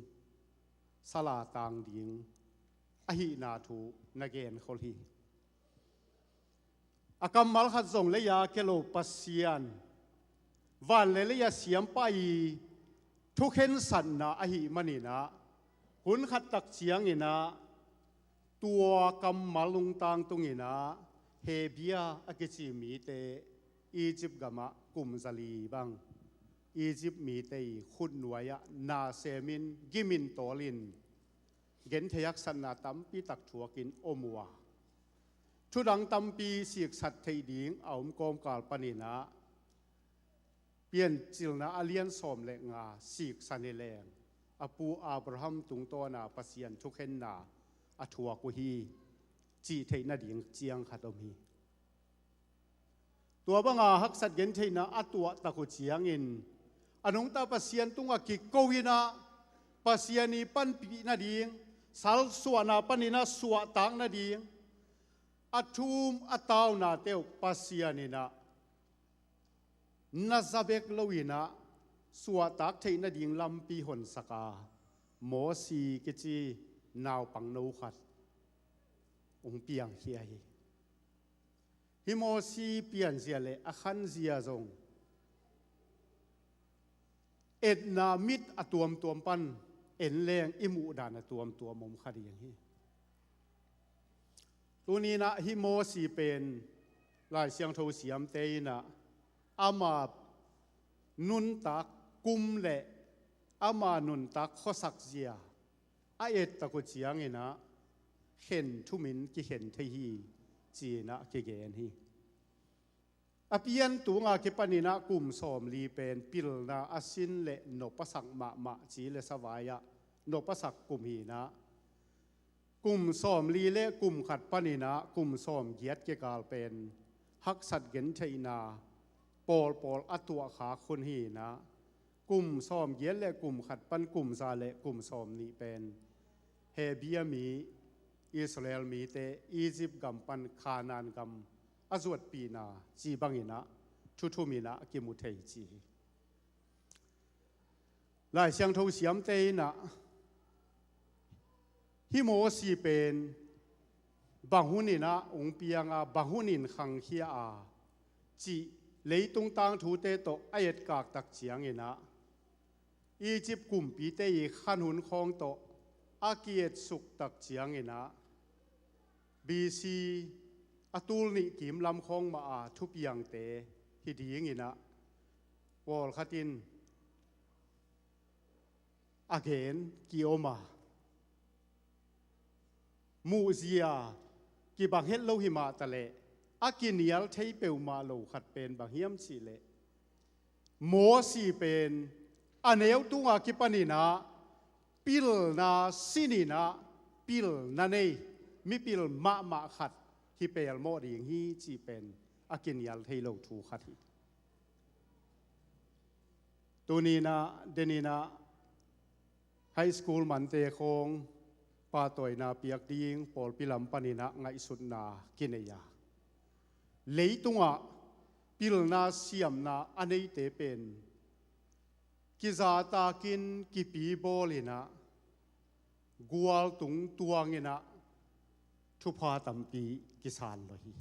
sala tang ding ahihna thu na genkhol hi. A kammal khat zong lei-a kia lo Pasian, van le lei a siampa i thukhensatna ahih manin ah, hun khat tak ciangin ah tua kammal lungtang tungin ah Hebia a kici mite Egypt gamah kum zali bang Egypt mite i khutnuai-ah na semin gimin tawlin genthei haksatna tampi tak thuakin om uh a, thudang tampi siksat theih ding a om kawmkal panin ah Piancilna a lian sawm le nga siksan hi leng, a pu Abraham tungtawna Pasian thukhenna a thuak uh hi, cih theih nading ciang khat om hi. Tua banga haksat gentheihna a tuahtak uh ciangin a nungta Pasian tungah kiko inah Pasian i panpih nading, salsuahna paninah suahtak nading, a thum a taunate uh Pasian inah na za bek lo inah suahtak theih nading lampi honsaka Mosi kici naupangno khat hong piangkhia hi. Hih Mosi pianzia le a khanzia zong etna mit a tuamtuam pan en leng i muhdan a tuamtuam om kha ding hi. Tuninah hih Mosi pen Lai Siangtho siamte inah ama nuntak kum le ama nuntak khuasak zia a ettak uh cianginah khen thumin kikhen thei hi, ci-inah kigen hi. A pian tunga kipaninah kum sawmli pen pilna a sin le nop a sak mahmah ci le savai-ah nop a sak kum hinah, kum sawmli le kum khat paninah kum sawmgiat kikal pen haksat gentheihna pawlpawl a tuahkhak hun hinah, kum sawmgiat le kum khat pan kum za le kum sawmnih pen Hebia mi, Israel mite Egypt gam pan Canaan gam a zuatpihna ci banginah thuthuminah kimu thei ci hi. Lai Siangtho siamte inah hih Mosi pen bang huninah hong pianga bang hunin khangkhia a cih leitung tangthute tawh a etkaktak cianginah Egypt kumpite i khanhun khawng tawh a kietsuktak cianginah B C a tul nih kim lam khawng mah a thupiangte hi dinginah pawlkhat in a gen kiom a, muhzia kibang het lo hi mah taleh a kinial thei peuhmah lo khat pen bang hiam cihleh Mosi pen a neu tunga kipaninah pilna sininah pilna nei mipil mahmah khat hi pelmawh ding hi cih pen a kinial thei lo thu khat hi. Tuninah deninah high school mante khawng pahtawina piak ding pawlpi lam paninah ngaihsutna kinei a, leitungah pilna siamna a neite pen kizatakin kipi bawlinah gualtung tuanginah thupha tampi kisan lo hi.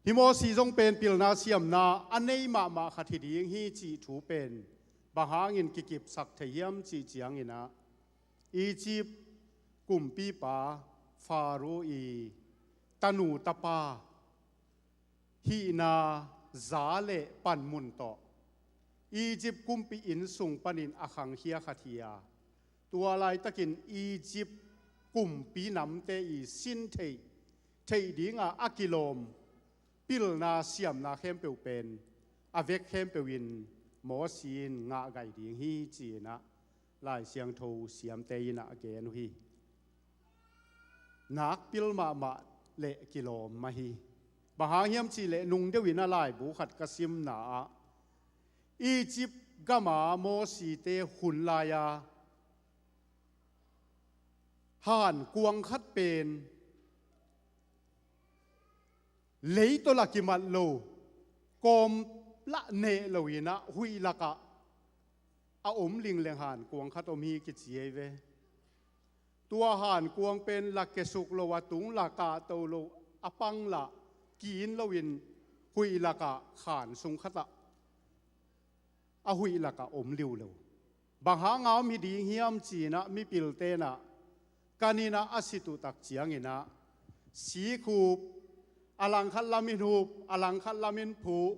Hih Mosi zong pen pilna siamna a nei mahmah khat hi ding hi cih thu pen bang hangin kikipsak thei hiam cih cianginah Egypt kumpipa Pharaoh i tanu tapa hihna za le panmun tawh Egypt kumpi inn sung panin a khangkhia khat hi a, tua laitakin Egypt kumpi namte i sin theih theih dinga a kilawm pilna siamna khempeuh pen a vek khempeuh in Mosi in ngahgaih ding hi ci-inah Lai Siangtho siamte inah a gen uh hi. Nakpil mahmah le kilawm mah hi. Bang hang hiam cihleh nung deuhin a laibu khat ka simna ah Egypt gama Mosite hun lai-a hankuang khat pen leitol a kimat lo, kawm lah neh loinah huih lakah a om lingleng hankuang khat om hi kici ei ve. Tua hankuang pen la kesuk lo a tung la kahto lo a pang lah ki-in loin huih lakah khan sung khatah a huih lakah om liulo. Bang hanga om hi ding hiam cinah mipil tenah kaninah a sit uh tak cianginah sikhup, a langkhat lamin hup, a langkhat lamin phuh,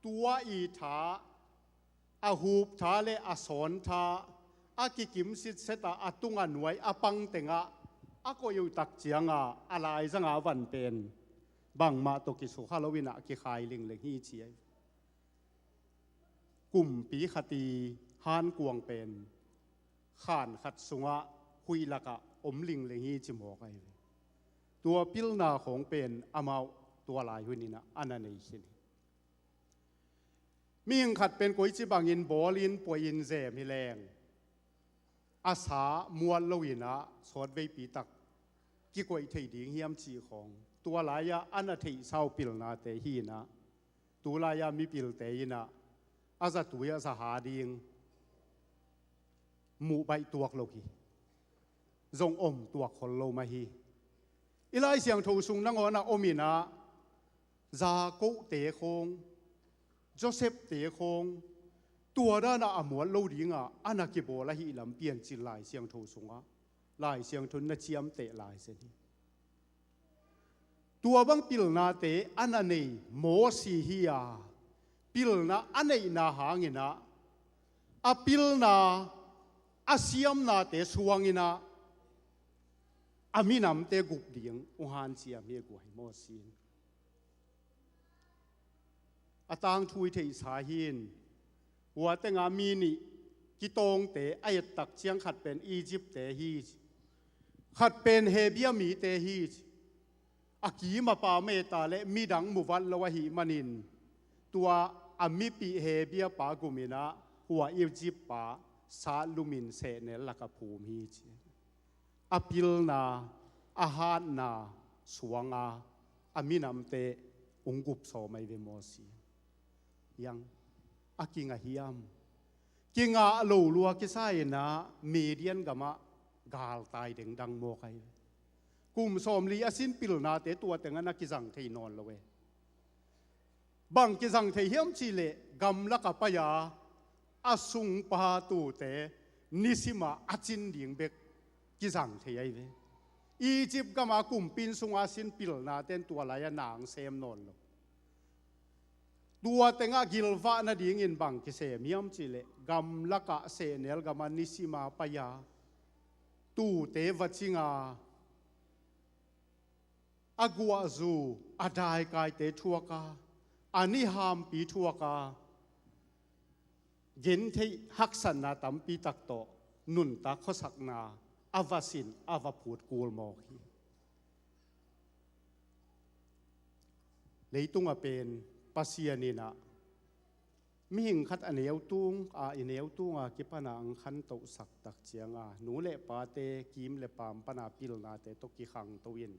tua i tha, a hup tha le a sawn tha a kikim sitsetah a tunga nuai a pang tengah a koih uh tak cianga a laizanga van pen bangmah tawh kisukha loinah kikhai lingleng hi ci ei. Kumpi khat i hankuang pen khan khat sungah huih lakah om lingleng hi ci mawk ahi ve. Tua pilna khawng pen amau tua lai huninah a na nei khin hi. Mihing khat pen koici bangin bawlin puahin zem hi leng a sa muat loinah sawtveipi tak kikoih thei ding hiam cih khawng tua lai-ah a na theihsa uh pilnate hinah, tu lai-ah mipilte innah a zatui a zaha ding muh baih tuak lo hi. Zong om tuak khol lo mah hi. I Lai Siangtho sung nangawnah ominah Jakob te khawng, Joseph te khawng, tua danah a muat lo dingah a na kibawl ahih lam piancil Lai Siangtho sungah Lai Siangtho na ciamteh lai zen hi. Tua bang pilnate a na nei Mosi hi a, pilna a neihna hanginah a pilna a siamnate suanginah a minamte gup ding uh hanciam hi a guai Mosi in. A tangthu i theihsa hin, hua tenga mi nih kitawngte a ettak ciang khat pen Egypt-te hi, khat pen Hebia mite hi. A kim a pa meta le midang muvat lo ahih manin tua a mipih Hebia pa guminah hua Egypt pa sat lumin sehnel laka phum hi ci. A pilna a hatna suanga a minamte ung gup sawm ahi ve Mosi. Hiang a kingah hiam? Kingah lo lua kisa inah Midian gamah galtai dengdang mawk ahi ve. Kum sawmli a sin pilnate tua tengah na kizang thei nawn lo e. Bang kizang thei hiam cihleh gamlaka pai-a a sungpa tute nisimah a cin ding bek kizang thei ahi ve. Egypt gama kumpi inn sunga sin pilnaten tua lai-a nang sem nawn lo. Tua tengah gilvah nadingin bang kisem hiam cihleh gamlakah sehnel gama nisima pai-a tute va cinga a guahzu a daikaite thuaka a nihampi thuaka gentheih haksatna tampi tak tawh nuntak khuasakna a va sin a va phut kul mawk hi. Leitungah pen Pasian innah mihing khat a neu tung a i neu tunga kipana ang khantohsak tak cianga nu le pate kim le paam pana pilnate tawh kikhangto in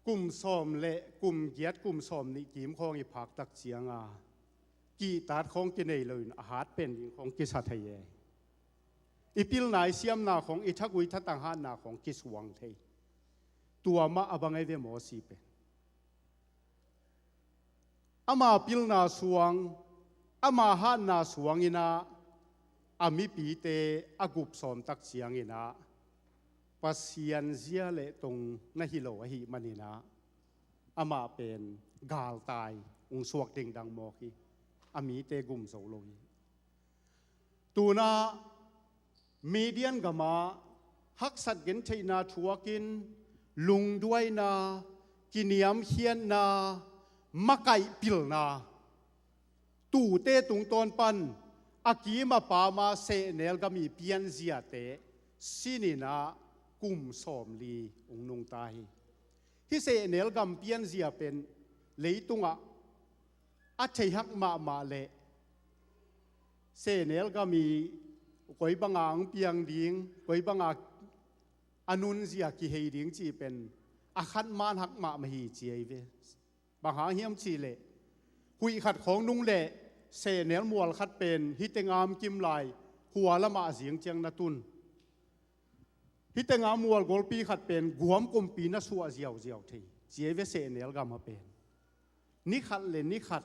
kum sawm le kum giat kum sawm nih kim khawng i phak tak cianga kihtat khawng kinei loin a hat pen ding khawng kisa thei e. I pilna i siamna khawng i thagui thatang hatna khawng kisuang thei. Tua mah a bang ahi ve Mosi pen. Ama pilna suang, ama hatna suanginah a mipite a gup sawm tak cianginah Pasian zia le tong na hi lo ahih maninah amah pen galtai ung suak dingdang mawk hi. A mite gum zo lo hi. Tunah Midian gamah haksat gentheihna thuakin lungduaina, kiniamkhiatna, makaih pilna, tute tungtawn pan a kim a paama sehnel gami pianziate sininah kum sawmli ung nungta hi. Hih sehnel gam pianzia pen leitungah a theihak mahmah le sehnel gami koi banga ang piang ding, koi banga a nunzia kihei ding cih pen a khat manhak mahmah hi ci ahi ve. Bang hang hiam cihleh huih khat khawng nung leh sehnel mual khat pen hih tengam kim lai hua lamah zing ciang na tun. Hih tengam mual golpi khat pen guam kumpi na suah ziauziau thei ci ahi ve sehnel gama pen. Ni khat le ni khat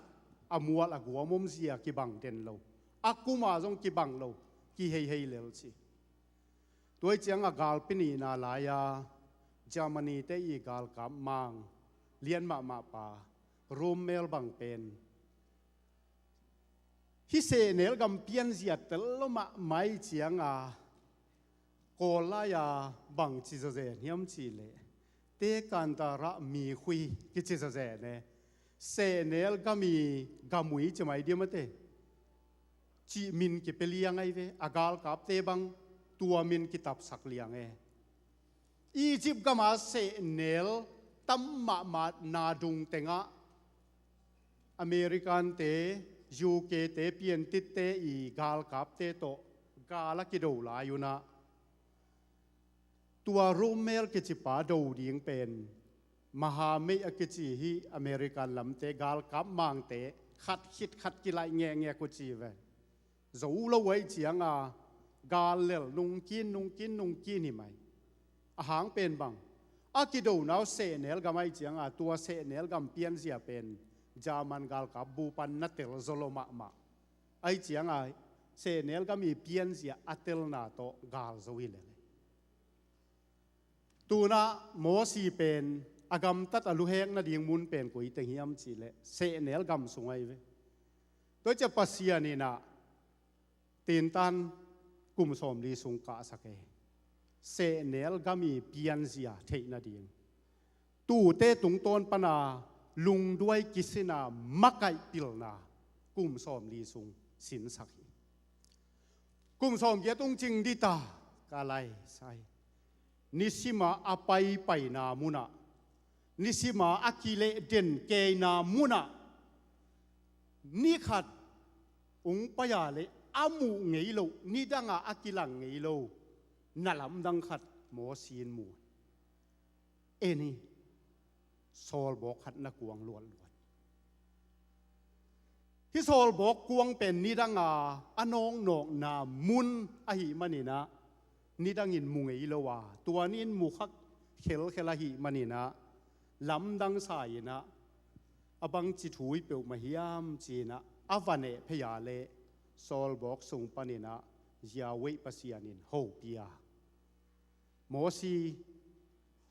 a mual a guam omzia kibang den lo, a kuma zong kibang lo, kiheihei lel ci. Tua ih cianga galpi nihna lai-a Germany te ih galkap mang lian mahmah pa Rommel bang pen hih sehnel gam pianzia tel lo mahmah ih cianga Kawl lai-a bang ci zazen hiam cihleh tekanta rah mikhui kici zazen e. Sehnel gami gamui ci mai diam a te. cih min kipia liang ahi ve. A galkapte bang tua min kitapsak liang e. Egypt gama sehnel tam mahmah na dung tengah Americante, U K te, piantitte i galkapte tawh gal a kido lai unah tua Rommel kicipa do ding pen Mahameih a kici hi. American lamte galkap mangte khat khit khat kilaih ngekngek uh ci ve. Zo lo ahi cianga gal lel nungkin nungkin nungkin hi mai. A hang pen bang a kidona uh sehnel gam ahi cianga tua sehnel gam pianzia pen German galkap bu pan na tel zaw lo mahmah. Ahi cianga sehnel gam i pianzia a telna tawh gal zo hi lele. Tunah Mosi pen a gamtat a luhek nading mun pen koi teng hiam cihleh sehnel gam sung ahi ve. Tua cia Pasian inah tintan kum sawmli sung kahsak e. Sehnel gam i pianzia theih nading tute tungtawn pana lungduai kisina makaih pilna kum sawmli sung sinsak hi. Kum sawmgiat ung cing dita ka lai sai. Nisima a paipaina munah, nisima a kilehden keina munah, ni khat ung paia le a muh ngei lo, nidanga a kilang ngei lo na lamdang khat Mosi in mu. En hi. Sawlbawk khat na kuang luatluat. Hih sawlbawk kuang pen nidanga a nawknawkna mun ahi maninah nidangin mu ngei lo a, tua nin mu khak khelkhel ahi maninah lamdang sa inah a bangci thu hi peuhmah hiam cinah a va neh phei a le sawlbawk sung paninah Yahweh Pasian in hopia. Mosi,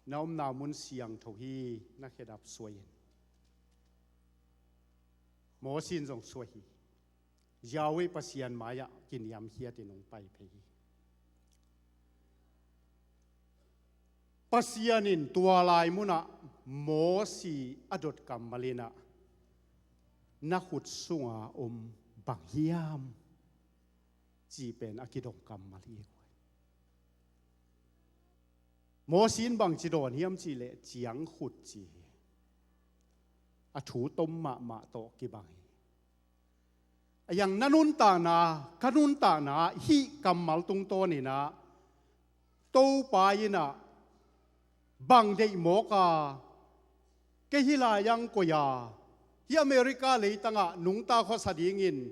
na omna mun siangtho hi, na khedap suai in. Mosi in zong suai hi. Yahweh Pasian mai-ah kiniamkhiatin hong pai phei hi. Pasian in tua lai munah Mosi a dot kammal inah na khut sunga om bang hiam cih pen a kidong kammal hi. Mosi in bangci dawn hiam cihleh ciangkhut ci hi. A thu tom mahmah tawh kibang hi. A yang na nuntakna, ka nuntakna hih kammal tungtawninah Topa inah bang deih mawk a, kei hih lai-ah hong koih a, hih America leitangah nungta khuasa dingin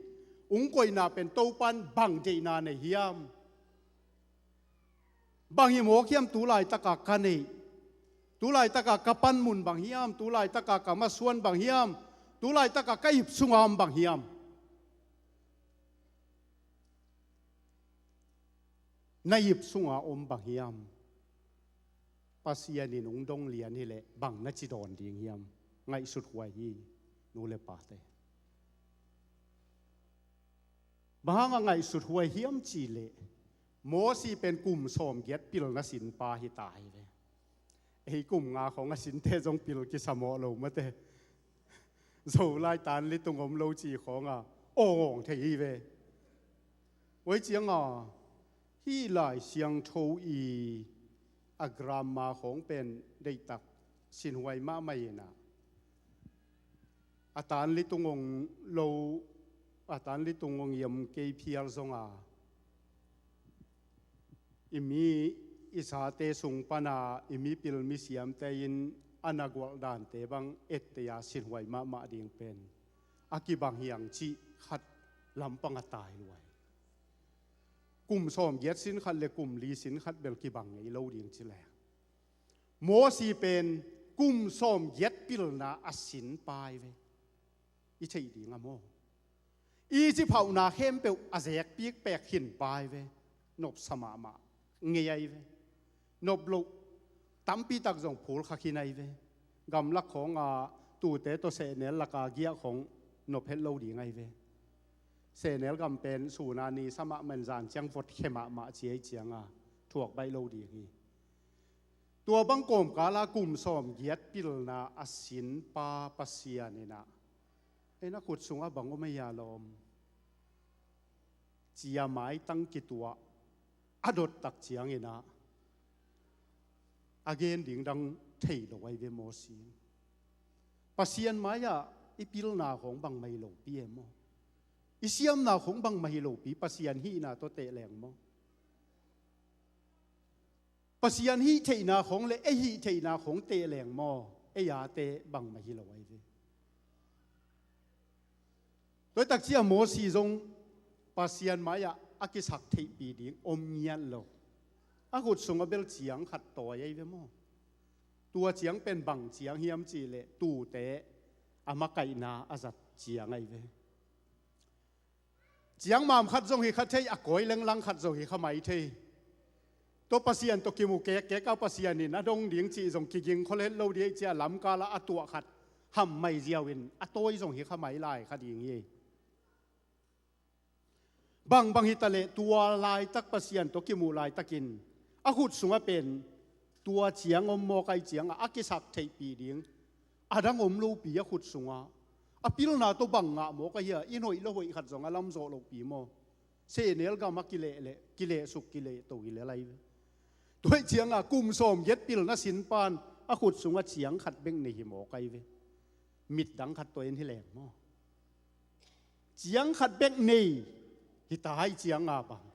hong koihna pen Topa in bang deihna nei hiam? Bang hi mawk hiam? Tulaitaka ka neih, tulaitaka ka panmun bang hiam? Tulaitaka ka masuan bang hiam? Tulaitaka ka ip sunga om bang hiam? Na ip sunga om bang hiam? Pasian in hong dong lian hileh bang na ci dawn ding hiam? Ngaihsut huai hi, nu le pate. Bang hanga ngaihsut huai hiam cihleh Mosi pen kum sawmgiat pilna sinpa hi ta hi ve. Ei kum nga khawng a sinte zong pil kisamawh lo mate. Zo lai tan litung om lo ci khawnga awngawng thei hi ve. Huai cianga hih Lai Siangtho i a grammar khawng pen deihtak sinhuai mahmah inah a tan litung ong lo, a tan litung ong yam kei phial zonga i mi i sate sung pana i mipil misiamte in a na gualh dante bang ettei-a sinhuai mahmah ding pen a kibang hiang cih khat lampang a tai luai. Kum sawmgiat sin khat le kum li sin khat bel kibang ngei lo ding ci leng Mosi pen kum sawmgiat pilna a sinpa hi ve. I theih ding a maw? Egypt hauhna khempeuh a zekpik pek khinpa hi ve. Nopsa mahmah ngei ahi ve. Nop loh tampitak zong phulkha khin ahi ve. Gamlak khawnga tute tawh sehnel laka giah khawng nop het lo ding ahi ve. Sehnel gam pen suna ni sa mahmah in zan ciang vot khe mahmah ci ahi cianga thuak baih lo ding hi. Tua bang kawmkala kum sawmgiat pilna a sinpa Pasian inah ei na khut sungah bang om ei a lawm? sia maitang kituah a dot tak ciangin ah a gen ding dang thei lo ahi ve Mawsi. Pasian mai-ah i pilna khawng bangmah hi lopi e maw? I siamna khawng bangmah hi lopi, Pasian hihna tawh teh leng maw? Pasian hih theihna khawng le ei hih theihna khawng teh leng maw? Ei a teh bangmah hi lo ahi ve. Tua tak ciang Mawsi zong Pasian mai-ah a kisak theihpih ding om ngiat lo. A khut sungah bel ciang khat tawi ahi ve maw? Tua ciang pen bang ciang hiam cih leh tuute a makaihna a zat ciang ahi ve. Ciang mam khat zong hi kha thei, a kawi lenglang khat zong hi kha mai thei. Tua Pasian tawh kimu kekkek a Pasian in a dong ding cih zong kiging khol het lo dih, cia lamkal ah a tuah khat hammai ziau in a tawi zong hi kha mai lai kha ding hi. Bangbang hi ta leh tua laitak Pasian tawh kimuh laitakin a khut sungah pen tua ciang om mawk ahi ciangah a kisak theihpih ding a dang om lopi a khut sungah a pilna tawh bang ngah mawk ahi a, i hoih lo hoih khat zong a lamzawh lohpi maw? Sehnel gam a kileh leh kilehsuk kilehto hi lel ahi ve. Tua hi ciangah kum sawmgiat pilna sin pan a khut sungah ciang khat bek nei hi mawk ahi ve. Mit dang khat tawi in hi leng maw? Ciang khat bek nei hi ta hi ciangah bang?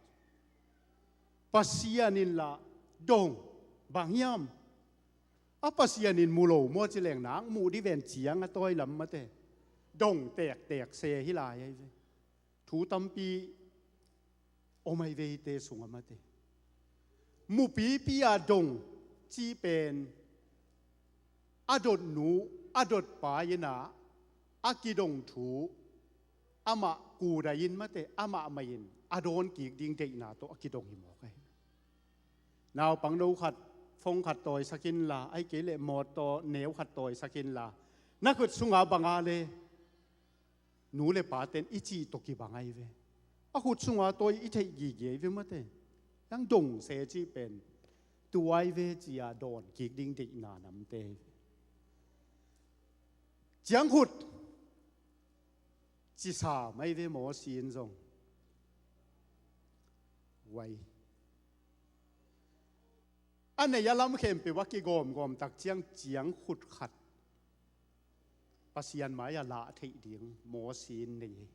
Pasian in lah dong, bang hiam? A Pasian in mu lo maw ci leng, nang muh dih ven ciang a tawi lam mate. Dong tektek se hi lai ahi ve. Thu tampi om ahi ve hihte sungah mate. Mupipi a dong cih pen a dotnu a dotpa in ah a kidong thu amah kudai in mate, amah mah in a dawn kik ding deihna tawh a kidong hi mawk ahi. Naupangno khat phone khat tawisak inla, ahih kei leh mawtaw neu khat tawisak inla, na khut sungah bang a le nu le pate'n i cih tawh kibang ahi ve. A khut sungah tawi i theih gige ahi ve mate. Nang dong se cih pen tua ahi ve ci-a dawn kik ding deihna namte ahi ve. Ciang khut ci sam ahi ve Mawsi in zong. Vai. A nei a lam khempeuh a kigawmgawm tak ciang ciang khut khat Pasian mai-ah lah theih ding Mawsi in nei hi.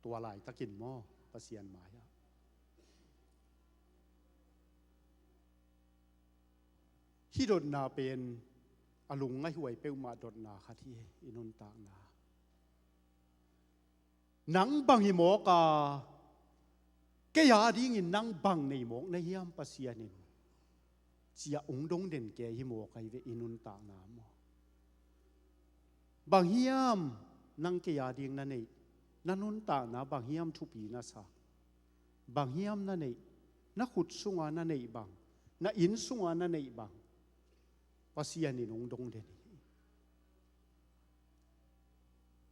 Tua laitakin maw Pasian mai-ah hih dotna pen a lungngaihhuai peuhmah dotna khat hi, i nuntakna. Nang bang hi mawk a, kei a dingin nang bang nei mawk na hiam Pasian in, ci-a ong dong den kei hi mawk ahi ve i nuntakna maw? Bang hiam nang kei a ding na neih, na nuntakna bang hiam thupi na sak? Bang hiam na neih, na khut sunga na neih bang, na inn sunga na neih bang, Pasian in ong dong den hi.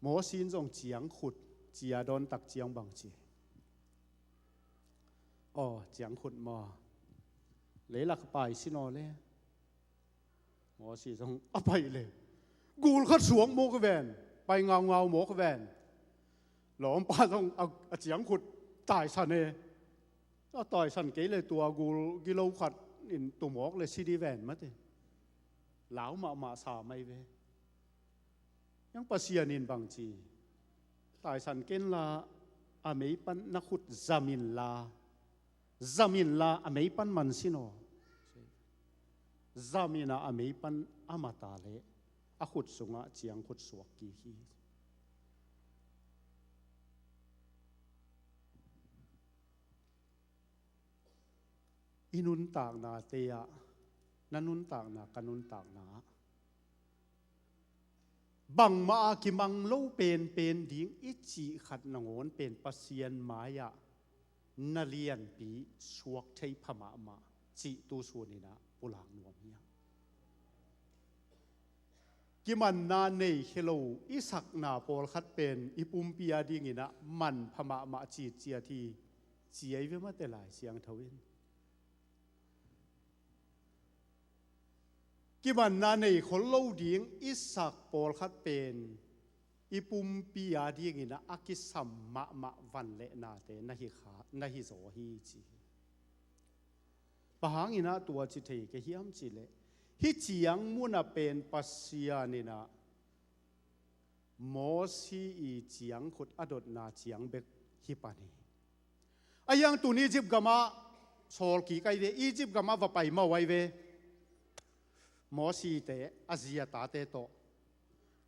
Mawsi in zong ciang khut ci-a dawn tak ciang bang ci? Aw, ciang khut maw? Leilak pai sin aw le. Mawsi zong a pai le. Gul khat suak mawk ven. Pai ngaungau mawk ven. Lawmpa zong a, a ciang khut taisan e. A taisan kei le tua gul gilo khat in tu mawk le si dih ven mate. Lau mahmah sa mai ve. Nang Pasian in bang ci? Taisan kenla a mei pan na khut zam inla, zam inla a mei pan man sin aw. Zam in a, a mei pan a mat a le a khut sungah ciang khut suak kik hi. I nuntaknate ah, na nuntakna, ka nuntakna ah bangmah a kimang lo penpen ding i cih khat nangawn pen Pasian mai-ah na lianpi suak thei pha mahmah cih tu suninah pulak nuam hi a. Kimanna nei khia lo i sakna pawlkhat pen i pumpi a dinginah manpha mahmah citciat hi, ci ahi ve mate Lai Siangtho in. Kimanna nei khol lo ding i sak pawlkhat pen i pumpi a dingin ah a kisam mahmah van le nate na hi kha, na hi zaw hi ci hi. Bang hangin ah tua ci thei ka hiam cih leh, hih ciang mun ah pen Pasian in ah Mosi i ciangkhut a dotna ciang bek hi pan hi. A hiang tun Egypt gamah sawl kik ai ve, Egypt gamah va pai mau ai ve. Mosi te a zi a tate tawh.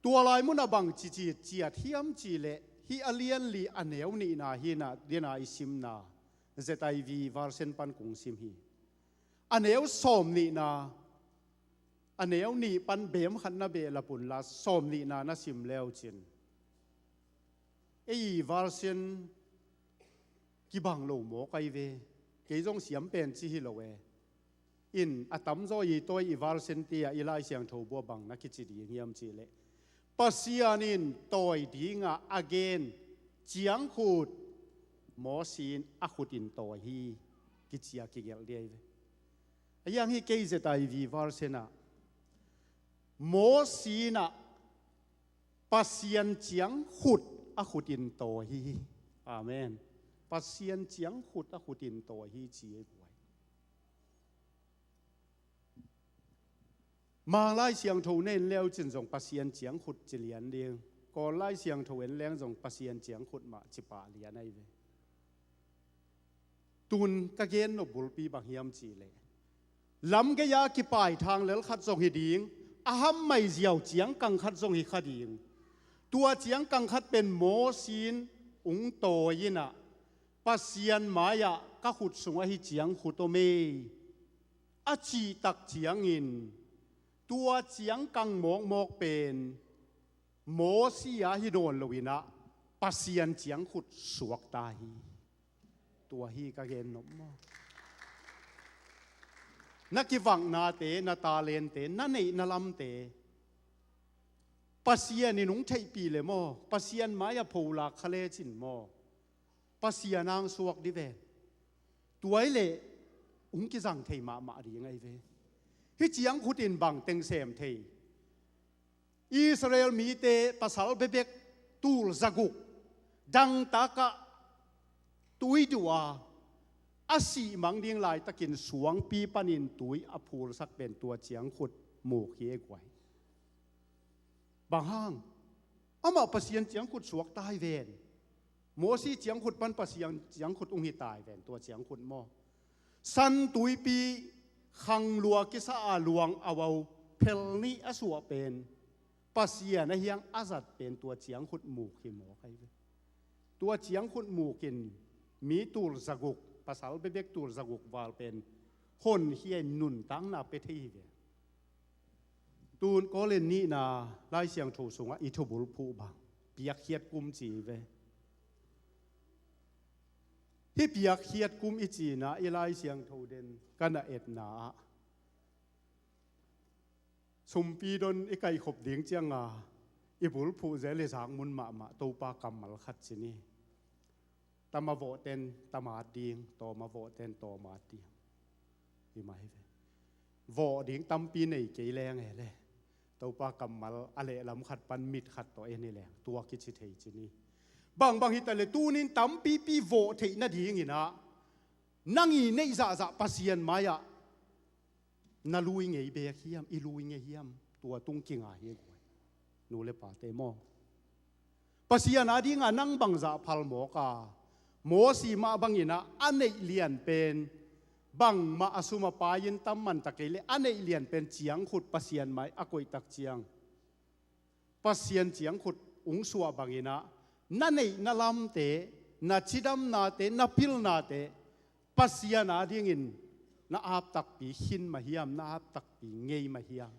Tua lai mun ah bang ci ci ciat hiam cih leh, hih a lianli a neu nihna hi-in ah, dena i simna Z I V version pan kong sim hi. A neu sawm nihna, a neu nih pan beem khat na behlap un la, sawm nihna na sim le uh cin, ei version kibang lo mawk ai ve. Kei zong siam pen ci hi lo e. In a tamzaw i tawi i version te ah i Lai Siangtho buah bang na kici ding hiam cih leh, Pasian in tawi dingah a gen ciangkhut Mosi in a khut in tawi hi, kici a kigelh ding ai ve. A hiang hih K Z I V version ah, Mosi in ah Pasian ciangkhut a khut in tawi hi. Amen. Pasian ciangkhut a khut in tawi hi ci ei guai. Mang Lai Siangtho na en le uh cin zong Pasian ciangkhut ci lian ding. Kawl Lai Siangtho en leng zong Pasian ciangkhut mah ci pah lian ai ve. Tun ka gen nop bulpi bang hiam cih leh, lam gei-a kipai thang lel khat zong hi ding, a ham mai ziau ciangkang khat zong hi kha ding. Tua ciangkang khat pen Mosi in ung tawi in ah, Pasian mai-ah ka khut sungah hih ciangkhut om ei, a cih tak ciangin, tua ciangkang mawkmawk pen Mosi a hi nawn lo in ah, Pasian ciangkhut suak ta hi. Tua hi ka gen nop maw? Na kivaknate, na talente, na neih na lamte, Pasian in ung theihpih le maw, Pasian mai-ah pholak kha le cin maw, Pasian ang suak dih ven. Tua hi leh ung kizang thei mahmah ding ai ve. Hih ciangkhut in bang teng sem thei? Israel mite pasal bebek tul zaguk dangtakah tui duh a, a sih mang ding laitakin suangpi panin tui a phulsak pen tua ciangkhut muk hi e guai. Bang hang? Amah Pasian ciangkhut suak ta hi ven. Mosi ciangkhut pan Pasian ciangkhut ung hi ta hi ven, tua ciangkhut maw? San tuipi khang lua kisa a luang a vau phel nih a suah pen, Pasian a hiang a zat pen tua ciangkhut muk hi mawk ai ve. Tua ciangkhut muk in mi tul zaguk, pasal bebek tul zaguk val pen honkhia in nuntakna pia thei hi ve. Tun Korin nihna Lai Siangtho sungah i thubulphuh bang, piakkhiat kum ci hi ve. Hih piakkhiat kum i cihna i Lai Siangtho den ka na etna ah, sumpi don i kaihkhop ding cianga i bulphuh zel i zak mun mahmah Topa kammal khat ci ni. Tam a vawhten tam a at ding, tawm a vawhten tawm a at ding. Hi mah hi ve. Vawh ding tampi nei kei leng e le, Topa kammal a lehlam khat pan mit khat tawh en hi leng tua kici thei ci ni. Bangbang hi ta le tunin tampipi vawh theih nadingin ah, nang i neih zahzah Pasian mai-ah na lui ngei bek hiam, i lui ngei hiam? Tua tung kinga hi e guai, nu le pate maw. Pasian a dinga nang bangzah phal mawk a, Mosi mah bangin ah a neih lian pen, bangmah a sum a pai-in tam man ta kei le, a neih lian pen ciangkhut Pasian mai a koih tak ciang, Pasian ciangkhut ung suah bangin ah, na neih na lamte, na cidamnate, na pilnate Pasian a dingin na ap takpi khin mah hiam, na ap takpi ngei mah hiam,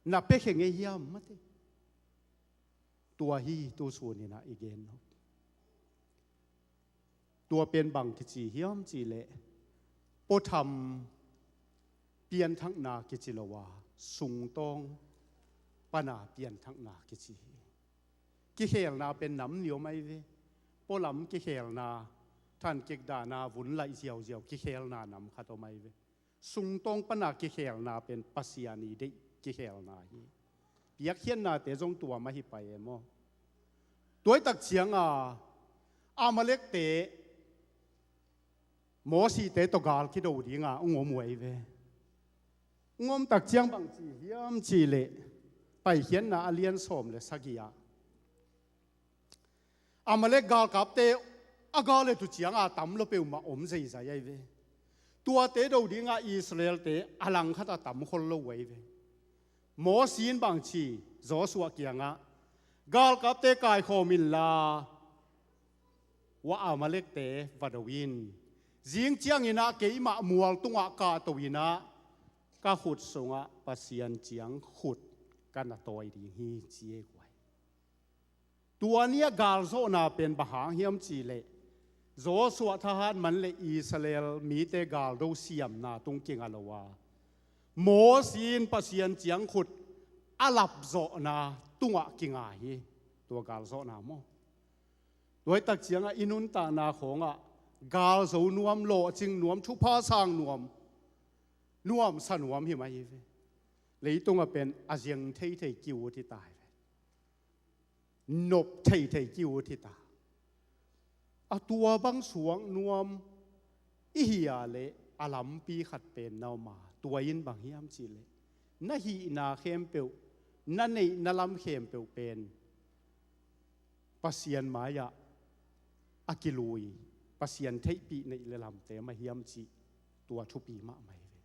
na piakhia ngei hiam mate. Tua hi tu sunin ah i gen nop. Tua pen bang kici hiam cih leh, puatham pianthakna kici lo a, sungtawng pana pianthakna kici hi. Kikhelna pen nam ni om ai ve. Pualam kikhelna, thankikdahna, vun laih ziauziau kikhelna nam khat om ai ve. Sungtawng pana kikhelna pen Pasian i deih kikhelna hi. Piakkhiatnate zong tua mah hi pai e maw. Tuaitak cianga Amalekte Mosite tawh gal kido dinga ung om uh ahi ve. Ung om tak ciang bang ci hiam cih leh, Paikhiatna a lian sawm le sagih ah Amalek galkapte a gal et uh cianga tam lo peuhmah om zeizai ahi ve. Tuate do dinga Israelte a langkhat a tam khol lo uh ahi ve. Mosi in bang ci, Joshua kiangah, galkapte kaikhawm inla, ua Amalekte va do in. Zing cianginah keimah mual tungah kahto inah ka khut sungah Pasian ciang khut ka na tawi ding hi, ci e guai. Tua ni-a galzawhna pen bang hang hiam cih leh, Joshua thahat man le Israel mite galdo siamna tung kinga lo a, Mosi in Pasian ciang khut a lapzawhna tungah kinga hi. Tua galzawhna maw? Tuaitak ciangah i nuntakna khawngah galzo nuam, lawhcing nuam, thupha sang nuam, nuamsa nuam hi mah hi ve. Leitungah pen a ziang theithei ki-ut hi ta hi ve. Nop theithei ki-ut hi ta. A tua bang suak nuam i hi a leh a lampi khat pen na om a, tua in bang hiam cih leh, na hihna khempeuh, na neihna lam khempeuh pen Pasian mai-ah a kilui, Pasian theihpih neih le lamte mah hiam cih, tua thupi mahmah hi ve.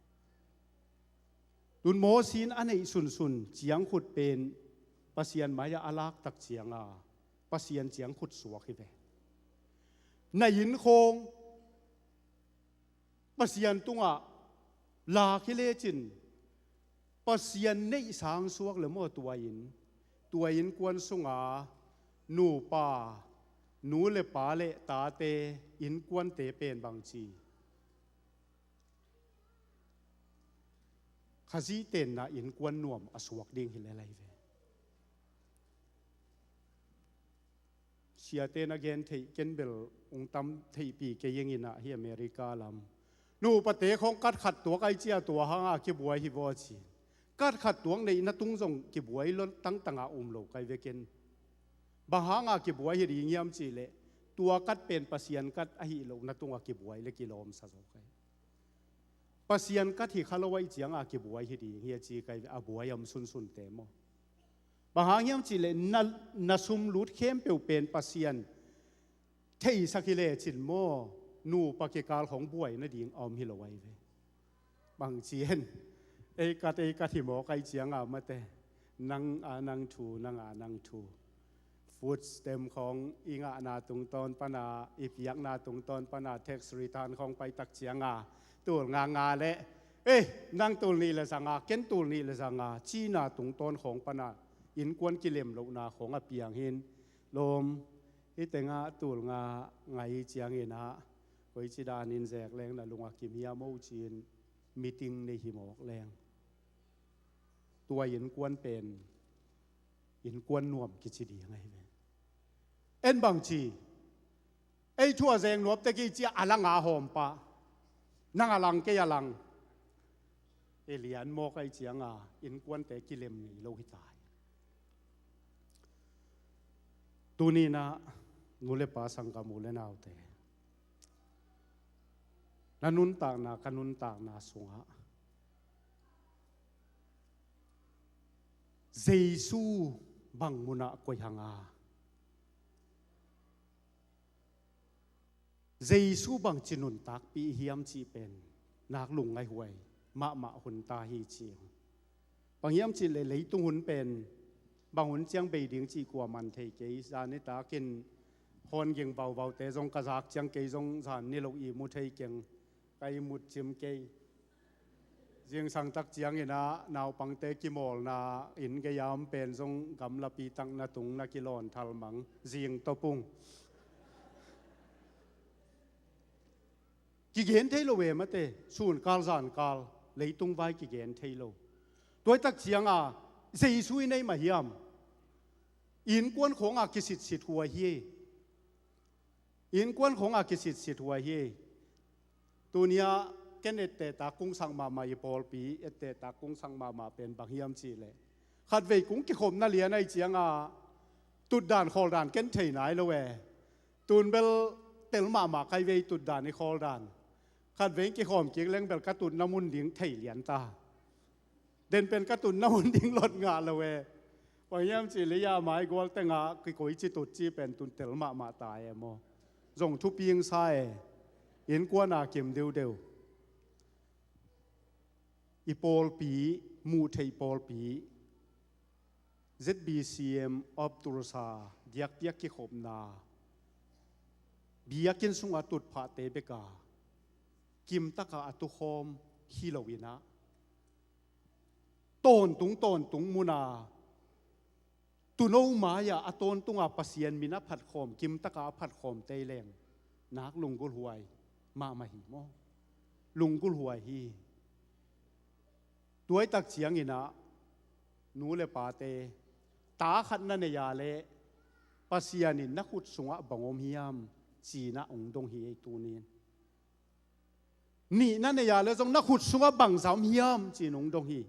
Tun Mosi in a neih sunsun ciangkhut pen Pasian mai-ah a laktak cianga Pasian ciangkhut suak hi ve. Na inn khawng Pasian tungah lak hi lecin, Pasian neih sang suak le maw, tua in, tua innkuan sunga nupa, nu le pa le tate innkuante pen bang ci, Khazih tenna innkuan nuam a suak ding hi lel ahi ve. Siate na gen theih, ken bel ung tam theihpih kei ing inah hi America lam. Nupate khawng kat khat tuak ai cia, tua hanga kibuai hi vaw ci. Kat khat tuak neihna tung zong kibuai lo, tangtanga um lo kai ve ken. Bang hanga kibuai hi ding hiam cih leh, tua kat pen Pasian kat ahi lohna tunga kibuai le kilawmsa zaw kai. Pasian kat hi kha lo ahih cianga kibuai hi ding hi a ci kai ve, a buai om sunsunte maw. Bang hang hiam cih leh na, na sum lut khempeuh pen Pasian theisak hi lecin maw, nupa kikal khawng buai nading a om hi lo ahi ve. Bang ci hen, ei kat, ei kat hi mawk ahih cianga mate, nang a nang thu, nang a nang thu. Food stamp khawng i ngahna tungtawn pana, i piakna tungtawn pana tax return khawng paitak cianga, tul nga nga le, eh, nang tul nih le zanga, ken tul nih le zanga, cina tungtawn khawng pana innkuan kilem lohna khawng a piang hin, lawm, hih tengah tul nga ngai cianginah, koici danin zek leng na lung a kim hiam o ci-in meeting nei hi mawk leng. Tua innkuan pen innkuan nuam kici ding ahi ve. En bang ci, ei thu a zeng nuam tek hi cia a lang a hawm pah, nang a lang kei a lang. Ei lian mawk ahih cianga innkuante kilem ngei lo hi ta hi. Tuninah nu le pa, sanggam u le naute, na nuntakna, ka nuntakna sungah Jesu bang munah koih hanga, Jesu bangci nuntakpih hiam cih pen nak lungngaihhuai mahmah hun ta hi ci. Bang hiam cih leh leitung hun pen bang hun ciang bei ding cih kuaman thei kei. Zan nitakin hawn ging vauvaute zong ka zak ciang kei zong zan niloh ihmu thei keng, ka ihmut cim kei. Zingsang tak cianginah naupangte kimawlna inn gei-a om pen zong gamlapi tak na tung na kilawn thalmang zing tawpung. Kigen thei lo e mate, sunkal zankal leitung vai kigen thei lo. Tuaitak cianga Jesu i nei mah hiam? Innkuan khawnga kisitsit huai hi. Innkuan khawnga kisitsit huai hi. Tunia ken ettehtak kungsak mahmah, i pawlpi ettehtak kungsak mahmah pen bang hiam cihleh, khatvei kung kikhopna lian ahih cianga Tutdan khawldan ken thei nai lo e. Tun bel tel mahmah kai vei tutdan i khawldan. Khat vei kikhawm kik leng bel ka tutna mun ding thei lian ta. Den pen ka tutna mun ding lot ngah lo e. Bang hiam cih leh a mai gual tengah kikoi ci tut ci pen tun tel mahmah ta e maw. Zong thuping sa e. Innkuan a kim deuhdeuh. I pawlpi, muh theih pawlpi, Z B C M of Tulsa, diakdiak kikhopna, biakinn sungah tutphahte beka kimtaka a tukhawm hi lo inah, tawntung tawntung muna tuuno mai-ah a tawntunga Pasian min a phatkhawm, kimtaka a phatkhawmte leng nak lunggulhhuai mahmah hi maw? Lunggulhhuai hi. Tuaitak cianginah nu le pate, ta khat na nei a leh Pasian in na khut sungah bang om hiam cinah ong dong hi ei tunin. Nih na nei a leh zong na khut sungah bangza om hiam cin ong dong hi.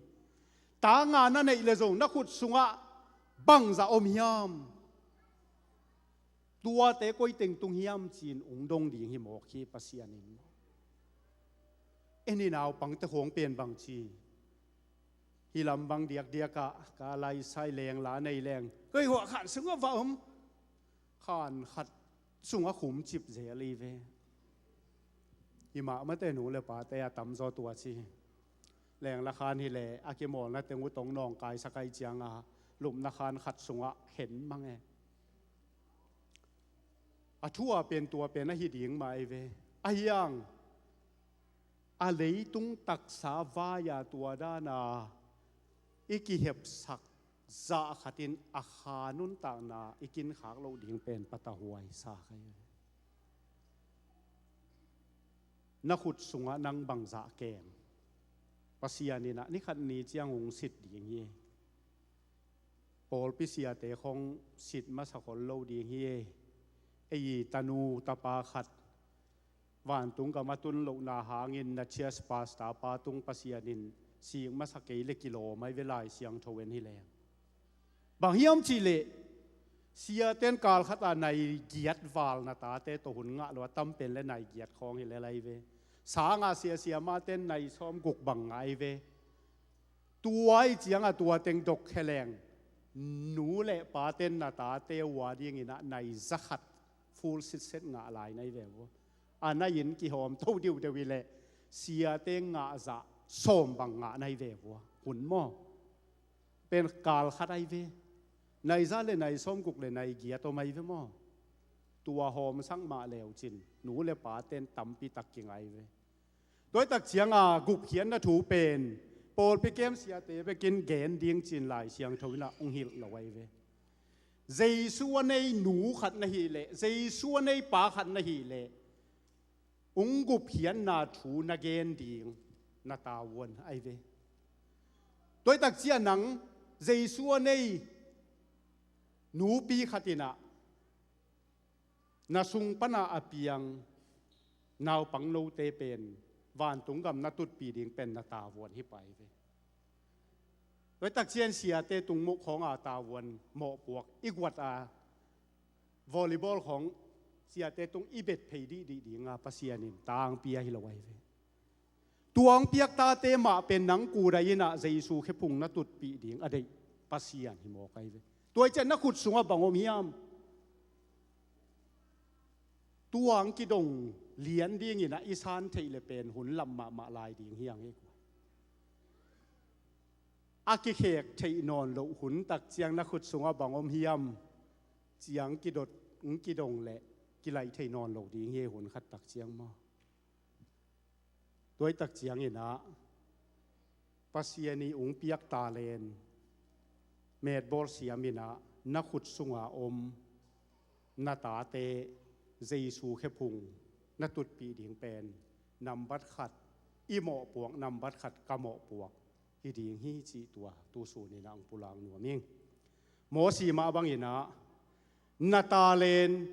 Ta nga na neih leh zong na khut sungah bangza om hiam, tuate koi teng tung hiam cin ong dong ding hi mawk hi Pasian in. En i naupangte khawng pen bang ci, hih lam bang diakdiakah ka laisai leng la nei leng koi huah khan sungah va om. Khan khat sungah khum cip zel hi ve. Hi mahmahte nu le pate a tamzaw tua ci. Lengla khan hileh a kimawlna teng uh tong nawngkaisak ai cianga lupna khan khat sungah khen mang e. A thu a pen tua pen ahi ding mah ei ve. Ahi hang a leitung taksa vai-a tua dana i kihepsak zah khatin a kha nuntakna i kinkhak loh ding pen patauhuai sa kha hi. Na khut sungah nang bangzah keng, Pasian inah ni khat ni ciang ong sit ding hi. Pawlpi siate khong sit masa khol lo ding hi. Ei tanu tapa khat vantung gam a tun lohna hangin na church pastor pa tung Pasian in sik masa kei le kilawm ai ve, Lai Siangtho en hileng. Bang hiam cihleh siaten kal khata nai giat val na tate tawh hun ngah lo a, tam pen le nai giat khawng hi lel ai ve. Sanga sia siamaten nai sawm guk bang ngah ai ve. Tua i cianga tua teng dok khe leng nu le paten na tate uh a dinginah nai za khat full sitset ngah lai nai ve uh. A nai in kihawm to deuhdeuh hileh siate ngah zah sawm bang ngah nai ve uh. Hun maw? Pen kal khat ai ve. Nai za le nai sawm guk le nai giat om ai ve maw? Tua hawmsak mah leucin nu le paten tampi tak kingai ve. Tuaitak cianga gupkhiatna thu pen pawlpi kem siate bekin gen ding cin Lai Siangtho inah ong hilh lo ai ve. Jesu a nei nu khat na hileh, Jesu a nei pa khat na hileh, ong gupkhiatna thu na gen ding na tavuan ai ve. Tuaitak cia nang Jesu a nei nupi khat inah na sung pana a piang naupang note pen vantung gam na tutpih ding pen na tavuan hi pai ve. Tuaitak cian siate tung muh khawnga tavuan mawhpuak i guat a volleyball khawng siate tung i bet phei dihdih dinga Pasian in tangpi ahi lo ai ve. Tuang piak tate mah pen nang kudai inah Jesu khephung na tutpih ding a deih Pasian hi mawk ai ve. Tua i cian na khut sungah bang om hiam? Tuang kidong lian dinginah i san theih le pen hun lam mahmah lai ding hiang hi kua. A kikhek theih nawn loh hun tak ciang na khut sungah bang om hiam? Ciang kidot, kidong le kilaih theih nawn lo ding hi hun khat tak ciang maw? Tuaitak cianginah Pasian i ung piak talen metbawl siaminah na khut sunga om na tate Jesu khephung na tutpih ding pen nambat khat i mawhpuak, nambat khat ka mawhpuak hi ding hi cih tua tusuninah ang pulak nuam ing. Mosi mah banginah na talen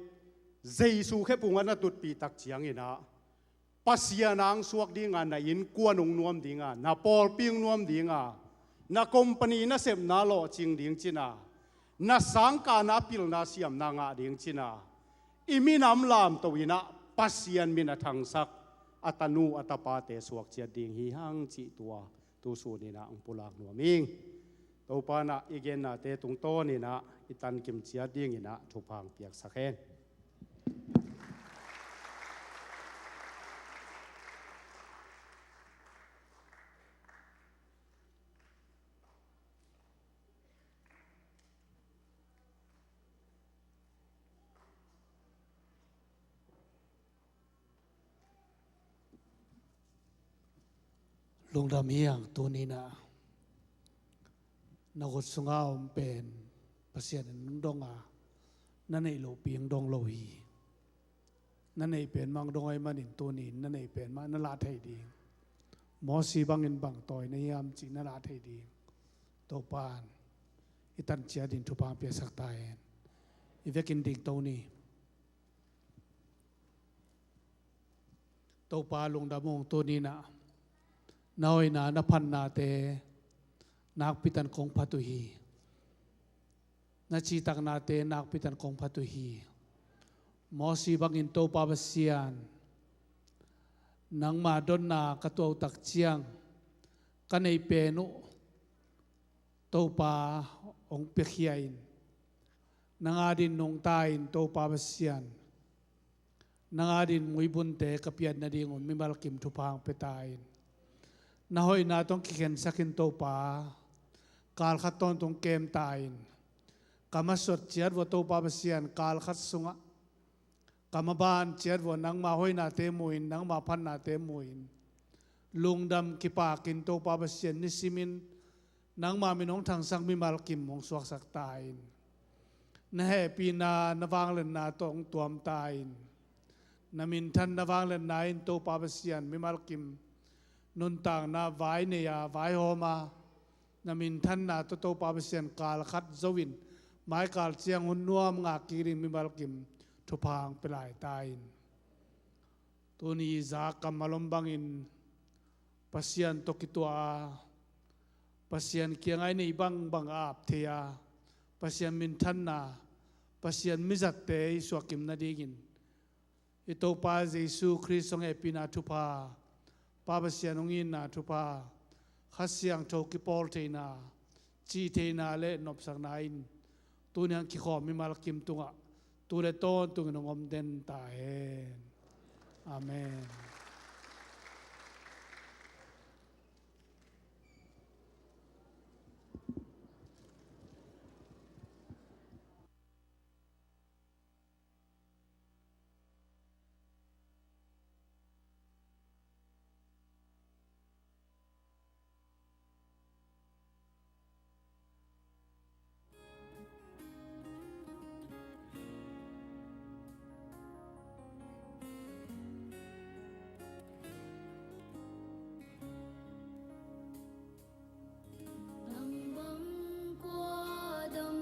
Jesu khephungah na tutpih tak cianginah Pasian ang suak dinga na innkuan ung nuam dinga, na pawlpi ung nuam dinga, na company na sepna lawhcing ding cina na sangkahna pilna siamna ngah ding cina, i minam lamto inah Pasian min a thangsak a tanu a tapate suak ciat ding hi hang cih tua tusun inah hong pulak nuam ing. Topa inah i gennate tungtawn inah i tankim ciat ding inah thupha hong piaksak hen. Lungdam hi hang. Tuni inah na khut sunga om pen Pasian in hong dong a, na neih lohpi hong dong lo hi. Na neih pen mah hong dong ahih manin tuni in na neih pen mah na lah thei ding, Mosi bangin bang tawi na hiam cih na lah thei ding Topa in i tan ciat ding thupha hong piaksak ta hen. I vekin dingto ni. Topa lungdam ung. Tuni inah na hoihna na phannate nakpi takin kong phat uh hi. Na citaknate nakpi takin kong phat uh hi. Mosi bangin Topa Pasian, nangma dotna ka tuah uh tak ciang ka neih pen uh Topa hong piakhia in, nang adingin nungta in Topa Pasian, nang adingin muibunte ka piat nadingun mimal kim thupha hong pia ta in. Na hoihna tawh hong kikhensak in Topa, kalkhat tawntung kem ta in. Ka masuat ciat vua Topa Pasian, kalkhat sungah ka maban ciat vua nangma hoihnate mu in, nangma phannate mu in, lungdam kipakin Topa Pasian nisimin nangma min hong thangsak mimal kim hong suaksak ta in. Na hehpihna na vangliatna tawh hong tuam ta in. Na minthanna vangliatna in Topa Pasian mimal kim nuntakna vai nei a, vaihawm a, na minthanna tawh Topa Pasian kalkhat zo in maikal ciang hun nuam ngah kik ding mimal kim thupha hong pia lai ta in. Tuni zak kammal om bangin Pasian tawh kituah a, Pasian kiangah i neih bangbang a ap thei a, Pasian minthanna, Pasian mizatte i suahkim nadingin i Topa Jesu Khrist hong hehpihna thupha, Pa Pasian hong itna thupha, Kha Siangtho kipawl theihna, cih theihna le nopsakna in tuni a kikhawm mimal kim tungah tu le tawntungin hong om den ta hen. Amen.